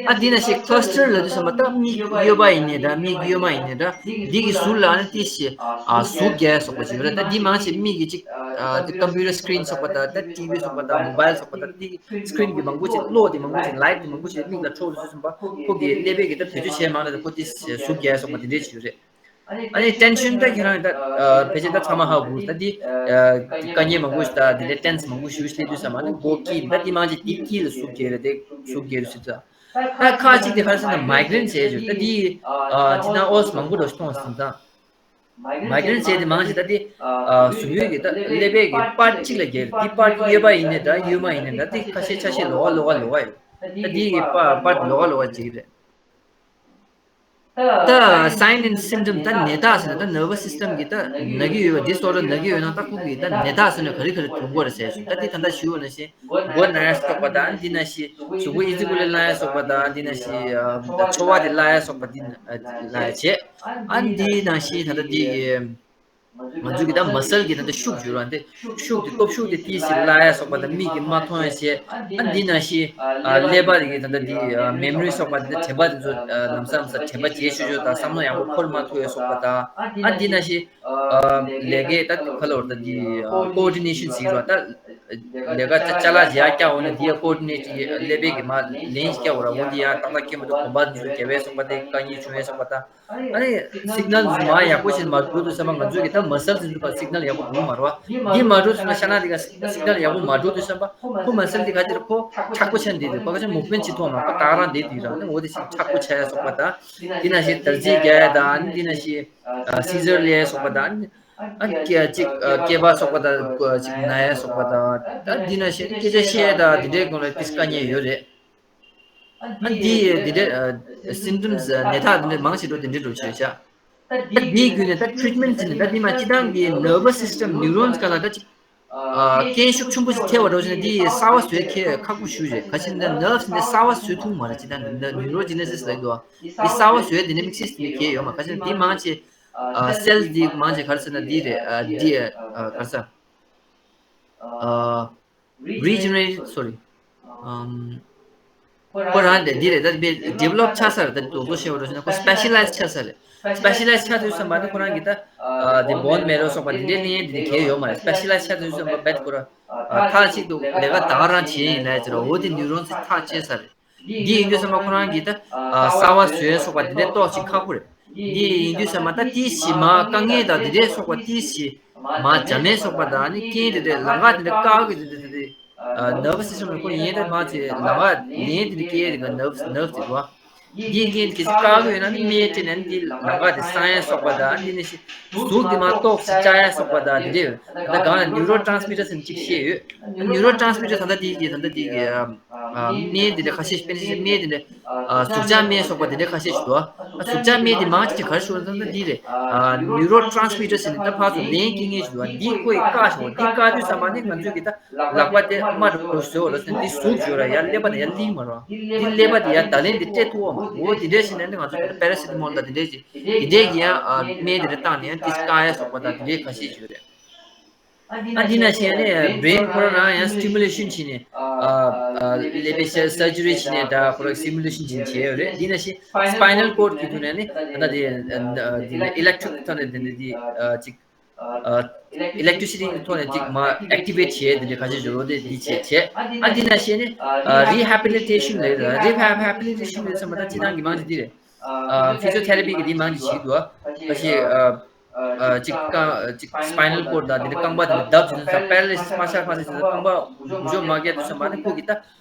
ཨ་འདི་ན་ཞིག་ཀླ་སི་ཊར་ལབ་དུས་ཙམ་པ་ད་མིག་གཡོན་པ་ཡིན་ནའི་འདྲ་མིག་གཡོན་མ་ཡིན་ནའི་འདྲ་འདི་གི་ཟུར་ལ་ཨ་ནི་ཏི་ཞིག་ཨ་ཟུག་རྒྱག་སོགས་པ་ཞིག་ཡོད་རེད། ད་འདི་མང་ཆེ་མིག་གི་ཅིག་ཨ་དེ་ཀམ་པུ་ཊར་སི་ཀི་རིན་སོགས་པ་དང་ད་ཊི་ཝི་སོགས་པ་དང་མོ་བྷའིལ་སོགས་པ་དང་འདི་སི་ཀི་རིན་གི་མང་པོ་ཅིག་གློག་དེ་མང་པོ་ཅིག་གློག་དེ་མང་པོ་ཅིག་མིག་ལ་འཕྲོ་དུས་ཙམ་པ་ཁོ་གི་ཀླད་པའི་གི་ད་བེད་སྤྱོད་བྱས་མང་ལ་ད་ཁོ་ཏི་ཟུག་རྒྱག་སོགས་པ་དེ་འདྲས་ཅིག་ཡོད་རེད། ཨ་ནི་ཊེན་ཤན་ད་ཁྱེད་རང་ད་ཨ་ཕལ་ཆེར་ད་ཚང་མ་ཧ་གོ་ད་འདི་ཨ་དཀའ་ངལ་མང་པོ་ཞིག་ད་འདི་འདྲའི་ཊེན་སི་མང་པོ་ཞིག་སླེབས་དུས་ཙམ་པ་ནི་མགོ་སྐྱིད་ད་འདི་མང་ཆེ་འདི་སྐྱིད་ལ་ཟུག་རྒྱག་རེད། དེ་ཟུག་རྒྱག་རེད་ཟེར་ད་ད་ཁ་ཅིག་དེ་ག་རེ་ཟེར་ན་མའི་གི་རེན་ཟེར་ཡོད། ད་འདི་ཨ་ཅི་ན་ཨོ་སི་མང་པོ་འགྲོ་ཞིག་མཐོང་ཟིན་ད་མའི་གི་རེན་ཟེར་དེ་མང་ཆེ་ད་འདི་ཨ་གཟུགས་པོའི་གི་ད་ཀླད་པའི་གི་པར་གཅིག་ལ་རྒྱག་རེད། འདི་པར་གཡས་པ་ཡིན་ནའི་འདྲ་གཡོན་མ་ཡིན་ནའི་འདྲ་འདི་ཁ་ཤས་ཆ་ཤས་ལོགས་ཀ་ལོགས་ཀ་ལོགས་ཀ་ཡོད། ད་འདི་གི་པར་པར་ལོགས་ཀ་ལོགས་ཀ་བྱེད་ཀྱི་རེད། ད་སའིན་ཨེན་སིམ་ཊམ་ད་ནད་རྟགས་ཟེར་ན་ད་ནར་བ་སི་སི་ཊམ་གི་ད་ན་གི་ཡོད་པ་ཌིས་ཨོར་ཌར་ན་གི་ཡོད་ན་ད་ཁོང་གི་ད་ནད་རྟགས་ཟེར་ན་ག་རེ་ག་རེ་འདུག་གོ་རེད་ཟེར་ཞུ། ད་འདི་ད་ལྟ་ཞུ་བ་ནང་བཞིན་མགོ་ན་ཡ་སོགས་པ་དང་འདི་ན་ཞིག་གཟུགས་པོ་ཨི་ཙི་ཀུ་ལེ་ལ་ཡ་སོགས་པ་དང་འདི་ན་ཞིག་ད་ཚོར་བ་དེ་ལ་ཡ་སོགས་པ་འདི་ལ་ཡ་བྱེད། ཨ་འདི་ནང་བཞིན་ད་ལྟ་འདི་གི་ང་ཚོ་གི་ད་མ་སལ་གི་ད་ལྟ་ཤུགས་བྱུང་ར་འདི་ཤུགས་དེ་སྟོབས་ཤུགས་དེ་ཏིས་ལ་ཡ་སོགས་པ་དང་མིག་གིས་མ་མཐོང་ཡ་བྱེད། ཨ་འདི་ནང་བཞིན་ཀླད་པ་དེ་གི་ད་ལྟ་འདི་མེ་མོ་རི་སོགས་པ་དེ་དྲན་པ་དེ་ཚོ་ལམ་སང་ལམ་སང་དྲན་པ་བརྗེད་ཤོས་ཤོས་དང་བསམ་བློ་ཡག་པོ་འཁོར་མ་ཐུབ་ཡ་སོགས་པ་དང་། ཨ་འདི་ནང་བཞིན་ལས་ཀའི་ད་ག་ལ་བར་ད་འདི་ཀོ་ཨོར་ཌི་ནེ་ཤན་ཟེར་ར་ད་ལས་ཀ་ཅ་ཅ་ལག་ཅིག་ཡར་བཀྱག་འོང་ན་འདི་ཡ་ཀོ་ཨོར་ཌི་ནེ་ཊི་ཀླད་པའི་གི་མ་ལན་ཞིག་བཀྱག་འོང་ར་འོ་འདི་ཡ་ཏག་ཏག་སྐྱེ་མ་ཐུབ་གོམ་པ་འདི་ཚོ་རྒྱབ་པའི་སོགས་པ་དེ་དཀའ་ངལ་བྱུང་བའི་སོགས་པ་དང་། ཨ་ནི་སིག་ནལ་མ་ཡག་པོ་ཞིག་མ་འགྲོ་དུས་ཙམ་པ་ང་ཚོའི་གི་ད་མ་སལ་ཟིན་འདུག་པ་སིག་ནལ་ཡག་པོ་འགྲོ་མ་རེད་བ། འདི་མ་འགྲོ་དུས་ན་ཤ་ན་དེ་ག་སིག་ནལ་ཡག་པོ་མ་འགྲོ་དུས་ཙམ་པ་ཁོ་མ་སལ་དེ་ག་དེར་ཁོ་མཁྲེགས་པོ་ཆགས་འདི་དུས་ཁོ་ག་ཚོད་མུབ་མེན་ཊི་བྱེད་ཐུབ་མ་ཁོ་ད་ག་རང་བསྡད་དུས་རང་ནི་འོ་དེ་ཞིག་མཁྲེགས་པོ་ཆགས་ཡ་སོགས་པ་དང་། འདི་ན་ཞིག་དར་རྩིས་རྒྱག་ཡ་དང་འདི་ན་ཞིག་སི་ཟར་ལས་ཡ་སོགས་པ་དང་། ཨ་ཀྱ་ཅིག་སྐེད་པ་སོགས་པ་དང་ཅིག་ན་ཡ་སོགས་པ་དང་ད་འདི་ན་ཞིག་སྐད་ཆ་བཤད་ཡ་དང་འདི་འདྲའི་སྒང་ལ་ཏིས་དཀའ་ངལ་ཡོད་རེད། ཨ་འདི་འདི་འདྲའི་སིམ་ཊམ་སི་ནད་རྟགས་འདི་འདྲའི་མང་ཆེ་འགྲོ་འདི་འདྲའི་འགྲོ་བྱས་ཤག་ད་འདིའི་བརྒྱུད་ནས་ད་ཊི་རིཊ་མེན་ཊི་བྱས་ནས་ད་འདི་མ་སྤྱི་བཏང་གི་ནར་བ་སི་སི་ཊམ་ནིའུ་རོན་སི་སྒང་ལ་ད་ཅིག་ཨ་སྐྱེན་ཤུགས་ཆེན་པོ་ཞིག་ཐེབས་པ་འགྲོ་བྱས་ན་འདི་གསར་པ་བཟོས་ཁེ་ཁག་པོ་ཞིག་རེད། ག་ཅི་ན་ནརབ་སི་འདི་གསར་པ་བཟོས་ཐུབ་མ་རེད། སྤྱི་བཏང་གི་ནིའུ་རོ་ཇི་ནེ་སིས་ལབ་འདུག་འདི་གསར་པ་བཟོས་འདི་ནས་དམིགས་བསལ་འདི་ཁེ་ཡོད་མ། ག་ཅི་ན་འདི་མང་ཆེ་ཨ་སེལ་འདི་མང་ཆེ་ག་རེ་ཟེར་ན་འདི་རེད། ཨ་འདི་ཨ་ག་རེ་ཟེར། ཨ་རི་ཇི་ནེ་རེ་ཊི་སོ་རི། ཨམ། ཁོ་རང་དེ་འདི་རེད། ད་དེ་ཌི་ཝེ་ལོབ་ཆགས་ས་རེད། ད་དེ་དོག་དོག་བཤད་པ་འགྲོ་ཞིག་ན་ཁོ་སི་པེ་ཤ་ལའི་ཛི་ཆགས་ས་རེད། སི་པེ་ཤ་ལའི་ཛི་ཆགས་དུས་ཙམ་པ་ནི་ཁོ་རང་གི་ད་ཨ་དེ་བོན་མེ་རོ་སོགས་པ་དེ་འདྲའི་གླེང་ཡས་དེ་འདྲ་གལ་ཡོད་མ་རེད། སི་པེ་ཤ་ལའི་ཛི་ཆགས་དུས་ཙམ་པ་རྦད་ཁོ་རང་ཨ་མཐའ་གཅིག་ཏུ་ལས་ཀ་ད་ག་རང་བྱེད་ཡིན་ལབ་ཅི་ར། འོ་དེ་ནིའུ་རོན་སི་ཐག་བཅད་ས་རེད། འདི་ཡིན་དུས་ཙམ་པ་ཁོ་རང་གིས་ད་ཨ་གསར་པ་བཟོས་སོགས་པ་འདི་འདྲའི་ཏོག་ཅིག་ཁག་པོ་རེད། འདི་ཡིན་དུས་ཙམ་པ་ད་ཏིས་ཞིག་མ་དཀའ་ངལ་དང་འདི་འདྲའི་སོགས་པ་ཏིས་ཞིག་མ་འཇམ་མེ་སོགས་པ་དང་ནི་རྐྱེན་འདི་འདྲའི་ལམ་ཁ་འདི་འདྲ་བཀག་གི་འདི་འདྲ་འདི་འདྲ་ནར་བ་སི་སི་ཊམ་ལ་ཁོ་ཡིན་ད་མ་ཚེ་ལམ་ཁ་ལན་འདི་འདྲ་སྐྱེ་རེད་ག་ནར་བ་ནར་བ་དེ་རེད་བ། འདི་རྐྱེན་གལ་སྲིད་བཀག་གི་ཡོད་ན་ནི་སྨན་སྤྲད་ནས་འདི་ལམ་ཁ་འདི་སྲང་ཡ་སོགས་པ་དང་འདི་ནི་ཞིག་གཟུགས་འདི་མ་ཏོག་ཅིག་བཅག་ཡ་སོགས་པ་དང་འདི་འདྲ་ཡོད། ད་ལྟ་གང་ལ་ནིའུ་རོ་ཊ་རན་སི་མི་ཊར་ཟེར་ནས་གཅིག་བཤད་ཡོད། ནིའུ་རོ་ཊ་རན་སི་མི་ཊར་ད་ལྟ་འདི་གི་ད་ལྟ་འདི་གི་ཨ་སྨན་འདི་འདྲ་ཁ་ཤས་ཤིག་དཔེར་ན་སྨན་འདི་འདྲ་ཨ་ཟུག་གཅོག་སྨན་སོགས་པ་འདི་འདྲ་ཁ་ཤས་ཤིག་འདུག་ཨ་ཟུག་གཅོག་སྨན་འདི་མང་ཆེ་ག་རེ་ཞུ་བ་ད་ལྟ་འདི་རེད། ཨ་ནིའུ་རོ་ཊ་རན་སི་མི་ཊར་ཟེར་ནས་ད་ཕར་ཚུར་ལན་སྐྱེལ་མཁན་ཞིག་འདུག་ཨ་འདི་ཁོ་ཡི་བཀག་ཞོག་འདི་བཀག་དུས་ཙམ་པ་ནི་ང་ཚོས་གི་ད་ལག་པ་དེ་དམར་རུ་བཟོས་པ་ལ་སོན་འདི་ཟུག་བྱོས་ར་ཡར་ཀླད་པ་ནས་ཡར་ལིང་མ་རོ། འདི་ཀླད་པ་དེ་ཡར་ད་ལན་འདི་སྤྲད་ཐུབ་བ་མ་འོ་འདི་འདྲ་ཞིག་ནས་ནི་ང་ཚོ་གི་ད་པེ་ར་སི་ཊ་མོལ་དང་འདི་འདྲ་ཞིག་འདི་འདྲས་ཀྱི་ཡང་ཨ་སྨན་དེ་འདྲ་བཏང་ནས་ཡང་ཏིས་བཀག་ཡ་སོགས་པ་དང་དེ་འདྲའི་ཁ་ཤས་ཡོད་རེད། ཨ་འདི་ན་བཞིན་ནས་བྷི་རེན་ཁོ་རང་རང་ཡང་སི་ཊི་མུ་ལེ་ཤན་བྱས་ནས་ཨ་ཨ་ཀླད་པའི་སར་ཇི་རི་བྱས་ནས་ད་ཁོ་རང་སི་མུ་ལེ་ཤན་བྱས་ནས་བྱས་ཡོད་རེད། འདི་ན་བཞིན་སི་པའི་ནལ་ཀོཌ་གི་ཐོག་ནས་ནི་ད་ལྟ་དེ་ཨ་འདི་ན་ཨི་ལེག་ཊི་རིག་ཐོག་ནས་དེ་འདྲ་དེ་ཨ་ཅིག་ཨ་ཨི་ལེག་ཊི་སི་ཊི་གི་ཐོག་ནས་ཅིག་མ་ཨེག་ཊི་ཝེཊ་བྱས་དེ་འདྲ་ཁ་ཤས་ཡོད་རེད། དེ་འདི་བྱས་བྱས་ཨ་འདི་ན་བཞིན་ནི་ཨ་རི་ཧེ་བྷི་ལི་ཊེ་ཤན་ལབ་ཡོད་རེད། རི་ཧེ་བྷི་ལི་ཊེ་ཤན་ལབ་ཙམ་པ་ད་སྤྱིར་བཏང་གི་མང་ཆེ་འདི་རེད། ཨ་ཕི་ཛི་ཡོ་ཐེ་ར་པི་གི་འདི་མང་ཆེ་བྱེད་འདུག་ཁ་ཤས་ཨ་ཨ་ཅིག་རྐང་ཅིག་སི་པའི་ནལ་ཀོཌ་དང་དེ་འདྲ་རྐང་པ་དེ་འདྲ་བརྡབ་བྱས་ནས་པེ་ར་ལི་སི་མ་ཤར་མ་ཤར་བྱས་ནས་རྐང་པ་འགུལ་སྐྱོད་མ་རྒྱག་དུས་ཙམ་པ་ནི་ཁོ་གི་ད་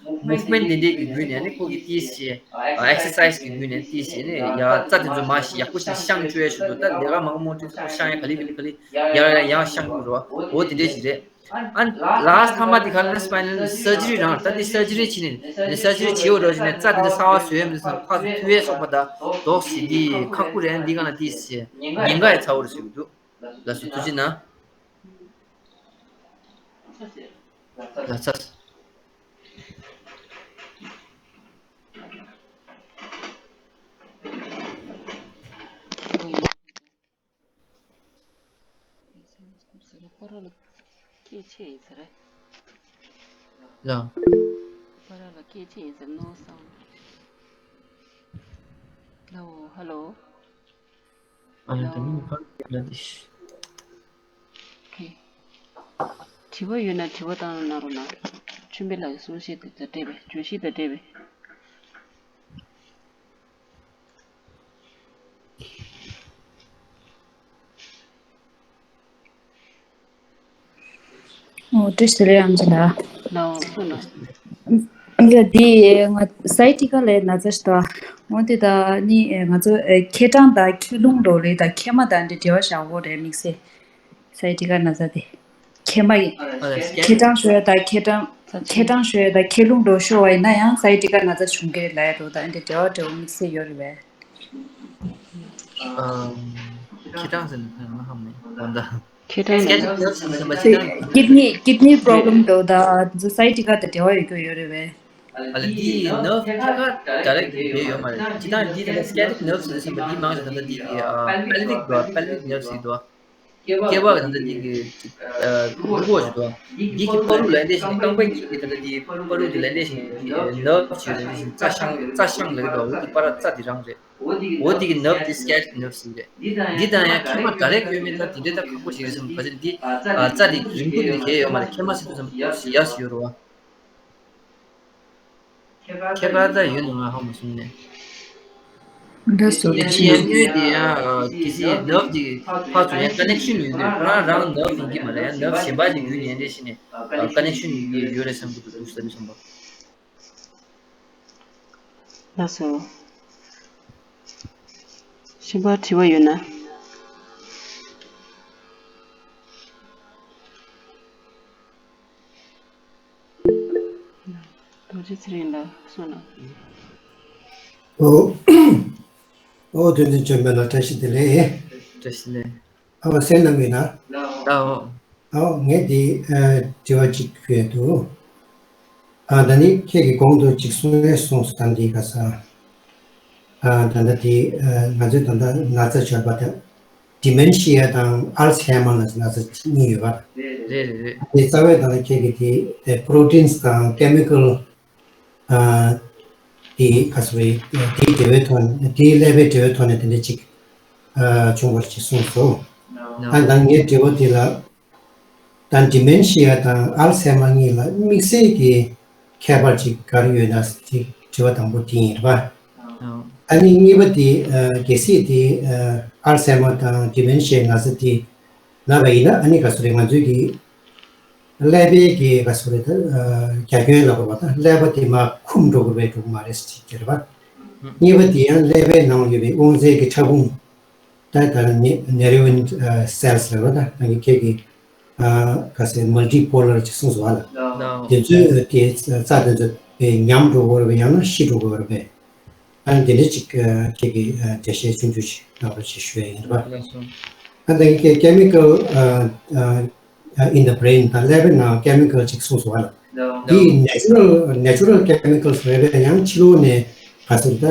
མུབ་མེན་ཊི་དེ་འདྲའི་གི་བརྒྱུད་ནས་ནི་ཁོ་གི་ཏིས་ཞེ་ཨེག་སར་སའི་ཛི་གི་བརྒྱུད་ནས་ཏིས་ཞེ་ནི་ཡ་རྩ་དེ་ཚོ་མ་ཞིག་ཡག་པོ་ཞིག་བཤང་བཅུག་ཡ་ཞིག་འདུག་ད་ལས་ཀ་མང་པོ་མང་པོ་བྱས་ཙང་ཁོ་བཤང་ཡ་ག་ལེ་ག་ལེ་ག་ལེ་ཡར་ཡར་ཡར་བཤང་གི་རེད་བ། འོ་དེ་འདྲ་ཞིག་རེད། ཨ་ལ་སི་ཊི་མ་དེ་ག་ལ་སི་པའི་ནལ་སར་ཇི་རི་རང་ད་དེ་སར་ཇི་རི་བྱས་ནས་ནས་སར་ཇི་རི་བྱེད་འོ་རོ་བྱས་ནས་རྩ་དེ་འདྲ་གསར་བ་བཟོས་མི་འདུག་བསམ། ཕར་ཚུར་མཐུད་ཡས་སོགས་པ་དང་རྡོག་ཞིག་འདི་ཁག་པོ་རེད། འདི་ག་ན་དེ་ཉེན་ཁ་ཡི་ཚ་བོ་རེད་ཟེར་གི་འདུག་ལགས་སོ། ཐུགས་རྗེ་གནང་། ལགས་ཚ། ཁོ་རང་ལ་སྐད་ཆ་ཡིན་ཟེར། ལགས། ཁོ་རང་ལ་སྐད་ཆ་ཡིན་ཟེར་མནོ་བསམ། ལའོ། ཧ་ལོ། ཨ་ཡ། ད་ནི་ཕར་ལ་དེ། ཨོ་ཁེ། དྲི་བ་ཡོད་ན་དྲི་བ་བཏང་གནང་རོགས་གནང་། ཆོས་འཕེལ་ལགས་ཀྱི་གསུང་བཤད་དེ་དང་འབྲེལ་བའི་བརྗོད་གཞི་དང་འབྲེལ་བའི། ཨོ། བཀྲ་ཤིས་བདེ་ལེགས་ཨམ་ཅི་ལགས། ལའོ། གསུངས་ལ། ཨམ་ཅི་ལགས། འདི་ང་སའི་ཊི་ཀ་ལའི་ན་ཚ་ཞིག་འདུག་འོ་དེ་ད་ནི་ང་ཚོ་ཨེ་མཁས་གྲང་དང་མཁས་རླུང་འགྲོ་རེད། ད་མཁལ་མ་དང་འདྲ་འབྲེལ་བ་བཞག་དགོས་རེད། དམིགས་བསལ་སའི་ཊི་ཀ་ན་ཚ་དེ་མཁལ་མ་ཡིན། ཨ་ལ་སྐད། མཁས་གྲང་ཤོར་ཡ་དང་མཁས་གྲང་མཁས་གྲང་ཤོར་ཡ་དང་མཁལ་རླུང་འགྲོ་ཤོར་བ་ཡིན་ན་ཡང་སའི་ཊི་ཀ་ན་ཚ་བྱུང་གི་རེད་ལབ་ཡ་འདུག་ད་འདྲ་འབྲེལ་བ་འདྲ་བོ་དམིགས་བསལ་ཡོད་རེད་པས། ཨམ། མཁས་གྲང་ཟེར་ན་ང་ཧ་མ་གོ་ད། མཁས་གྲང་ཟེར་ན། སྐེ་ཊིག་ནརབ་ཟེར་ན་ཟེར་བ་ཅིག་དང་། ཀིཌ་ནི་ཀིཌ་ནི་པོ་རོབ་ལེམ་འདྲ་བོ་དང་འདི་ཚོ་སའི་ཊི་ཀ་དང་འབྲེལ་བ་ཡོད་རྒྱུ་ཡོད་རེད་པས། ཨ་ལ་འདི་ནརབ་ཐད་ཀར་ཌའི་རེག་ཊི་ཡོད་ཡོད་མ་རེད། སྤྱིར་བཏང་འདི་ད་ལྟ་སྐེ་ཊིག་ནརབ་ཟེར་ཟེར་བ་འདི་མང་ཆེ་ད་ལྟ་འདི་གི་ཨ་པེལ་ཝིག་འདུག་པེལ་ཝིག་ནརབ་ཟེར་འདུག་སྐེད་པ་གི་ད་ལྟ་འདི་གི་ཨ་ལྐུགས་པ་ཞིག་འདུག་འདི་གི་བར་དུ་ལ་འདྲེས་ཤིང་རྐང་པ་གཉིས་ཀྱི་ད་ལྟ་འདི་བར་དུ་ལ་འདྲེས་ཤིང་འདི་ནརབ་ཞིག་རེད། འདྲེས་ཤིང་རྩ་ཤང་རྩ་ཤང་ལབ་ཀྱི་འདུག་འོ་འདི་པར་རྩ་འདི་རང་རེད། འོ་འདི་གི་ནརབ་འདི་སྐེ་ཊིག་ནརབ་ཟེར་གྱི་རེད། འདི་དང་ཡང་མཁལ་མ་ཌའི་རེག་ཊི་ཡོད་མེད་ད་འདི་འདྲའི་ད་ཁག་པོ་ཞིག་རེད་བསམ། ག་ཚོད་འདི་ཨ་རྩ་འདི་རིང་པོ་འདི་གས་ཡོད་མ་རེད། མཁལ་མ་ཟེར་དུས་ཙམ་པ་ཏོག་ཙམ་ཡར་སུ་ཡོད་རེད་པ། མཁལ་ཁ་ད་ཡོད་ན་ང་ཧ་མ་སོང་ནས། འདྲ་སོ། ཡང་སྣོད་འདི་ཡང་གལ་སྲིད་ནརབ་འདི་ཕར་ཚུར་ཡང་ཀ་ནེག་ཤན་ཡོད་དུས་ཁོ་རང་རང་ནརབ་ཡིན་གྱི་མ་རེད། ཡང་ནརབ་གཞན་པ་ཞིག་བརྒྱུད་ནས་འདྲེས་ཤིང་ནས་ཀ་ནེག་ཤན་ཡོད་རེད་བསམ་གྱི་འདུག་ཟེར་དུས་ཙམ་པ། ལགས་སོ། གཞན་པ་དྲི་བ་ཡོད་ན། རྡོ་རྗེ་ཚེ་རིང་ལགས་གསུངས་གནང་། ཨོ། ཨོ། དོན་ཚན་བཅོ་ལྔ་ལ་བཀྲ་ཤིས་བདེ་ལེགས། བཀྲ་ཤིས་བདེ་ལེགས། ཨ་བ་སེ་ནམ་ཡིན་ན། ཨོ། ཨོ། ངས་འདི་ཨ་དྲི་བ་གཅིག་ཞུ་ཡ་འདུག་ཨ་ད་ནི་ཁྱེད་ཀྱིས་གོང་དུ་གཅིག་གསུང་ཡས་སོང་ཙང་འདི་ག་ས། ཨ་ད་ལྟ་འདི་ཨ་ང་ཚོའི་ད་ལྟ་ན་ཚ་ཆགས་པ་དང་ཌི་མེན་ཤི་ཡ་དང་ཨལ་ཚ་ཧེ་མར་ལ་ན་ཚ་གཉིས་ཡོད་པ། རེད་རེད་རེད། འདི་རྩ་བའི་ད་ལྟ་ཁྱེད་ཀྱིས་འདི་པོ་རོ་ཊིན་དང་ཀེ་མི་ཀལ། ཨ་དེ་ག་ཚོད་རེད། དེའི་འབྲེལ་བའི་ཐོག་ནས་དེའི་ཀླད་པའི་འབྲེལ་བའི་ཐོག་ནས་དེ་འདྲ་ཅིག་ཨ་བྱུང་བ་ཅིག་གསུངས་སོང་། ཨ་ད་ངའི་དྲི་བ་དེ་ལ་ད་ཌི་མེན་ཤི་ཡ་དང་ཨལ་ཚ་ཧེ་མར་གཉིས་ལ་དམིགས་བསལ་གྱི་ཁྱད་པར་ཅིག་ག་རེ་ཡོད་ན་དེ་དྲི་བ་དང་པོ་དེ་ཡིན་རེད་པ། ཨ་ནི་གཉིས་པ་དེ་ཨ་གལ་སྲིད་དེ་ཨ་ཨལ་ཚ་ཧེ་མར་དང་ཌི་མེན་ཤི་ཡའི་ན་ཚ་དེ་ན་བ་ཡིན་ན་ཨ་ནི་ག་ཚོད་རེད། ང་ཚོའི་གི་ཀླད་པའི་གི་ག་ཚོད་རེད། ད་རྒྱ་ཁྱོན་ལ་གོ་བ་ད་ཀླད་པ་དེ་མར་འཁུམ་འགྲོ་དགོས་པའི་འགྲོ་གི་མ་རེད་ཟེར་གྱི་རེད་པ། གཉིས་པ་དེ་ཡང་ཀླད་པའི་ནང་ཡོད་པའི་དབང་རྩའི་གི་ཕྲ་ཕུང་ད་ད་ནེ་རོ་ཝན་སེལ་ཟེར་བ་ད་ད་གི་ཁྱེད་ཀྱི་ཨ་ག་ཚོད་མལ་ཊི་པོ་ལར་ཅིག་གསུངས་སོང་བ་ལ། དེ་ཚོའི་དེ་རྩ་དེ་ཚོ་དེ་ཉམས་འགྲོ་དགོས་རེད་པས། ཡང་ན་ཤི་འགྲོ་དགོས་རེད་པས། ཨ་ནི་དེ་འདྲ་ཅིག་ཨ་ཁྱེད་ཀྱིས་ཨ་འགྲེལ་བཤད་ཆུང་ཆུང་ཞིག་གནང་རོགས་ཞེས་ཞུ་ཡ་ཡིན་པ། ལགས་སོ། ཨ་ནི་ཀེ་མི་ཀལ་ཨ་ཨ་in the brain ད་ཀླད་པའི་ནང་ཀེ་མི་ཀལ་ཅིག་གསུངས་སོང་བ་ལ། འདི་ནེ་ཅུ་རལ་ནེ་ཅུ་རལ་ཀེ་མི་ཀལ་རེད་པས། ཡང་ཕྱི་ལོགས་ནས་ག་ཚོད་ད་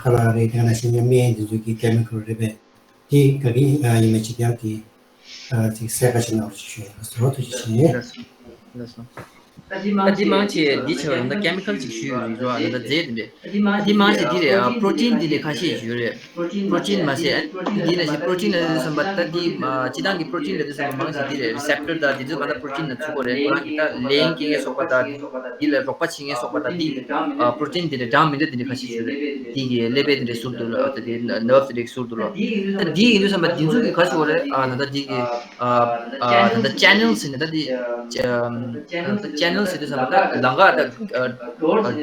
ཁ་ལག་རེད། དེ་ནང་བཞིན་ཡང་སྨན་འདི་ཚོ་གི་ཀེ་མི་ཀལ་རེད་པས། དེ་ག་གི་ཡིན་མིན་ཅིག་ཡང་དེ་ཨ་ཅིག་གསལ་ཁ་ཞིག་གནང་རོགས་ཞེས་ཞུ་ཡ་ཡིན། ལགས་སོ། ལགས་སོ། ལགས་སོ། ད་འདི་མང་ཆེ་འདི་བྱས་པ་ཡིན་ན་ཀེ་མི་ཀལ་ཅིག་ཞུས་ཡོད་རེད་རོ། ཨ་ད་རྫས་དེ་འདྲས། ད་འདི་མང་ཆེ་འདི་རེད། ཨ་པྲོ་ཊིན་འདི་ལས་ཁ་ཤས་ཡོད་རེད། པྲོ་ཊིན་མ་ཟད་ཨ་འདི་ལ་ཞིག་པྲོ་ཊིན་ལ་དུས་ཙམ་པ་ད་འདི་སྤྱི་བཏང་གི་པྲོ་ཊིན་ལ་དུས་ཙམ་པ་མང་ཆེ་འདི་རེད། རི་སེབ་ཊར་ད་འདི་ཚོ་ག་ད་པྲོ་ཊིན་ལ་ཚུད་ཀྱི་རེད། ཁོ་རང་གི་ད་ལན་སྐྱེལ་མཁན་སོགས་པ་ད་འདི་ལ་རོགས་པ་བྱེད་མཁན་སོགས་པ་ད་འདི་ཨ་པྲོ་ཊིན་འདི་ལས་འདྲ་མི་འདྲ་འདི་ལས་ཁ་ཤས་ཡོད་རེད། འདི་གི་ཀླད་པའི་འདི་ལས་ཟུར་དུ་ལ་ད་འདི་ནརབ་འདི་ལས་ཟུར་དུ་ལ། ད་འདི་ཡིན་དུས་ཙམ་པ་འདི་ཚོ་གི་ཁ་ཤས་ཡོད་རེད། ཨ་ད་ད་འདི་གི་ཨ་ཨ་ད་ད་ཅེ་ནལ་ཟེར་ནས་ད་འདི་ཨ་ད་ཅེ་ནལ་ཟེར་དུས་ཙམ་པ་ད་ལམ་ཁ་ད་ཨ་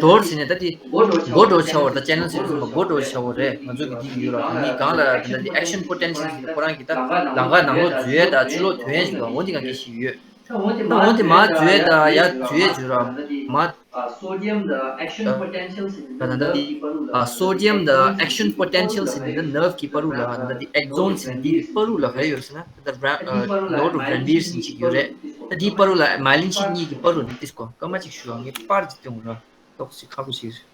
ཌོར་ཟེར་ནས་ད་འདི་སྒོ་འདྲ་བོ་ཆགས་ཡོད་རེད། ད་ཅེ་ནལ་ཟེར་དུས་ཙམ་པ་སྒོ་འདྲ་བོ་ཆགས་ཡོད་རེད། ང་ཚོ་གི་འདི་གི་ཡོད་ར། ད་འདི་སྒང་ལ་ད་ད་འདི་ཨེག་ཤན་པོ་ཊེན་ཤལ་ཟེར་ནས་ཁོ་རང་གི་ད་ལམ་ཁ་ནང་ལོགས་འཛུལ་ཡས་ད་ཕྱི་ལོགས་ཐོན་ཡས་ཞིག་འདུག་འོ་འདི་ག་གི་ཞིག་ཡོད། ད་འོན་ཏེ་མ་འཛུལ་ཡས་ད་ཡ་འཛུལ་ཡས་བྱུང་ར་མ། ད་ད་ལྟ་འདི་ཨ་སོ་ཌི་ཡམ་དང་ཨེག་ཤན་པོ་ཊེན་ཤལ་ཟེར་ནས་ད་ནར་ཝ་ཀི་པར་རུ་ལ་ད་ལྟ་འདི་ཨེག་ཟོན་ཟེར་ནས་འདི་གི་པར་རུ་ལ་ག་རེ་ཡོད་ཟེར་ན་ད་ལྟ་ར་ནོ་ཌོ་ཌེན་ཌི་རན་ཟེར་ནས་ཅིག་ཡོད་རེད། ད་འདིའི་པར་རུ་ལ་མའི་ལིན་ཤིད་གཉིས་ཀྱི་པར་རུ་ནི་ཏིས་ཀོ་སྐར་མ་གཅིག་ཞུ་བ་ངས་པར་ཅིག་སྟོན་དགོས་ར། ཏོག་ཙམ་ཁག་པོ་ཞིག་རེད།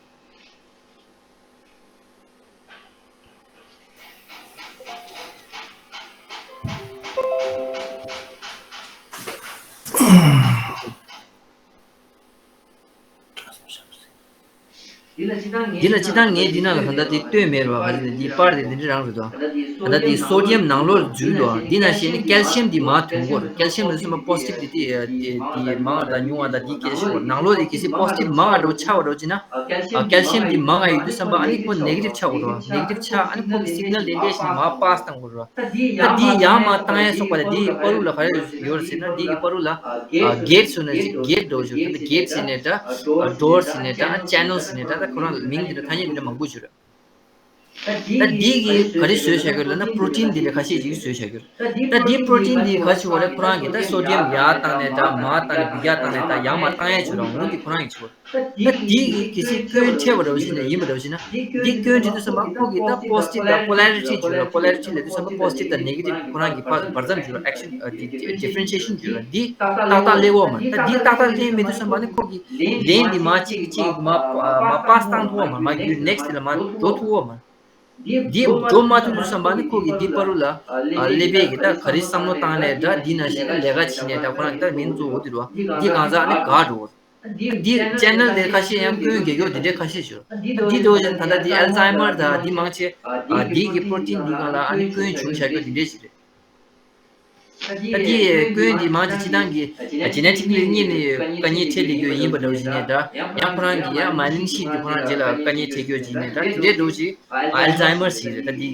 འདི་ལ་སྤྱིར་བཏང་ངས་འདི་ནང་ལ་ད་ལྟ་དེ་སྟོན་མེད་རེད་བ། ག་ཅི་ནས་འདི་པར་དེ་འདི་འདྲ་རང་རེད་དོ། ད་ལྟ་དེ་སོ་ཌི་ཡམ་ནང་ལོགས་འཛུལ་འདུག་འདི་ནང་བཞིན་ནི་ཀལ་ཤི་ཡམ་འདི་མར་ཐོན་གོ་རེད། ཀལ་ཤི་ཡམ་ལ་སོན་པ་པོ་སི་ཊིབ་དེ་དེ་དེ་མང་བ་དང་ཉུང་བ་དང་དེ་སྐད་ཆ་ཞིག་གོ་ནང་ལོགས་དེ་གལ་སྲིད་པོ་སི་ཊིབ་མང་བ་འདྲ་བོ་ཆགས་པ་འདྲ་བོ་བྱས་ན། ཨ་ཀལ་ཤི་ཡམ་འདི་མང་ང་ཡོད་དུས་ཙམ་པ་ཨ་ནི་ཁོ་ནེ་གེ་ཊིབ་ཆགས་དགོས་རེད་བ། ནེ་གེ་ཊིབ་ཆགས་ཨ་ནི་ཁོ་གི་སིག་ནལ་དེ་འདྲས་ཞིག་མར་པཱ་སི་བཏང་དགོས་རེད་བ། ད་འདི་ཡར་མར་བཏང་ཡས་སོགས་པ་ལ་འདི་གི་པར་རུ་ལ་ག་རེ་ཡོད་ཟེར་ན་འདི་གི་པར་རུ་ལ་གེ་ཊི་ཟེར་ན་ཅིག་གེ་ཊི་འདྲ་བོ་ཞིག་ད་གེ་ཊི་ཟེར་ནས་འདྲ་ཌོར་ཟེར་ནས་འདྲ་ཅེ་ནལ་ཟེར་ནས་འདྲ་ད་ཁོ་རང་ལ་མིང་འདི་འདྲ་ཐ་སྙད་འདི་འདྲ་མང་པོ་ཞིག་ཡོད་རེད། ད་འདི་གི་ག་རེ་བཟོས་བཞག་གི་ཡོད་ལབ་ན་པྲོ་ཊིན་འདི་འདྲ་ཁ་ཤས་ཅིག་བཟོས་བཞག་གི་ཡོད་རེད། ད་འདི་པྲོ་ཊིན་འདི་ག་ཞིག་བ་རེད། ཁོ་རང་གི་ད་སོ་ཌི་ཡམ་ཡར་བཏང་ནས་འདྲ་མར་བཏང་ནས་བི་ཀ་བཏང་ནས་ད་ཡར་མར་བཏང་ཡས་ཆོག་ར་འོང་འདི་ཁོ་རང་གི་ཆོག་ད་འདི་གི་གལ་སྲིད་སྐྱོན་འཕྲད་པ་འདྲ་བོ་ཞིག་ན་ཡིན་པ་འདྲ་བོ་ཞིག་ན། འདི་སྐྱོན་འདྲི་དུས་ཙམ་པ་ཁོ་གི་ད་པོ་སི་ཊིབ་དང་པོ་ལ་རི་ཊི་བརྗོད་ལ་པོ་ལ་རི་ཊི་ལབ་དུས་ཙམ་པ་པོ་སི་ཊིབ་དང་ནེ་གེ་ཊིབ་ཁོ་རང་གི་བར་བར་མཚམས་བརྗོད་ལ་ཨེག་ཤན་འདི་ཌི་ཕེ་རེན་ཤི་ཡེ་ཤན་བརྗོད་ལ་འདི་ཏག་ཏག་སླེབས་འོག་མ་ད་འདི་ཏག་ཏག་སླེབས་མེད་དུས་ཙམ་པ་ནི་ཁོ་གི་ལན་འདི་མ་གཅིག་གིས་གཅིག་གིས་མ་མ་པཱ་སི་བཏང་ཐུབ་འོག་མ་མ་རྒྱུད་ནེག་སི་ཊི་ལ་མ་འགྲོ་ཐུབ་འོག་མ། འདི་འགྲོ་མ་ཐུབ་དུས་ཙམ་པ་ནི་ཁོ་གི་འདི་པར་རུ་ལ་སླེབས་པའི་གི་ད་ག་རེ་བསམ་བློ་བཏང་ནས་འདྲ་འདི་ནང་བཞིན་ལས་ཀ་བྱས་ནས་འདྲ་ཁོ་རང་གི་ད་མིང་གཙོ་བོ་འདི་རུ་འདི་གང་ཟག་ནི་ག་འགྲོ། འདི་ཅེ་ནལ་དེ་ཁ་ཤས་ཡང་སྐྱོན་རྒྱག་རྒྱུ་འདི་འདྲའི་ཁ་ཤས་ཤོད། འདི་འདྲ་བོ་ཅན་ད་ལྟ་འདི་ཨལ་ཛའི་མར་དང་འདི་མང་ཆེ་འདི་གི་པྲོ་ཊིན་འདི་སྒང་ལ་ཨ་ནི་སྐྱོན་བྱུང་བཞག་རྒྱུ་འདི་འདྲས་ཞིག་རེད། ད་འདི་སྐྱོན་འདི་མང་ཆེ་སྤྱིར་བཏང་གི་ཇེ་ནེ་ཊིག་ལི་ནི་དཀའ་ངལ་འཕྲད་བསྡད་རྒྱུ་ཡིན་པ་འདྲ་བོ་ཞིག་ནས་ད་ཡང་ཁོ་རང་གི་ཡང་མའི་ལིན་ཤིད་འདི་ཁོ་རང་རྗེས་ལ་དཀའ་ངལ་འཕྲད་རྒྱུ་ཞིག་ནས་ད་དེ་འདྲའི་འདྲ་བོ་ཞིག་ཨལ་ཛའི་མར་ཞིག་རེད། ད་འདི་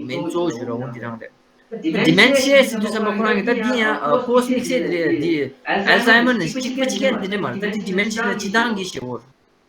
མིང་གཙོ་བོ་ཞིག་ར་འོང་འདི་རང་རེད། ཌི་མེན་ཤི་ཡ་ཟེར་དུས་ཙམ་པ་ཁོ་རང་གི་ད་འདི་ཡང་ཨ་ཀོ་སི་དམིགས་བསལ་འདི་རེད། འདི་ཨལ་ཛའི་མར་ནི་གཅིག་པ་གཅིག་རྐྱང་འདི་འདྲ་མ་རེད། ད་འདི་ཌི་མེན་ཤི་ཡ་ནི་སྤྱིར་བཏང་གི་ཞེས་འོ།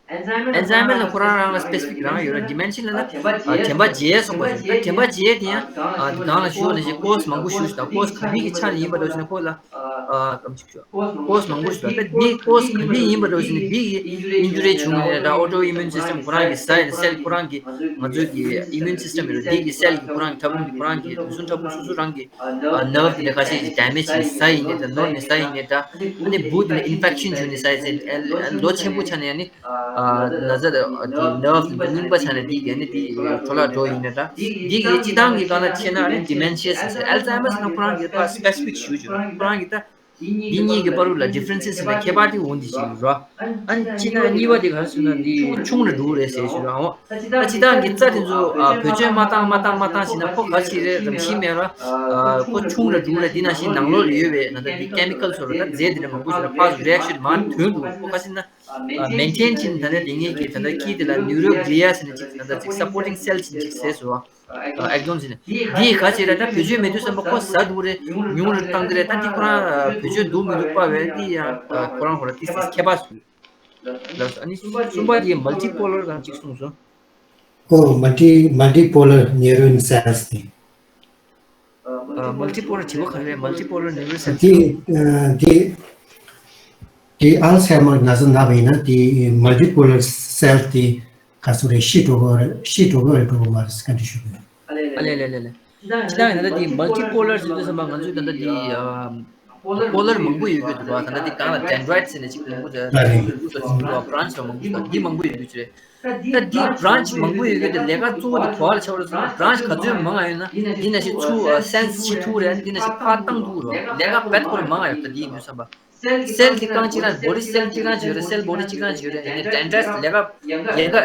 ཨལ་ཛའི་མར་ལ་ཁོ་རང་རང་ལ་སི་པེ་སི་ཕིག་རང་ཡོད་རེད། ཌི་མེན་ཤི་ཡ་ལ་ཨ་དྲན་པ་བརྗེད་སོང་པ་ཞིག་ད་དྲན་པ་བརྗེད་དེ་ཡང་ཨ་གང་ལ་ཞུ་བ་ནི་ཞེས་ཀོ་སི་མང་པོ་ཞུ་ཞིག་ད་ཀོ་སི་ག་འདྲ་གི་ཆ་ནས་ཡིན་པ་འདྲ་ཞིག་ན་ཁོ་ལ་ཨ་གམ་ཞིག་ཞུ་ཀོ་སི་མང་པོ་ཞིག་ད་འདི་ཀོ་སི་ག་འདྲ་ཡིན་པ་འདྲ་ཞིག་ནི་འདི་གི་ཨིན་ཇུ་རི་བྱུང་ནས་ད་ཨོ་ཊོ་ཨི་མུན་སི་སི་ཊམ་ཁོ་རང་གི་ས་ཡིན་སེལ་ཁོ་རང་གི་ང་ཚོའི་གི་ཨི་མུན་སི་སི་ཊམ་ཡོད་རེད། འདི་གི་སེལ་གི་ཁོ་རང་གི་ཕྲ་ཕུང་གི་ཁོ་རང་གི་དུག་སྲིན་ཕྲ་ཕུང་སོ་སོ་རང་གི་ནར་ཝ་དེ་འདྲ་ཁ་ཤས་ཀྱི་ཌེ་མེཇ་ཡིན་ས་ཡིན་ནས་ད་ནོར་ནས་ས་ཡིན་ནས་ད་ཨ་ནི་བུ་དེ་ནས་ཨིན་ཕེག་ཤན་བྱུང་ནས་ས་ཡིན་ཟེར་ལོ་ཆེན་པོ་ཆ་ནས་ཡང་ནི་ན་ཚ་དེ་ནར་ཝ་དེ་རྙིང་པ་ཆ་ནས་དེ་གི་ཨ་ནི་དེ་འཕྲོ་བརླག་འགྲོ་ཡིན་ནས་ད་དེ་གི་སྤྱི་བཏང་གི་སྒང་ལ་བྱས་ན་ཨ་ནི་ཌི་མེན་ཤི་ཡ་ཟེར་ཟེར་ཨལ་ཛའི་མར་ཟེར་ན་ཁོ་རང་གི་ད་སི་པེ་སི་ཕིག་ཞུ་བྱུང་ཁོ་རང་གི་ད། འདི་གཉིས་ཀྱི་བར་ལ་ཌི་ཕ་རེན་སི་ཟེར་ན་ཁྱད་པར་དེ་འོང་འདི་ཞིག་རེད། ཨ་ནི་སྤྱིར་ན་གཉིས་པ་དེ་ག་རེ་ཟེར་ན་འདི་ཆུང་རུ་འགྲོ་གི་རེད་ཟེར་ཞུ་ར་འོ། ད་སྤྱིར་བཏང་གི་རྩྭ་དེ་ཚོ་ཨ་བེད་སྤྱོད་མ་བཏང་མ་བཏང་མ་བཏང་བྱས་ན་ཁོ་ག་རེ་བྱེད་རེད་རང་བཞིན་མེད་ར། ཨ་ཁོ་ཆུང་རུ་འགྲོ་གི་རེད། འདི་ནང་བཞིན་ནང་ལོགས་ལ་ཡོད་པའི་ན་ད་འདི་ཀེ་མི་ཀལ་སོགས་ར་ད་རྫས་དེ་འདྲ་མང་པོ་ཞིག་ལ་ཕར་ཚུར་རི་ཨེག་ཤན་མར་ཐོན་འགྲོ་ཁོ་ག་རེ་ཟེར་ན། མེན་ཊེན་བྱས་ནས་ད་ལྟ་དེ་ངེད་ཀྱིས་ད་ལྟ་དཀྱིལ་དེ་ལ་ནིའུ་རོ་གྷི་ལི་ཡ་ཟེར་ནས་ཅིག་ད་ལྟ་ཅིག་སབ་པོར་ཊིང་སེལ་བྱས་ནས་ཅིག་ཟེར་སོང་། ཨེག་ཛོན་ཟེར་ནས་འདི་ག་བྱེད་རེད། ད་བེད་སྤྱོད་མེད་དུས་ཙམ་པ་ཁོ་ཟ་འདུག་རེད། ཉུང་རུ་བཏང་གི་རེད། ད་འདི་ཁོ་རང་བེད་སྤྱོད་འདུག་མི་འདུག་པ་བས་འདི་ཡང་ཁོ་རང་ཁོ་རང་ཏིས་ཏིས་ཁྱད་པར་སོང་། ལགས་སོ། ཨ་ནི་གསུམ་པ་དེ་མལ་ཊི་པོ་ལར་དང་གཅིག་གསུངས་སོང་། ཨོ་མལ་ཊི་མལ་ཊི་པོ་ལར་ནེ་རོན་སེལ་སི་དེ། མལ་ཊི་པོ་ལར་དྲི་བ་ག་རེ་རེད། མལ་ཊི་པོ་ལར་ནེ་རོན་སེལ་སི་དེ། དེ་དེ་ཨལ་ཛའི་མར་ན་ཚ་ན་བ་ཡིན་ན་དེ་མལ་ཊི་པོ་ལར་སེལ་སི་དེ། ག་ཚོད་རེད། ཤི་འགྲོ་གི་རེད། ཤི་འགྲོ་གི་རེད། འགྲོ་གི་མ་རེད། བཀའ་འདྲི་ཞུ་གི་ཡོད། ཨ་ལས་ལས་ལས་ལས། ཅི་ལྟར་ཡིན་ན་ད་འདི་མལ་ཊི་པོ་ལར་ཟེར་དུས་ཙམ་པ་ང་ཚོས་ད་ལྟ་འདི་པོ་ལར་མང་པོ་ཡོད་ཀྱི་འདུག་བ། ད་ལྟ་འདི་གང་ལ་ཌེན་ཌི་རའེ་ཊི་ཟེར་ནས་ཅིག་མང་པོ་ད་ལ་རེད། འདུག་ས་ཅིག་འདུག་བ། བྷ་རན་ཆི་མང་པོ་ཞིག་འདུག་འདི་མང་པོ་ཡོད་རྒྱུ་ཅི་རེད། ད་འདི་བྷ་རན་ཆི་མང་པོ་ཡོད་རྒྱུ་དེ་ལས་ཀ་གཙོ་བོ་དེ་ག་པར་ལ་ཆགས་པ་རེད་ཟེར་ན། བྷ་རན་ཆི་ག་ཚོད་མང་ང་ཡོད་ན་འདི་ན་ཞིག་ཚུར་སེན་སི་བྱེད་ཐུབ་རེད། འདི་ན་ཞིག་ཕར་བཏང་ཐུབ་རེད། ལས་ཀ་རྦད་ཁོ་རང་མང་ང་ཡོད། ད་འདི་ཡིན་དུས་ཙམ་པ། སེལ་དེ་རྐང་གཅིག་རང་བོ་ཌི་སེལ་གཅིག་རང་ཅིག་ཡོད་རེད། སེལ་བོ་ཌི་གཅིག་རང་ཅིག་ཡོད་རེད། ཡིན་ནའི་ཌེན་ཌི་རའེ་ཊི་ལས་ཀ་ཡལ་ག་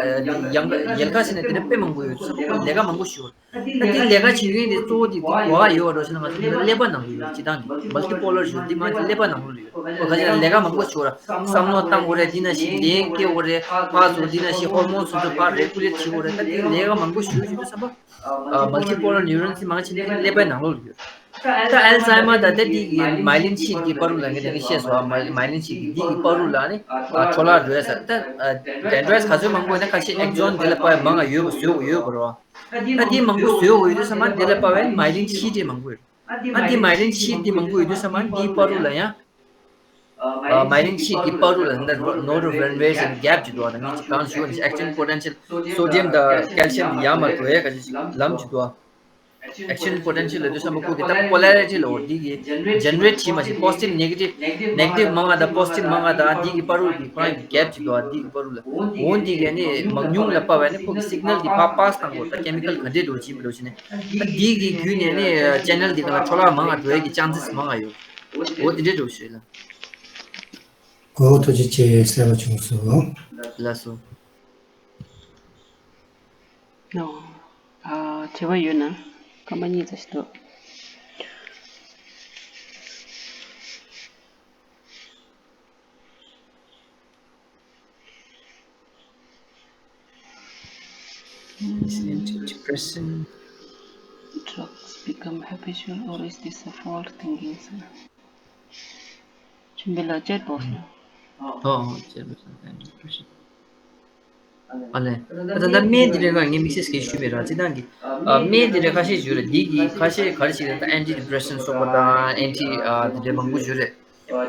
ཡལ་ག་ཡལ་ག་ཟེར་ནས་དེ་འདྲ་དཔེ་མང་པོ་ཡོད་ཙང་ལས་ཀ་མང་པོ་ཞིག་ཡོད། ད་འདི་ལས་ཀ་བྱེད་མཁན་དེ་གཙོ་བོ་དེ་འདི་གོ་བ་ཡོད་པ་འགྲོ་ཕྱིན་ན་ང་ཚོ་འདི་ཀླད་པ་ནང་ལ་ཡོད། སྤྱིར་བཏང་གི་མལ་ཊི་པོ་ལར་ཞུ་འདི་མ་གཏོགས་ཀླད་པ་ནང་ལོགས་ལ་ཡོད། ཁོ་ཁ་ཤས་ལས་ཀ་མང་པོ་ཞིག་ཡོད་ར། བསམ་བློ་བཏང་དགོས་རེད། འདི་ན་ཞིག་ལན་སྐྱེལ་དགོས་རེད། ཕར་ཚུར་འདི་ན་ཞིག་ཧོར་མོན་སོ་སོ་ཕར་རེ་གུ་ལེ་ཊི་བྱེད་དགོས་རེད། ད་འདི་ལས་ཀ་མང་པོ་ཞིག་ཡོད་ཞུ་དུས་ཙམ་པ། ཨ་མལ་ཊི་པོ་ལར་ནིའུ་རོན་སི་མང་ཆེ་ནི་ཀླད་པའི་ནང་ལོགས་ལ་ཡོད། ད་ཨལ་ཛའི་མར་དང་ད་འདི་གི་མའི་ལིན་ཤིད་ཀྱི་བར་ལ་ངས་ད་གིན་བཤད་སོང་། མའི་མའི་ལིན་ཤིད་ཀྱི་འདི་གི་བར་ལ་ནི་ཨ་འཕྲོ་བརླག་འགྲོ་ཡ་ས། ད་ཨ་ཌེན་ཌི་རའེ་ཊི་ག་ཚོད་མང་པོ་ཡོད་ན་ཁ་ཤས་ཨེག་ཛོན་འདི་ལ་དཔག་པའི་མང་ང་ཡོད་པ་བཟོས་དགོས་ཡོད་པ་རེད་བ། ད་འདི་མང་པོ་བཟོས་དགོས་ཡོད་དུས་ཙམ་པ་འདི་ལ་དཔག་པའི་མའི་ལིན་ཤིད་དེ་མང་པོ་ཡོད། ཨ་འདི་མའི་ལིན་ཤིད་འདི་མང་པོ་ཡོད་དུས་ཙམ་པ་འདིའི་བར་དུ་ལ་ཡང་ མའི་རིན་ཤིད་ཀྱི་བར་དུ་ལ་ད་ནོ་རོ་ཝེན་ཝེ་ཟེར་གེབ་ཅིག་འདུག་བ། ད་ངས་ཅིག་གང་ཞུ་ནས་ཨེག་ཆེན་པོ་ཊེན་ཤལ་སོ་ཌི་ཡམ་དང་ཀལ་ཤི་ཡམ་ཡར་མར་འགྲོ་ཡས་ག་ཅིག་ལམ་ཅིག་འདུག་བ། ཨེག་ཤེན་པོ་ཊེན་ཤལ་ལབ་དུས་ཙམ་པ་ཁོ་གི་ད་པོ་ལ་རི་ཊི་ལ་འོ་འདི་གི་ཇེ་ནེ་རེ་ཊི་བྱེད་མ་བྱེད། པོ་སི་ཊིབ་ནེ་གེ་ཊིབ་ནེ་གེ་ཊིབ་མང་ང་དང་པོ་སི་ཊིབ་མང་ང་དང་འདི་གི་བར་དུ་གི་ཁོ་རང་གི་གེབ་ཅིག་འདུག་འདི་གི་བར་དུ་ལ་འོ་འདི་གི་ནི་མང་ཉུང་ལ་དཔག་པ་ནི་ཁོ་གི་སིག་ནལ་འདི་ཕར་པཱ་སི་བཏང་དགོས། ད་ཀེ་མི་ཀལ་ག་འདྲས་འགྲོ་བྱེད་མི་འགྲོ་བྱེད་ནས་ད་འདི་གི་བརྒྱུད་ནས་ནི་ཅེ་ནལ་འདི་ག་ལ་འཕྲོ་བརླག་མང་ང་འགྲོ་ཡས་ཀྱི་ཅན་སེས་མང་ང་ཡོད། འོ་འདི་འདྲས་འགྲོ་ཞེས་ལ། གོ་ཐུགས་རྗེ་ཆེ། གསལ་པོ་བྱུང་སོང་། ལགས་སོ། ཨོ། ཨ། དྲི་བ་ཡོད་ན་སྐར་མ་གཉིས་ཙམ་ཞིག་འདུག Is antidepressant drugs become habitual or is this a false thinking, sir? ཆུན་པེ་ལ་ཅེཊ་བོག་སི་ལ། ཨོ་ཅེཊ་བོག་སི་ལ། ཨ་ལས། ད་ལྟ་སྨན་འདི་འདྲའི་ཁ་ངས་དམིགས་བསལ་གྱིས་ཞུས་མེད་ར། སྤྱིར་བཏང་གི་ཨ་སྨན་འདི་འདྲའི་ཁ་ཤས་ཞུས་རེད། འདི་གི་ཁ་ཤས་ག་རེ་ཞིག་རེད། ད་ཨན་ཊི་ཌི་པི་རེ་སེན་སོགས་པ་དང་ཨན་ཊི་ཨ་འདི་འདྲའི་མང་པོ་ཞུས་རེད།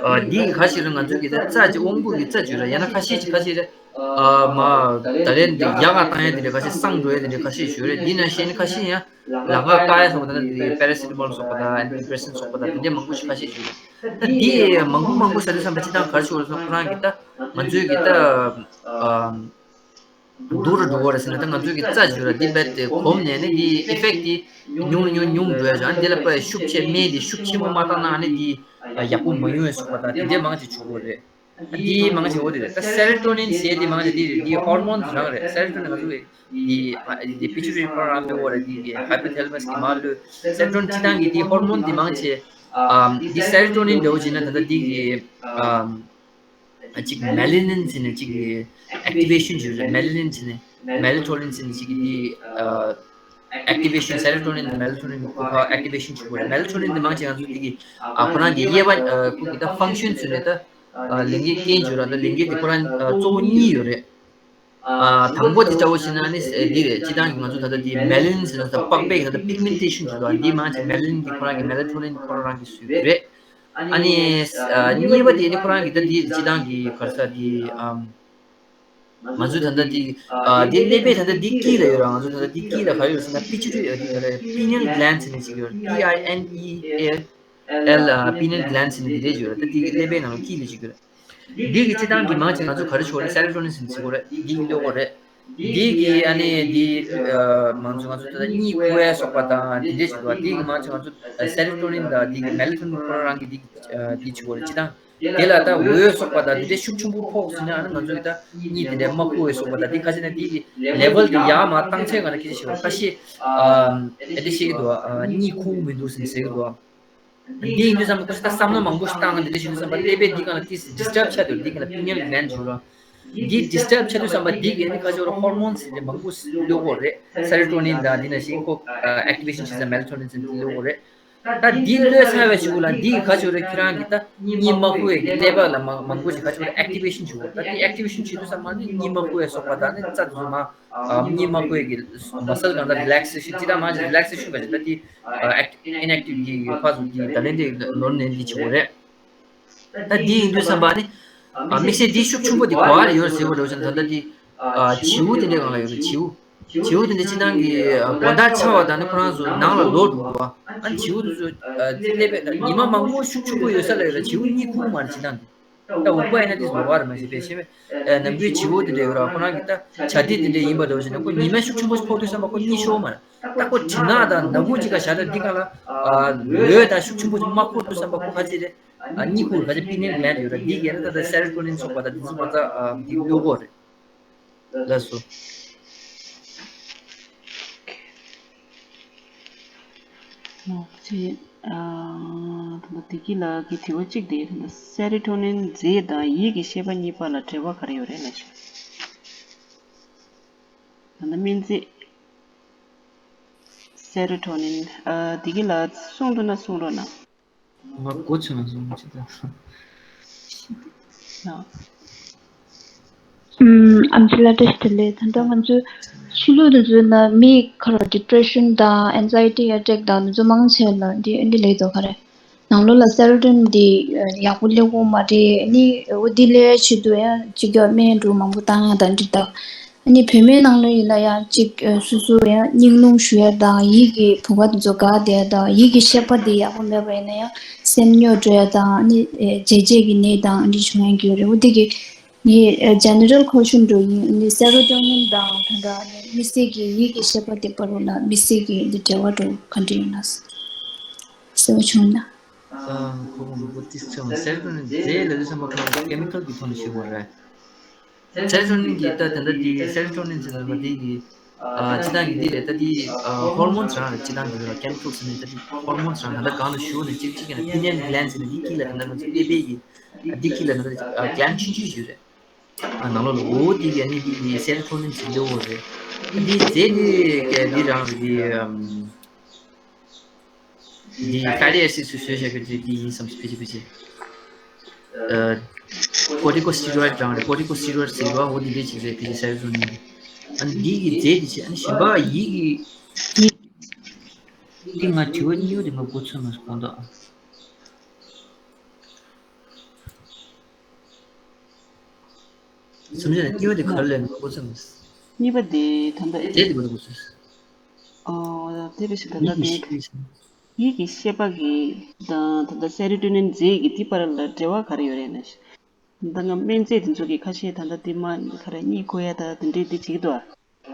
ཨ་འདི་གི་ཁ་ཤས་རེད། ང་ཚོ་གི་ད་རྩ་ཅིག་དབང་པོ་གི་རྩ་ཞུས་རེད། ཡང་ན་ཁ་ཤས་ཅིག་ཁ་ཤས་རེད། ཨ་མ་ད་ལན་འདི་ཡག་ག་བཏང་ཡ་འདི་འདྲའི་ཁ་ཤས་སངས་འགྲོ་ཡ་འདི་འདྲའི་ཁ་ཤས་ཞུས་རེད། འདི་ན་གཞན་ཁ་ཤས་ཡང་ལག་པ་བཀག་ཡ་སོགས་པ་ད་འདི་པེ་ར་སི་ཊ་མོལ་སོགས་པ་དང་ཨན་ཊི་ཌི་པི་རེ་སེན་སོགས་པ་དང་འདི་འདྲའི་མང་པོ་ཞིག་ཁ་ཤས་ཞུས་རེད། ད་འདི་མང་པོ་མང་པོ་ཟ་དུས་ཙམ་པ་སྤྱིར་བཏང་ག་རེ་ཞུ་དགོས་རེད་ཟེར་ན། ཁོ་རང་གི་ད་ང་ཚོའི་གི་ད་ཨ། སྡུག་རུ་འགྲོ་གི་རེད་ཟེར་ན། ད་ང་ཚོའི་གི་རྩ་ཞུ་ར་འདི་རྦད་དེ་གོམས་ནས་ནི་འདི་ཨི་ཕེག་འདི་ཉུང་རུ་ཉུང་རུ་ཉུང་རུ་འགྲོ་ཡ་ཅིག་ཨ་ནི་འདི་ལ་དཔེ་ཤུགས་ཆེ་སྨན་འདི་ཤུགས་ཆེན་པོ་མ་བཏང་ན་ཨ་ནི་འདི་ཡག་པོ་མ་ཡོང་བའི་སོགས་པ་དང་དེ་འདྲའི་མང་ཆེ་བྱུང་གི་རེད། འདི་མང་ཆེ་འོ་དེ་རེད། ད་སེ་རོ་ཊོ་ནིན་ཟེར་དེ་མང་ཆེ་འདི་རེད། འདི་ཧོར་མོན་རང་རེད། སེ་རོ་ཊོ་ནིན་ང་ཚོ་གི་འདི་འདི་པི་ཊུ་ཊི་རི་ཁོ་རང་ལ་འོ་རེད། འདི་གི་ཧའི་པོ་ཐེ་ལ་མ་སི་གི་མར་ལུས། སེ་རོ་ཊོ་ནིན་སྤྱིར་བཏང་གི་འདི་ཧོར་མོན་འདི་མང་ཆེ་ཨམ་འདི་སེ་རོ་ཊོ་ནིན་འདྲ་བོ་བྱས་ན་ད་ལྟ་འདི་གི་ཨམ། གཅིག་མེ་ལ་ནིན་ཟེར་ནས་གཅིག་གི་ཨེག་ཊི་ཝེ་ཤན་བྱེད་རེད། མེ་ལ་ནིན་ཟེར་ནས་མེ་ལ་ཊོ་ནིན་ཟེར་ནས་གཅིག་གི་དེ་ཨེག་ཊི་ཝེ་ཤན། སེ་རོ་ཊོ་ནིན་དང་མེ་ལ་ཊོ་ནིན་ཁོ་ཁ་ཨེག་ཊི་ཝེ་ཤན་བྱེད་དགོས་རེད། མེ་ལ་ཊོ་ནིན་དེ་མང་ཆེ་ང་ཚོ་དེ་གི་ཨ་ཁོ་རང་གི་དབྱེ་བ་ཨ་ཁོ་གི་ད་ཕང་ཤན་ཟེར་ནས་ད་ཨ་ལས་འགན་རྐྱེན་བྱེད་ར། ད་ལས་འགན་དེ་ཁོ་རང་ཨ་གཙོ་བོ་གཉིས་ཡོད་རེད། ཨ་དང་པོ་དེ་ལྟ་བུ་བྱས་ན་ནི་འདི་རེད། སྤྱིར་བཏང་གི་ང་ཚོ་ད་ལྟ་དེ་མེ་ལ་ནིན་ཟེར་ན་ད་པགས་པའི་ད་ལྟ་པིག་མེན་ཊེ་ཤན་བྱེད་ར། འདི་མང་ཆེ་མེ་ལ་ནིན་དེ་ཁོ་རང་གི་མེ་ལ་ཊོ་ནིན་ཁོ་རང་གི་སུས་རེད། ཨ་ནི་ཨ་གཉིས་པ་དེ་ནི་ཁོ་རང་གི་ད་འདི་སྤྱིར་བཏང་གི་ག་རེ་ཟེར་འདི་ཨམ་ང་ཚོའི་ད་ལྟ་འདི་ཨ་འདི་ཀླད་པའི་ད་ལྟ་འདི་དཀྱིལ་ལ་ཡོད་ར། ང་ཚོ་ད་ལྟ་འདི་དཀྱིལ་ལ་ག་རེ་ཡོད་ཟེར་ན་པི་ཊུ་ཊི་རི་ཨ་འདི་ག་རེ་པི་ནལ་གི་ལན་ཌི་ཟེར་ནས་ཅིག་ཡོད། པི་ཨའི་ཨེན་ཨི་ཨེ་ཨེལ་ཨ་པི་ནལ་གི་ལན་ཌི་ཟེར་ནས་འདི་རེད་ཡོད་ར། ད་འདི་གི་ཀླད་པའི་ནང་ལ་དཀྱིལ་ལ་ཅིག་ཡོད་ར། འདི་གི་སྤྱིར་བཏང་གི་མང་ཆེ་ང་ཚོ་ག་རེ་ཞུ་དགོས་རེད། སེ་རོ་ཊོ་ནིན་ཟེར་ནས་ཟེར་དགོས་རེད། འདི་གི་ཀླད་ཀོར་རེད། འདི་གི་ཨ་ནི་འདི་ཨ་མང་ཆེ་ང་ཚོ་ད་ལྟ་གཉིད་ཁུག་ཡ་སོགས་པ་དང་འདི་འདྲས་ཞིག་འདུག་འདི་གི་མང་ཆེ་ང་ཚོ་སེ་རོ་ཊོ་ནིན་དང་འདི་གི་མེ་ལ་ཊོ་ནིན་ཁོ་རང་རང་གི་འདི་གི་འདི་བྱེད་དགོས་རེད། སྤྱིར་བཏང་དེ་ལ་ད་འོད་སོགས་པ་དང་འདི་འདྲས་ཤུགས་ཆེན་པོ་ཕོག་ཟིན་ན་ཨ་ནི་ང་ཚོ་གི་ད་གཉིད་དེ་འདྲས་མ་ཁུག་པའི་སོགས་པ་དང་འདི་ཁ་ཤས་ན་འདི་གི་ལེ་ཝལ་དེ་ཡར་མར་བཏང་ཚད་ང་ལ་སྐད་ཆ་བཤད་པ་ཁ་ཤས་ཨ་ཨེ་འདྲས་བཤད་ཀྱི་འདུག་ཨ་གཉིད་ཁུག་མི་འདུག་ཟེར་ཟེར་གྱི་འདུག་འདི་ཡིན་དུས་ཙམ་པ་ཁོ་ཚོ་ད་བསམ་བློ་མང་པོ་ཞིག་བཏང་ན་འདི་འདྲ་ཞིག་དུས་ཙམ་པ་ཀླད་པའི་འདི་སྒང་ལ་ཏིས་ཌི་སི་ཊརབ་ཆགས་འདུག་འདི་སྒང་ལ་པི་ནལ་གི་ལན་ཌི་ཞུ་རོགས། འདི་ཌི་སི་ཊརབ་ཆགས་དུས་ཙམ་པ་འདི་གི་ནི་ཁ་ཕྱོགས་ར་ཧོར་མོན་ཟེར་ཏེ་མང་པོ་གློད་ཀྱི་ཡོད་རེད། སེ་རོ་ཊོ་ནིན་དང་འདི་ནང་བཞིན་ཁོ་ཨེག་ཊི་ཝེ་ཤན་བྱེད་ས་མེ་ལ་ཊོ་ནིན་ཟེར་འདི་གློད་ཀྱི་ཡོད་རེད། ད་འདི་གློད་ཚར་བའི་གཞུག་ལ་འདི་གི་ཁ་ཕྱོགས་ར་ཁྱེད་རང་གི་ད་གཉིད་མ་ཁུག་པའི་གི་ཀླད་པ་ལ་མང་མང་པོ་ཞིག་ཁ་ཕྱོགས་ར་ཨེག་ཊི་ཝེ་ཤན་བྱེད་ཀྱི་ཡོད་རེད། ད་འདི་ཨེག་ཊི་ཝེ་ཤན་བྱེད་དུས་ཙམ་པ་ནི་གཉིད་མ་ཁུག་པའི་སོགས་པ་དང་ནི་རྩ་དེ་ཚོ་མ་ཨ་གཉིད་མ་ཁུག་པའི་གི་མ་སལ་གང་ལྟར་རི་ལེག་སེ་ཤན་ཅི་ལྟར་མང་ཆེ་རི་ལེག་སེ་ཤན་ག་ཅིག་ད་དེ་ཨ་ཨིན་ཨེག་ཊིབ་གི་ཕར་ཚུར་གྱི་ད་ལན་དེ་ནོར་ནས་འདི་བྱེད་དགོས་རེད། ད་འདི་ཡིན་དུས་ཙམ་པ་ནི་ཨ་དམིགས་བསལ་འདི་ཤུགས་ཆེན་པོ་འདི་ག་པར་ཡོད་ཟེར་བ་འདྲ་བོ་ཞིག་ན་ད་ལྟ་འདི་ཨ་བྱིའུ་དེ་འདྲའི་སྒང་ལ་ཡོད་རེད། བྱིའུ་བྱིའུ་དེ་འདྲ་སྤྱིར་བཏང་གི་ཨ་དགོང་དག་ཆར་བ་དང་ནི་ཁོ་རང་ཚོ་ནང་ལ་ལོག་འགྲོ་འདུག་པ། ཨ་བྱིའུ་དེ་ཚོ་ཨ་དེ་སླེབས་པའི་ཉི་མ་མང་པོ་ཤུགས་ཆེན་པོ་ཡོད་ས་ལ་ཡོད་རེད། བྱིའུ་གཉིད་ཁུག་མ་རེད་སྤྱིར་བཏང་འདི། ད་འུག་པ་ཡིན་ན་དེ་ཚོ་ལོག་ག་རེད་མ་གཞི་བས་ཤེས་པས། ནམ་རྒྱུན་བྱིའུ་དེ་འདྲ་ཡོད་ར་ཁོ་རང་གི་ད་བྱ་དེ་དེ་འདྲ་ཡིན་པ་འདྲ་བོ་ཞིག་ན་ཁོ་ཉི་མ་ཤུགས་ཆེན་པོ་ཕོག་དུས་ཙམ་པ་ཁོ་གཉིད་ཤོར་མ་རེད། ད་ཁོ་གྲིབ་ནག་དང་ནག་ཁུང་གཅིག་ག་བཞག་ད་འདི་ག་ལ་འོད་དང་ཤུགས་ཆེན་པོ་ཅིག་མ་ཕོག་དུས་ཙམ་པ་ཁོ་ག་ཅི་རེད། གཉིད་ཁུག་ག་ཅི་པི་ནེལ་གི་ལན་ཡོད་ར། འདི་གས་ན་ད་ད་སེ་རོ་ཊོ་ནིན་སོགས་པ་ད་འདི་ཚོ་ཁོ་ད་འདི་གློད་ཀྱི་ཡོད་རེད། ལགས་སོ། ཨོ་ཅི། ཨ་ད་ལྟ་བདེ་སྐྱིད་ལགས་ཀྱི་དྲི་བ་གཅིག་དེ་ད་ལྟ་སེ་རོ་ཊོ་ནིན་རྫས་དང་ཡིད་ཀྱི་ཤེས་པ་གཉིས་བར་ལ་འབྲེལ་བ་ག་རེ་ཡོད་རེད་ལབ་ཤག་ད་ལྟ་སྨན་རྫས་སེ་རོ་ཊོ་ནིན། ཨ་བདེ་སྐྱིད་ལགས་གསུང་འདུག་ན་གསུང་རོགས་གནང་། ང་མགོ་ཚོས་མ་སོང་ཅི་ད། ཨམ་ཆི་ལ་བཀྲ་ཤིས་བདེ་ལེགས། ད་ལྟ་ང་ཚོའི་ཆོས་ལུགས་དེ་ཚོའི་ནང་མི་ཁ་རོ་ཌི་པི་རེ་ཤན་དང་ཨེན་ཛའི་ཊི་ཨེ་ཊེག་དང་དེ་ཚོ་མང་ཆེ་ལ་འདི་ཨེ་འདི་ལས་དོ་ག་རེ། ནང་ལོགས་ལ་སེ་རོ་ཊོ་ནིན་འདི་ཡག་པོ་སླེབས་ཡོད་མ་རེད། ཨ་ནི་འོ་འདི་སླེབས་ཡ་ཆེད་དུ་ཡང་གཅིག་ཀྱང་སྨན་འདྲ་མང་པོ་བཏང་ཡ་དང་འདི་དང་། ཨ་ནི་བོད་སྨན་ནང་ལོགས་ཡིན་ན་ཡང་གཅིག་སོ་སོ་ཡང་སྙིང་རླུང་ཞུ་ཡ་དང་ཡིད་ཀྱི་བུ་ག་དེ་ཚོ་འགག་བསྡད་ཡ་དང་ཡིད་ཀྱི་ཤེས་པ་འདི་ཡག་པོ་མེད་པ་ཡིན་ན་ཡང་སེམས་རྙོག་འགྲོ་ཡ་དང་ཨ་ནི་བརྗེད་བརྗེད་ཀྱི་ནད་དང་འདི་བྱུང་ཡ་གི་ཡོད་རེད། འོ་འདི་གི་ངའི་ཨ་ཇེ་ནེ་རལ་ཁོ་ཤན་འདྲ་ཡིན། ཨ་ནི་སེ་རོ་ཊོ་ནིན་དང་ད་ལྟ་ཨ་ནི་དམིགས་བསལ་གྱི་ཡིད་ཀྱི་ཤེས་པ་དེ་བར་ལ་དམིགས་བསལ་གྱི་འདི་འབྲེལ་བ་འདྲ་ག་འདྲ་ཡོད་ན་ཟེར་བ་བྱུང་ན། ཨ་ཁོ་བོ་མི་གོ་ཏིས་ཚེ་བ་སེ་རོ་ཊོ་ནིན་རྫས་ལ་དུས་ཙམ་པ་ཁོ་རང་ཀེ་མི་ཀལ་གྱི་ཐོག་ནས་ཤེས་དགོས་རེད། སེ་རོ་ཊོ་ནིན་གྱི་ད་དེ་འདྲ་དེ་སེ་རོ་ཊོ་ནིན་ཟེར་ན་མ་དེ་གི་ཨ་སྤྱི་བཏང་གི་དེ་རེད། ད་དེ་ཨ་ཧོར་མོན་རང་རེད། སྤྱི་བཏང་གི་རེད། ཀེ་མི་ཀལ་ཟེར་ནས་ད་དེ་ཧོར་མོན་རང་ད་ལྟ་གང་ལ་ཞུ་ནས་གཅིག་གཅིག་ཡིན་ན་པི་ནེལ་གི་ལན་ཟེར་ནས་དེ་དཀྱིལ་ལ་ད་ལྟ་ང་ཚོ་ཀླད་པའི་གི་ཨ་དེ་དཀྱིལ་ལ་ད་ལྟ་ཨ་གི་ལན་ཆུང་ཆུང་ཞིག་ཡོད་རེད། ཨ་ནང་ལོགས་ལ་འོ་དེ་གི་ཨ་ནི་དེ་གི་སེ་རོ་ཊོ་ནིན་ཟེར་འདི་འོ་རེད། ཨ་དེ་རྫས་དེ་གི་དེ་རང་རེད། དེ་ཨམ། འདི་ཕ་ཊི་ཨེ་སི་ཌི་ཟེར་བཞག་གི་དེ་འདི་ཡིན་བསམ། ཕལ་ཆེར་ཕལ་ཆེར། ཨ། ཀོར་ཊི་ཀོ་སི་ཊི་རོ་ཡིཌ་རང་རེད། ཀོར་ཊི་ཀོ་སི་ཊི་རོ་ཡིཌ་ཟེར་བ་འོ་འདི་འདྲས་ཅིག་རེད། ཕལ་ཆེར་སེ་རོ་ཊོ་ནིན། ཨ་ནི་འདི་གི་རྫས་འདི་བྱས། ཨ་ནི་གཞན་པ་ཡིད་ཀྱི་འདི་ང་དྲི་བ་གཉིས་པ་དེ་ང་མགོ་ཚོས་མ་སོང་དགོངས་དག་སེམས་ཅན་གཉིས་པ་དེ་ག་རེ་ལབ་ན་མགོ་ཚོས་མ་སོང་། གཉིས་པ་དེ་ད་ལྟ་རྫས་དེ་མགོ་ཚོས་མ་སོང་། ཨོ། དེ་བས་ཤིག་ད་ལྟ་དེ་ཡིད་ཀྱི་ཤེས་པ་གི་དང་ད་ལྟ་སེ་རོ་ཊོ་ནིན་རྫས་ཀྱི་དེ་བར་ལ་འབྲེལ་བ་ག་རེ་ཡོད་རེད་ན། ད་ང་སྨན་རྫས་དེ་ཚོ་གི་ཁ་ཤས་ད་ལྟ་དེ་མ་ག་རེ་གཉིད་ཁུག་ཡ་ད་དེ་འདྲས་དེ་བྱེད་ཀྱི་འདུག་ཨ།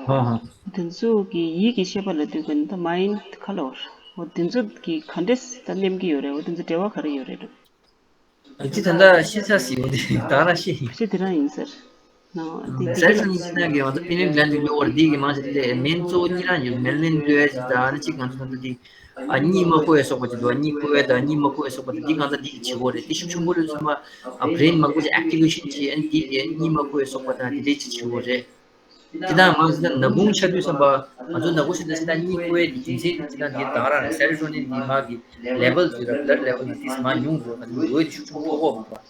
ཧོ་ཧོ། དེ་ཚོ་གི་ཡིད་ཀྱི་ཤེས་པ་ལ་ལྟོས་གོ་ནི་ད་མའིན་ཌི་ཁ་ལོར། འོ་དེ་ཚོ་གི་ག་འདྲས་ད་སླེབས་ཀྱི་ཡོད་རེད། འོ་དེ་ཚོ་འབྲེལ་བ་ག་རེ་ཡོད་རེད་འདུག་ཅི་ད་ལྟ་ཤེས་ཚར་ཟིན་འོ་དེ་ད་རང་ཤེས་ཡིན། ཤེས་དེ་རང་ཡིན་ཟེར། ནའོ་དེ་དེ་སེལ་ཕི་ནི་ཅི་ན་གི་ང་ཚོ་པི་ནེལ་གི་ལན་དུ་ཡོད་པར་འདི་གི་མང་ཆེ་ལས་མེན་གཙོ་བོ་གཉིས་རང་ཡོད། མེ་ལན་ལོས་ཡ་ཅིག་དང་ཨ་ནི་གཅིག་ང་ཚོ་ད་ལྟ་འདི་ཨ་གཉིད་མ་ཁུག་ཡ་སོགས་པ་ཅིག་འདུག་ཨ་གཉིད་ཁུག་ཡ་དང་གཉིད་མ་ཁུག་ཡ་སོགས་པ་དེ་འདི་ང་ཚོ་འདི་གི་བྱེད་དགོས་རེད། དེ་ཤུགས་ཆེན་པོ་ལོས་ཚང་མ་ཨ་བྷི་རེན་མང་པོ་ཅིག་ཨེག་ཊི་ཝེ་ཤན་བྱེད། ཨ་ནི་འདི་གི་གཉིད་མ་ཁུག་ཡ་སོགས་པ་དང་དེ་འདྲས་ཅིག་བྱེད་དགོས་རེད། དེ་དང་མང་ཆེ་ན་ནག་ཁུང་ཆགས་དུས་ཙམ་པ་ང་ཚོ་ནག་ཁུང་ཆགས་དུས་ཙམ་པ་གཉིད་ཁུག་ཡ་དེ་རྒྱུ་མཚན་དེ་ཅི་ན་འདི་ད་ག་རང་རེད། སེ་རོ་ཊོ་ནིན་འདི་མ་གི་ལེ་ཝལ་དེ་ར་བྷི་ལཌ་ལེ་ཝལ་ནི་དེ་མ་ཉུང་འགྲོ། ང་ཚོ་འོད་དེ་ཤུགས་ཆེན་པོ་ཕོག་གོ་མི་འདུག་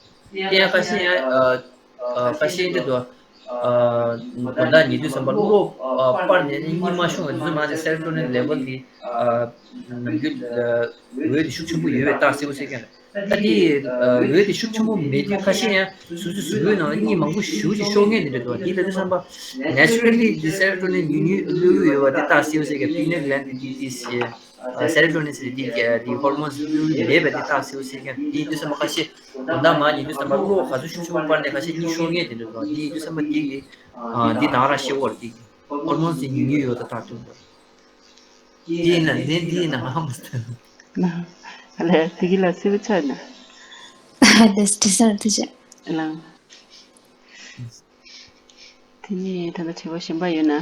དེ་ཡང་ཁ་ཤས་ཡང་ཨ་ཁ་ཤས་འདི་འདུག་ཨ་དགོང་དག་ཉལ་དུས་ཙམ་པ་གློག་ཨ་སྤར་ནས་ནི་གཉིད་མ་ཤོང་བའི་དུས་ཚོད་མ་ཟད་སེ་རོ་ཊོ་ནིན་ལེ་ཝལ་གི་ཨ་ནམ་རྒྱུན་ཨ་འོད་དེ་ཤུགས་ཆེན་པོ་ཡོད་པའི་རྟགས་གསལ་པོ་གསལ་རྐྱང་རེད། ད་དེ་ཨ་འོད་དེ་ཤུགས་ཆེན་པོ་མེད་དུས་ཁ་ཤས་ཡང་སོ་སོའི་གཟུགས་པོའི་ནང་ལ་གཉིད་མང་པོ་ཞེ་པོ་ཅིག་ཤོར་མཁན་དེ་འདྲ་འདུག་དེ་ལ་དུས་ཙམ་པ་ནེ་ཅུ་རལ་ལི་དེ་སེ་རོ་ཊོ་ནིན་ཉུང་ཉུང་གློད་ཡོད་པ་དེ་རྟགས་གསལ་པོ་གསལ་རྐྱང་། པི་ནེལ་གི་ལན་དེ་དེ་དེ་ཨ་སེ་རོ་ཊོ་ནིན་ཟེར་དེ་དེ་ཧོར་མོན་གློད་མེད་པ་དེ་རྟགས་གསལ་པོ་གསལ་རྐྱང་། དེ་ཡིན་དུས་ཙམ་པ་ཁ་ཤས་དགོང་དག་མར་ཉལ་དུས་ཙམ་པ་གློག་ག་ཚོད་ཤུགས་ཆེན་པོ་སྤར་ནས་ཁ་ཤས་གཉིད་ཤོར་མཁན་དེ་འདྲ་འདུག་དེ་ཡིན་དུས་ཙམ་པ་དེ་གི་ཨ་འདི་ད་ག་རང་ཤེས་དགོས་རེད། དེ་གི་ཧོར་མོན་དེ་ཉུང་ཉུང་ཡོད་ད་རྟགས་སྟོན་དགོས། དེ་ཡིན་ན་ནི་འདི་ཡིན་ན་ཧ་མ་སྟོན། ལ། ཨ་ལས་དེ་གི་ལ་སེ་བ་ཆ་ན། ཨ་དེ་དྲི་སར་དུ་ཆ། ལ། དེ་ནས་ད་ལྟ་དྲི་བ་གཞན་པ་ཡོད་ན།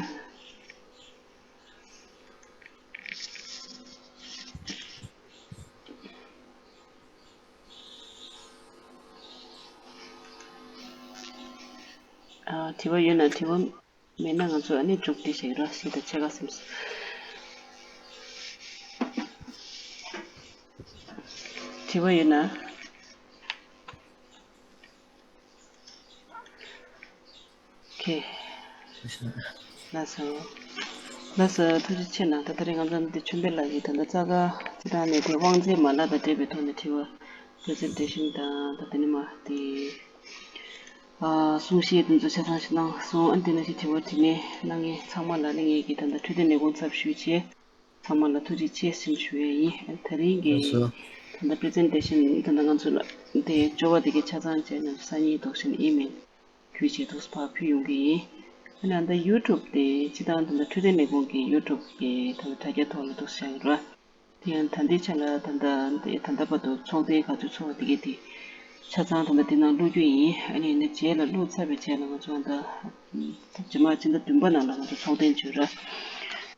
ཨ་དྲི་བ་ཡོད་ན་དྲི་བ། མེད་ན་ང་ཚོ་ཨ་ནི་མཇུག་སྒྲིལ་བྱེད་རོགས་ཞེས་དང་ཕྱེད་ཀ་སེམས། དྲི་བ་ཡོད་ན། ཁེ། ལགས་སོ། ལགས་སོ། ཐུགས་རྗེ་ཆེ་གནང་། ད་ད་རེས་ང་ཚོ་འདི་ཆོས་འཕེལ་ལགས་ཀྱིས་ད་ལྟ་རྩ་ཁ་སྤྱི་བཏང་ནས་དེ་དབང་རྩའི་མ་ལག་དང་འབྲེལ་བའི་ཐོག་ནས་དྲི་བ་པི་རི་ཛེན་ཊེ་ཤན་དང་ད་དེ་ནས་མ་དེ། ཨ་གསུང་བཤད་དེ་ཚོ་ཆ་ཚང་ཞིག་གནང་སོང་། ཨ་འདི་ནང་བཞིན་དྲི་བ་དྲིས་ལན་གནང་མཁན་ཚང་མ་ལ་ནི་ངེད་ཀྱིས་ད་ལྟ་འཕྲོད་བསྟེན་ལས་ཁུངས་ཚབ་ཞུས་བྱས། ཚང་མ་ལ་ཐུགས་རྗེ་ཆེ་ཞེས་ཞུ་ཡས་ཡིན། ཨ་ད་རིང་གི་ལགས་སོ། ད་ལྟ་པི་རི་ཛེན་ཊེ་ཤན་ད་ལྟ་ང་ཚོ་ལ་དེ་སྐྱོར་བ་དེ་གའི་ཆ་ཚང་བྱས་ནས་སང་ཉིན་འདུག་བྱས་ནས་ཨི་མེལ་བརྒྱུད་བྱས་འདུག་ཕར་ཕུལ་ཡོང་གི་ཡིན། ཨ་ནི་ཨ་ད་ཡུ་ཊུབ་དེ་སྤྱི་བཏང་ད་ལྟ་འཕྲོད་བསྟེན་ལས་ཁུངས་ཀྱི་ཡུ་ཊུབ་ཀྱི་ད་ལྟ་དྲ་རྒྱ་ཐོག་ལ་འདུག་བཞག་ཡོད་རེད། དེ་ཡང་ད་ལྟའི་ཆ་ལ་ད་ལྟ་འདི་ད་ལྟ་བར་དུ་ཚོགས་ཐེངས་ག་ཚོད་ཚོགས་པ་དེ་གའི་དེ་ཆ་ཚང་ད་ལྟ་འདི་ནང་བླུག་རྒྱུ་ཡིན། ཨ་ནི་ཡིན་ན་རྗེས་ལ་བླུག་ཚར་བའི་རྗེས་ལ་ང་ཚོ་ད་རྗེས་མ་སྤྱི་ཟླ་བདུན་པ་ནང་ལ་ང་ཚོ་ཚོགས་ཐེངས་བྱོས་ར།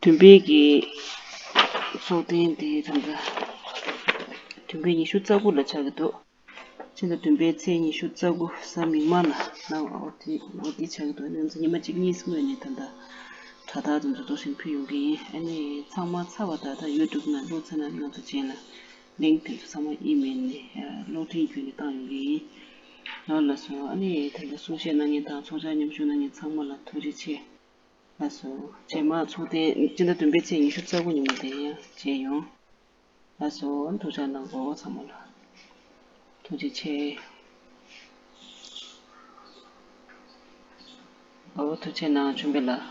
བདུན་པའི་གི་ཚོགས་ཐེངས་དེ་ད་ལྟ་བདུན་པའི་ཉི་ཤུ་རྩ་དགུ་ལ་ཆགས་ཀྱི་འདུག་སྤྱི་ཟླ་བདུན་པའི་ཚེས་ཉི་ཤུ་རྩ་དགུ་གཟའ་མིག་དམར་ལ་ནང་ཨོ་དེ་ཨོ་དེ་ཆགས་ཀྱི་འདུག་ང་ཚོ་ཉི་མ་གཅིག་གཉིས་སྔོན་ནས་ད་ལྟ་དྲ་ཐག་དེ་ཚོ་འདུག་བཞིན་ཕུལ་ཡོང་གི་ཡིན། ཨ་ནི་ཚང་མ་ཚར་བ་ད་ལྟ་ཡུ་ཊུབ་ནང་བླུགས་ཚར་ན་ང་ཚོ་རྗེས་ལ་ལིང་ཀི་དེ་ཚོ་ཚང་མ་ཨི་མེལ་ནས་གློག་འཕྲིན་བརྒྱུད་ནས་བཏང་ཡོང་གི་ཡིན། ལགས་སོ། ཨ་ནི་ད་ལྟ་གསུང་བཤད་གནང་མཁན་དང་ཚོགས་བཅར་མཉམ་ཞུགས་གནང་མཁན་ཚང་མ་ལ་ཐུགས་རྗེ་ཆེ། ལགས་སོ། རྗེས་མ་ཚོགས་ཐེངས་སྤྱི་ཟླ་བདུན་པའི་ཚེས་ཉི་ཤུ་རྩ་དགུ་ཉིན་མོ་དེ་ཡང་མཇལ་ཡོང་། ལགས་སོ། ཐུགས་རྗེ་གནང་གོ་ཚང་མ་ལ། ཐུགས་རྗེ་ཆེ། ཨོ་ཐུགས་རྗེ་གནང་ཆོས་འཕེལ་ལགས།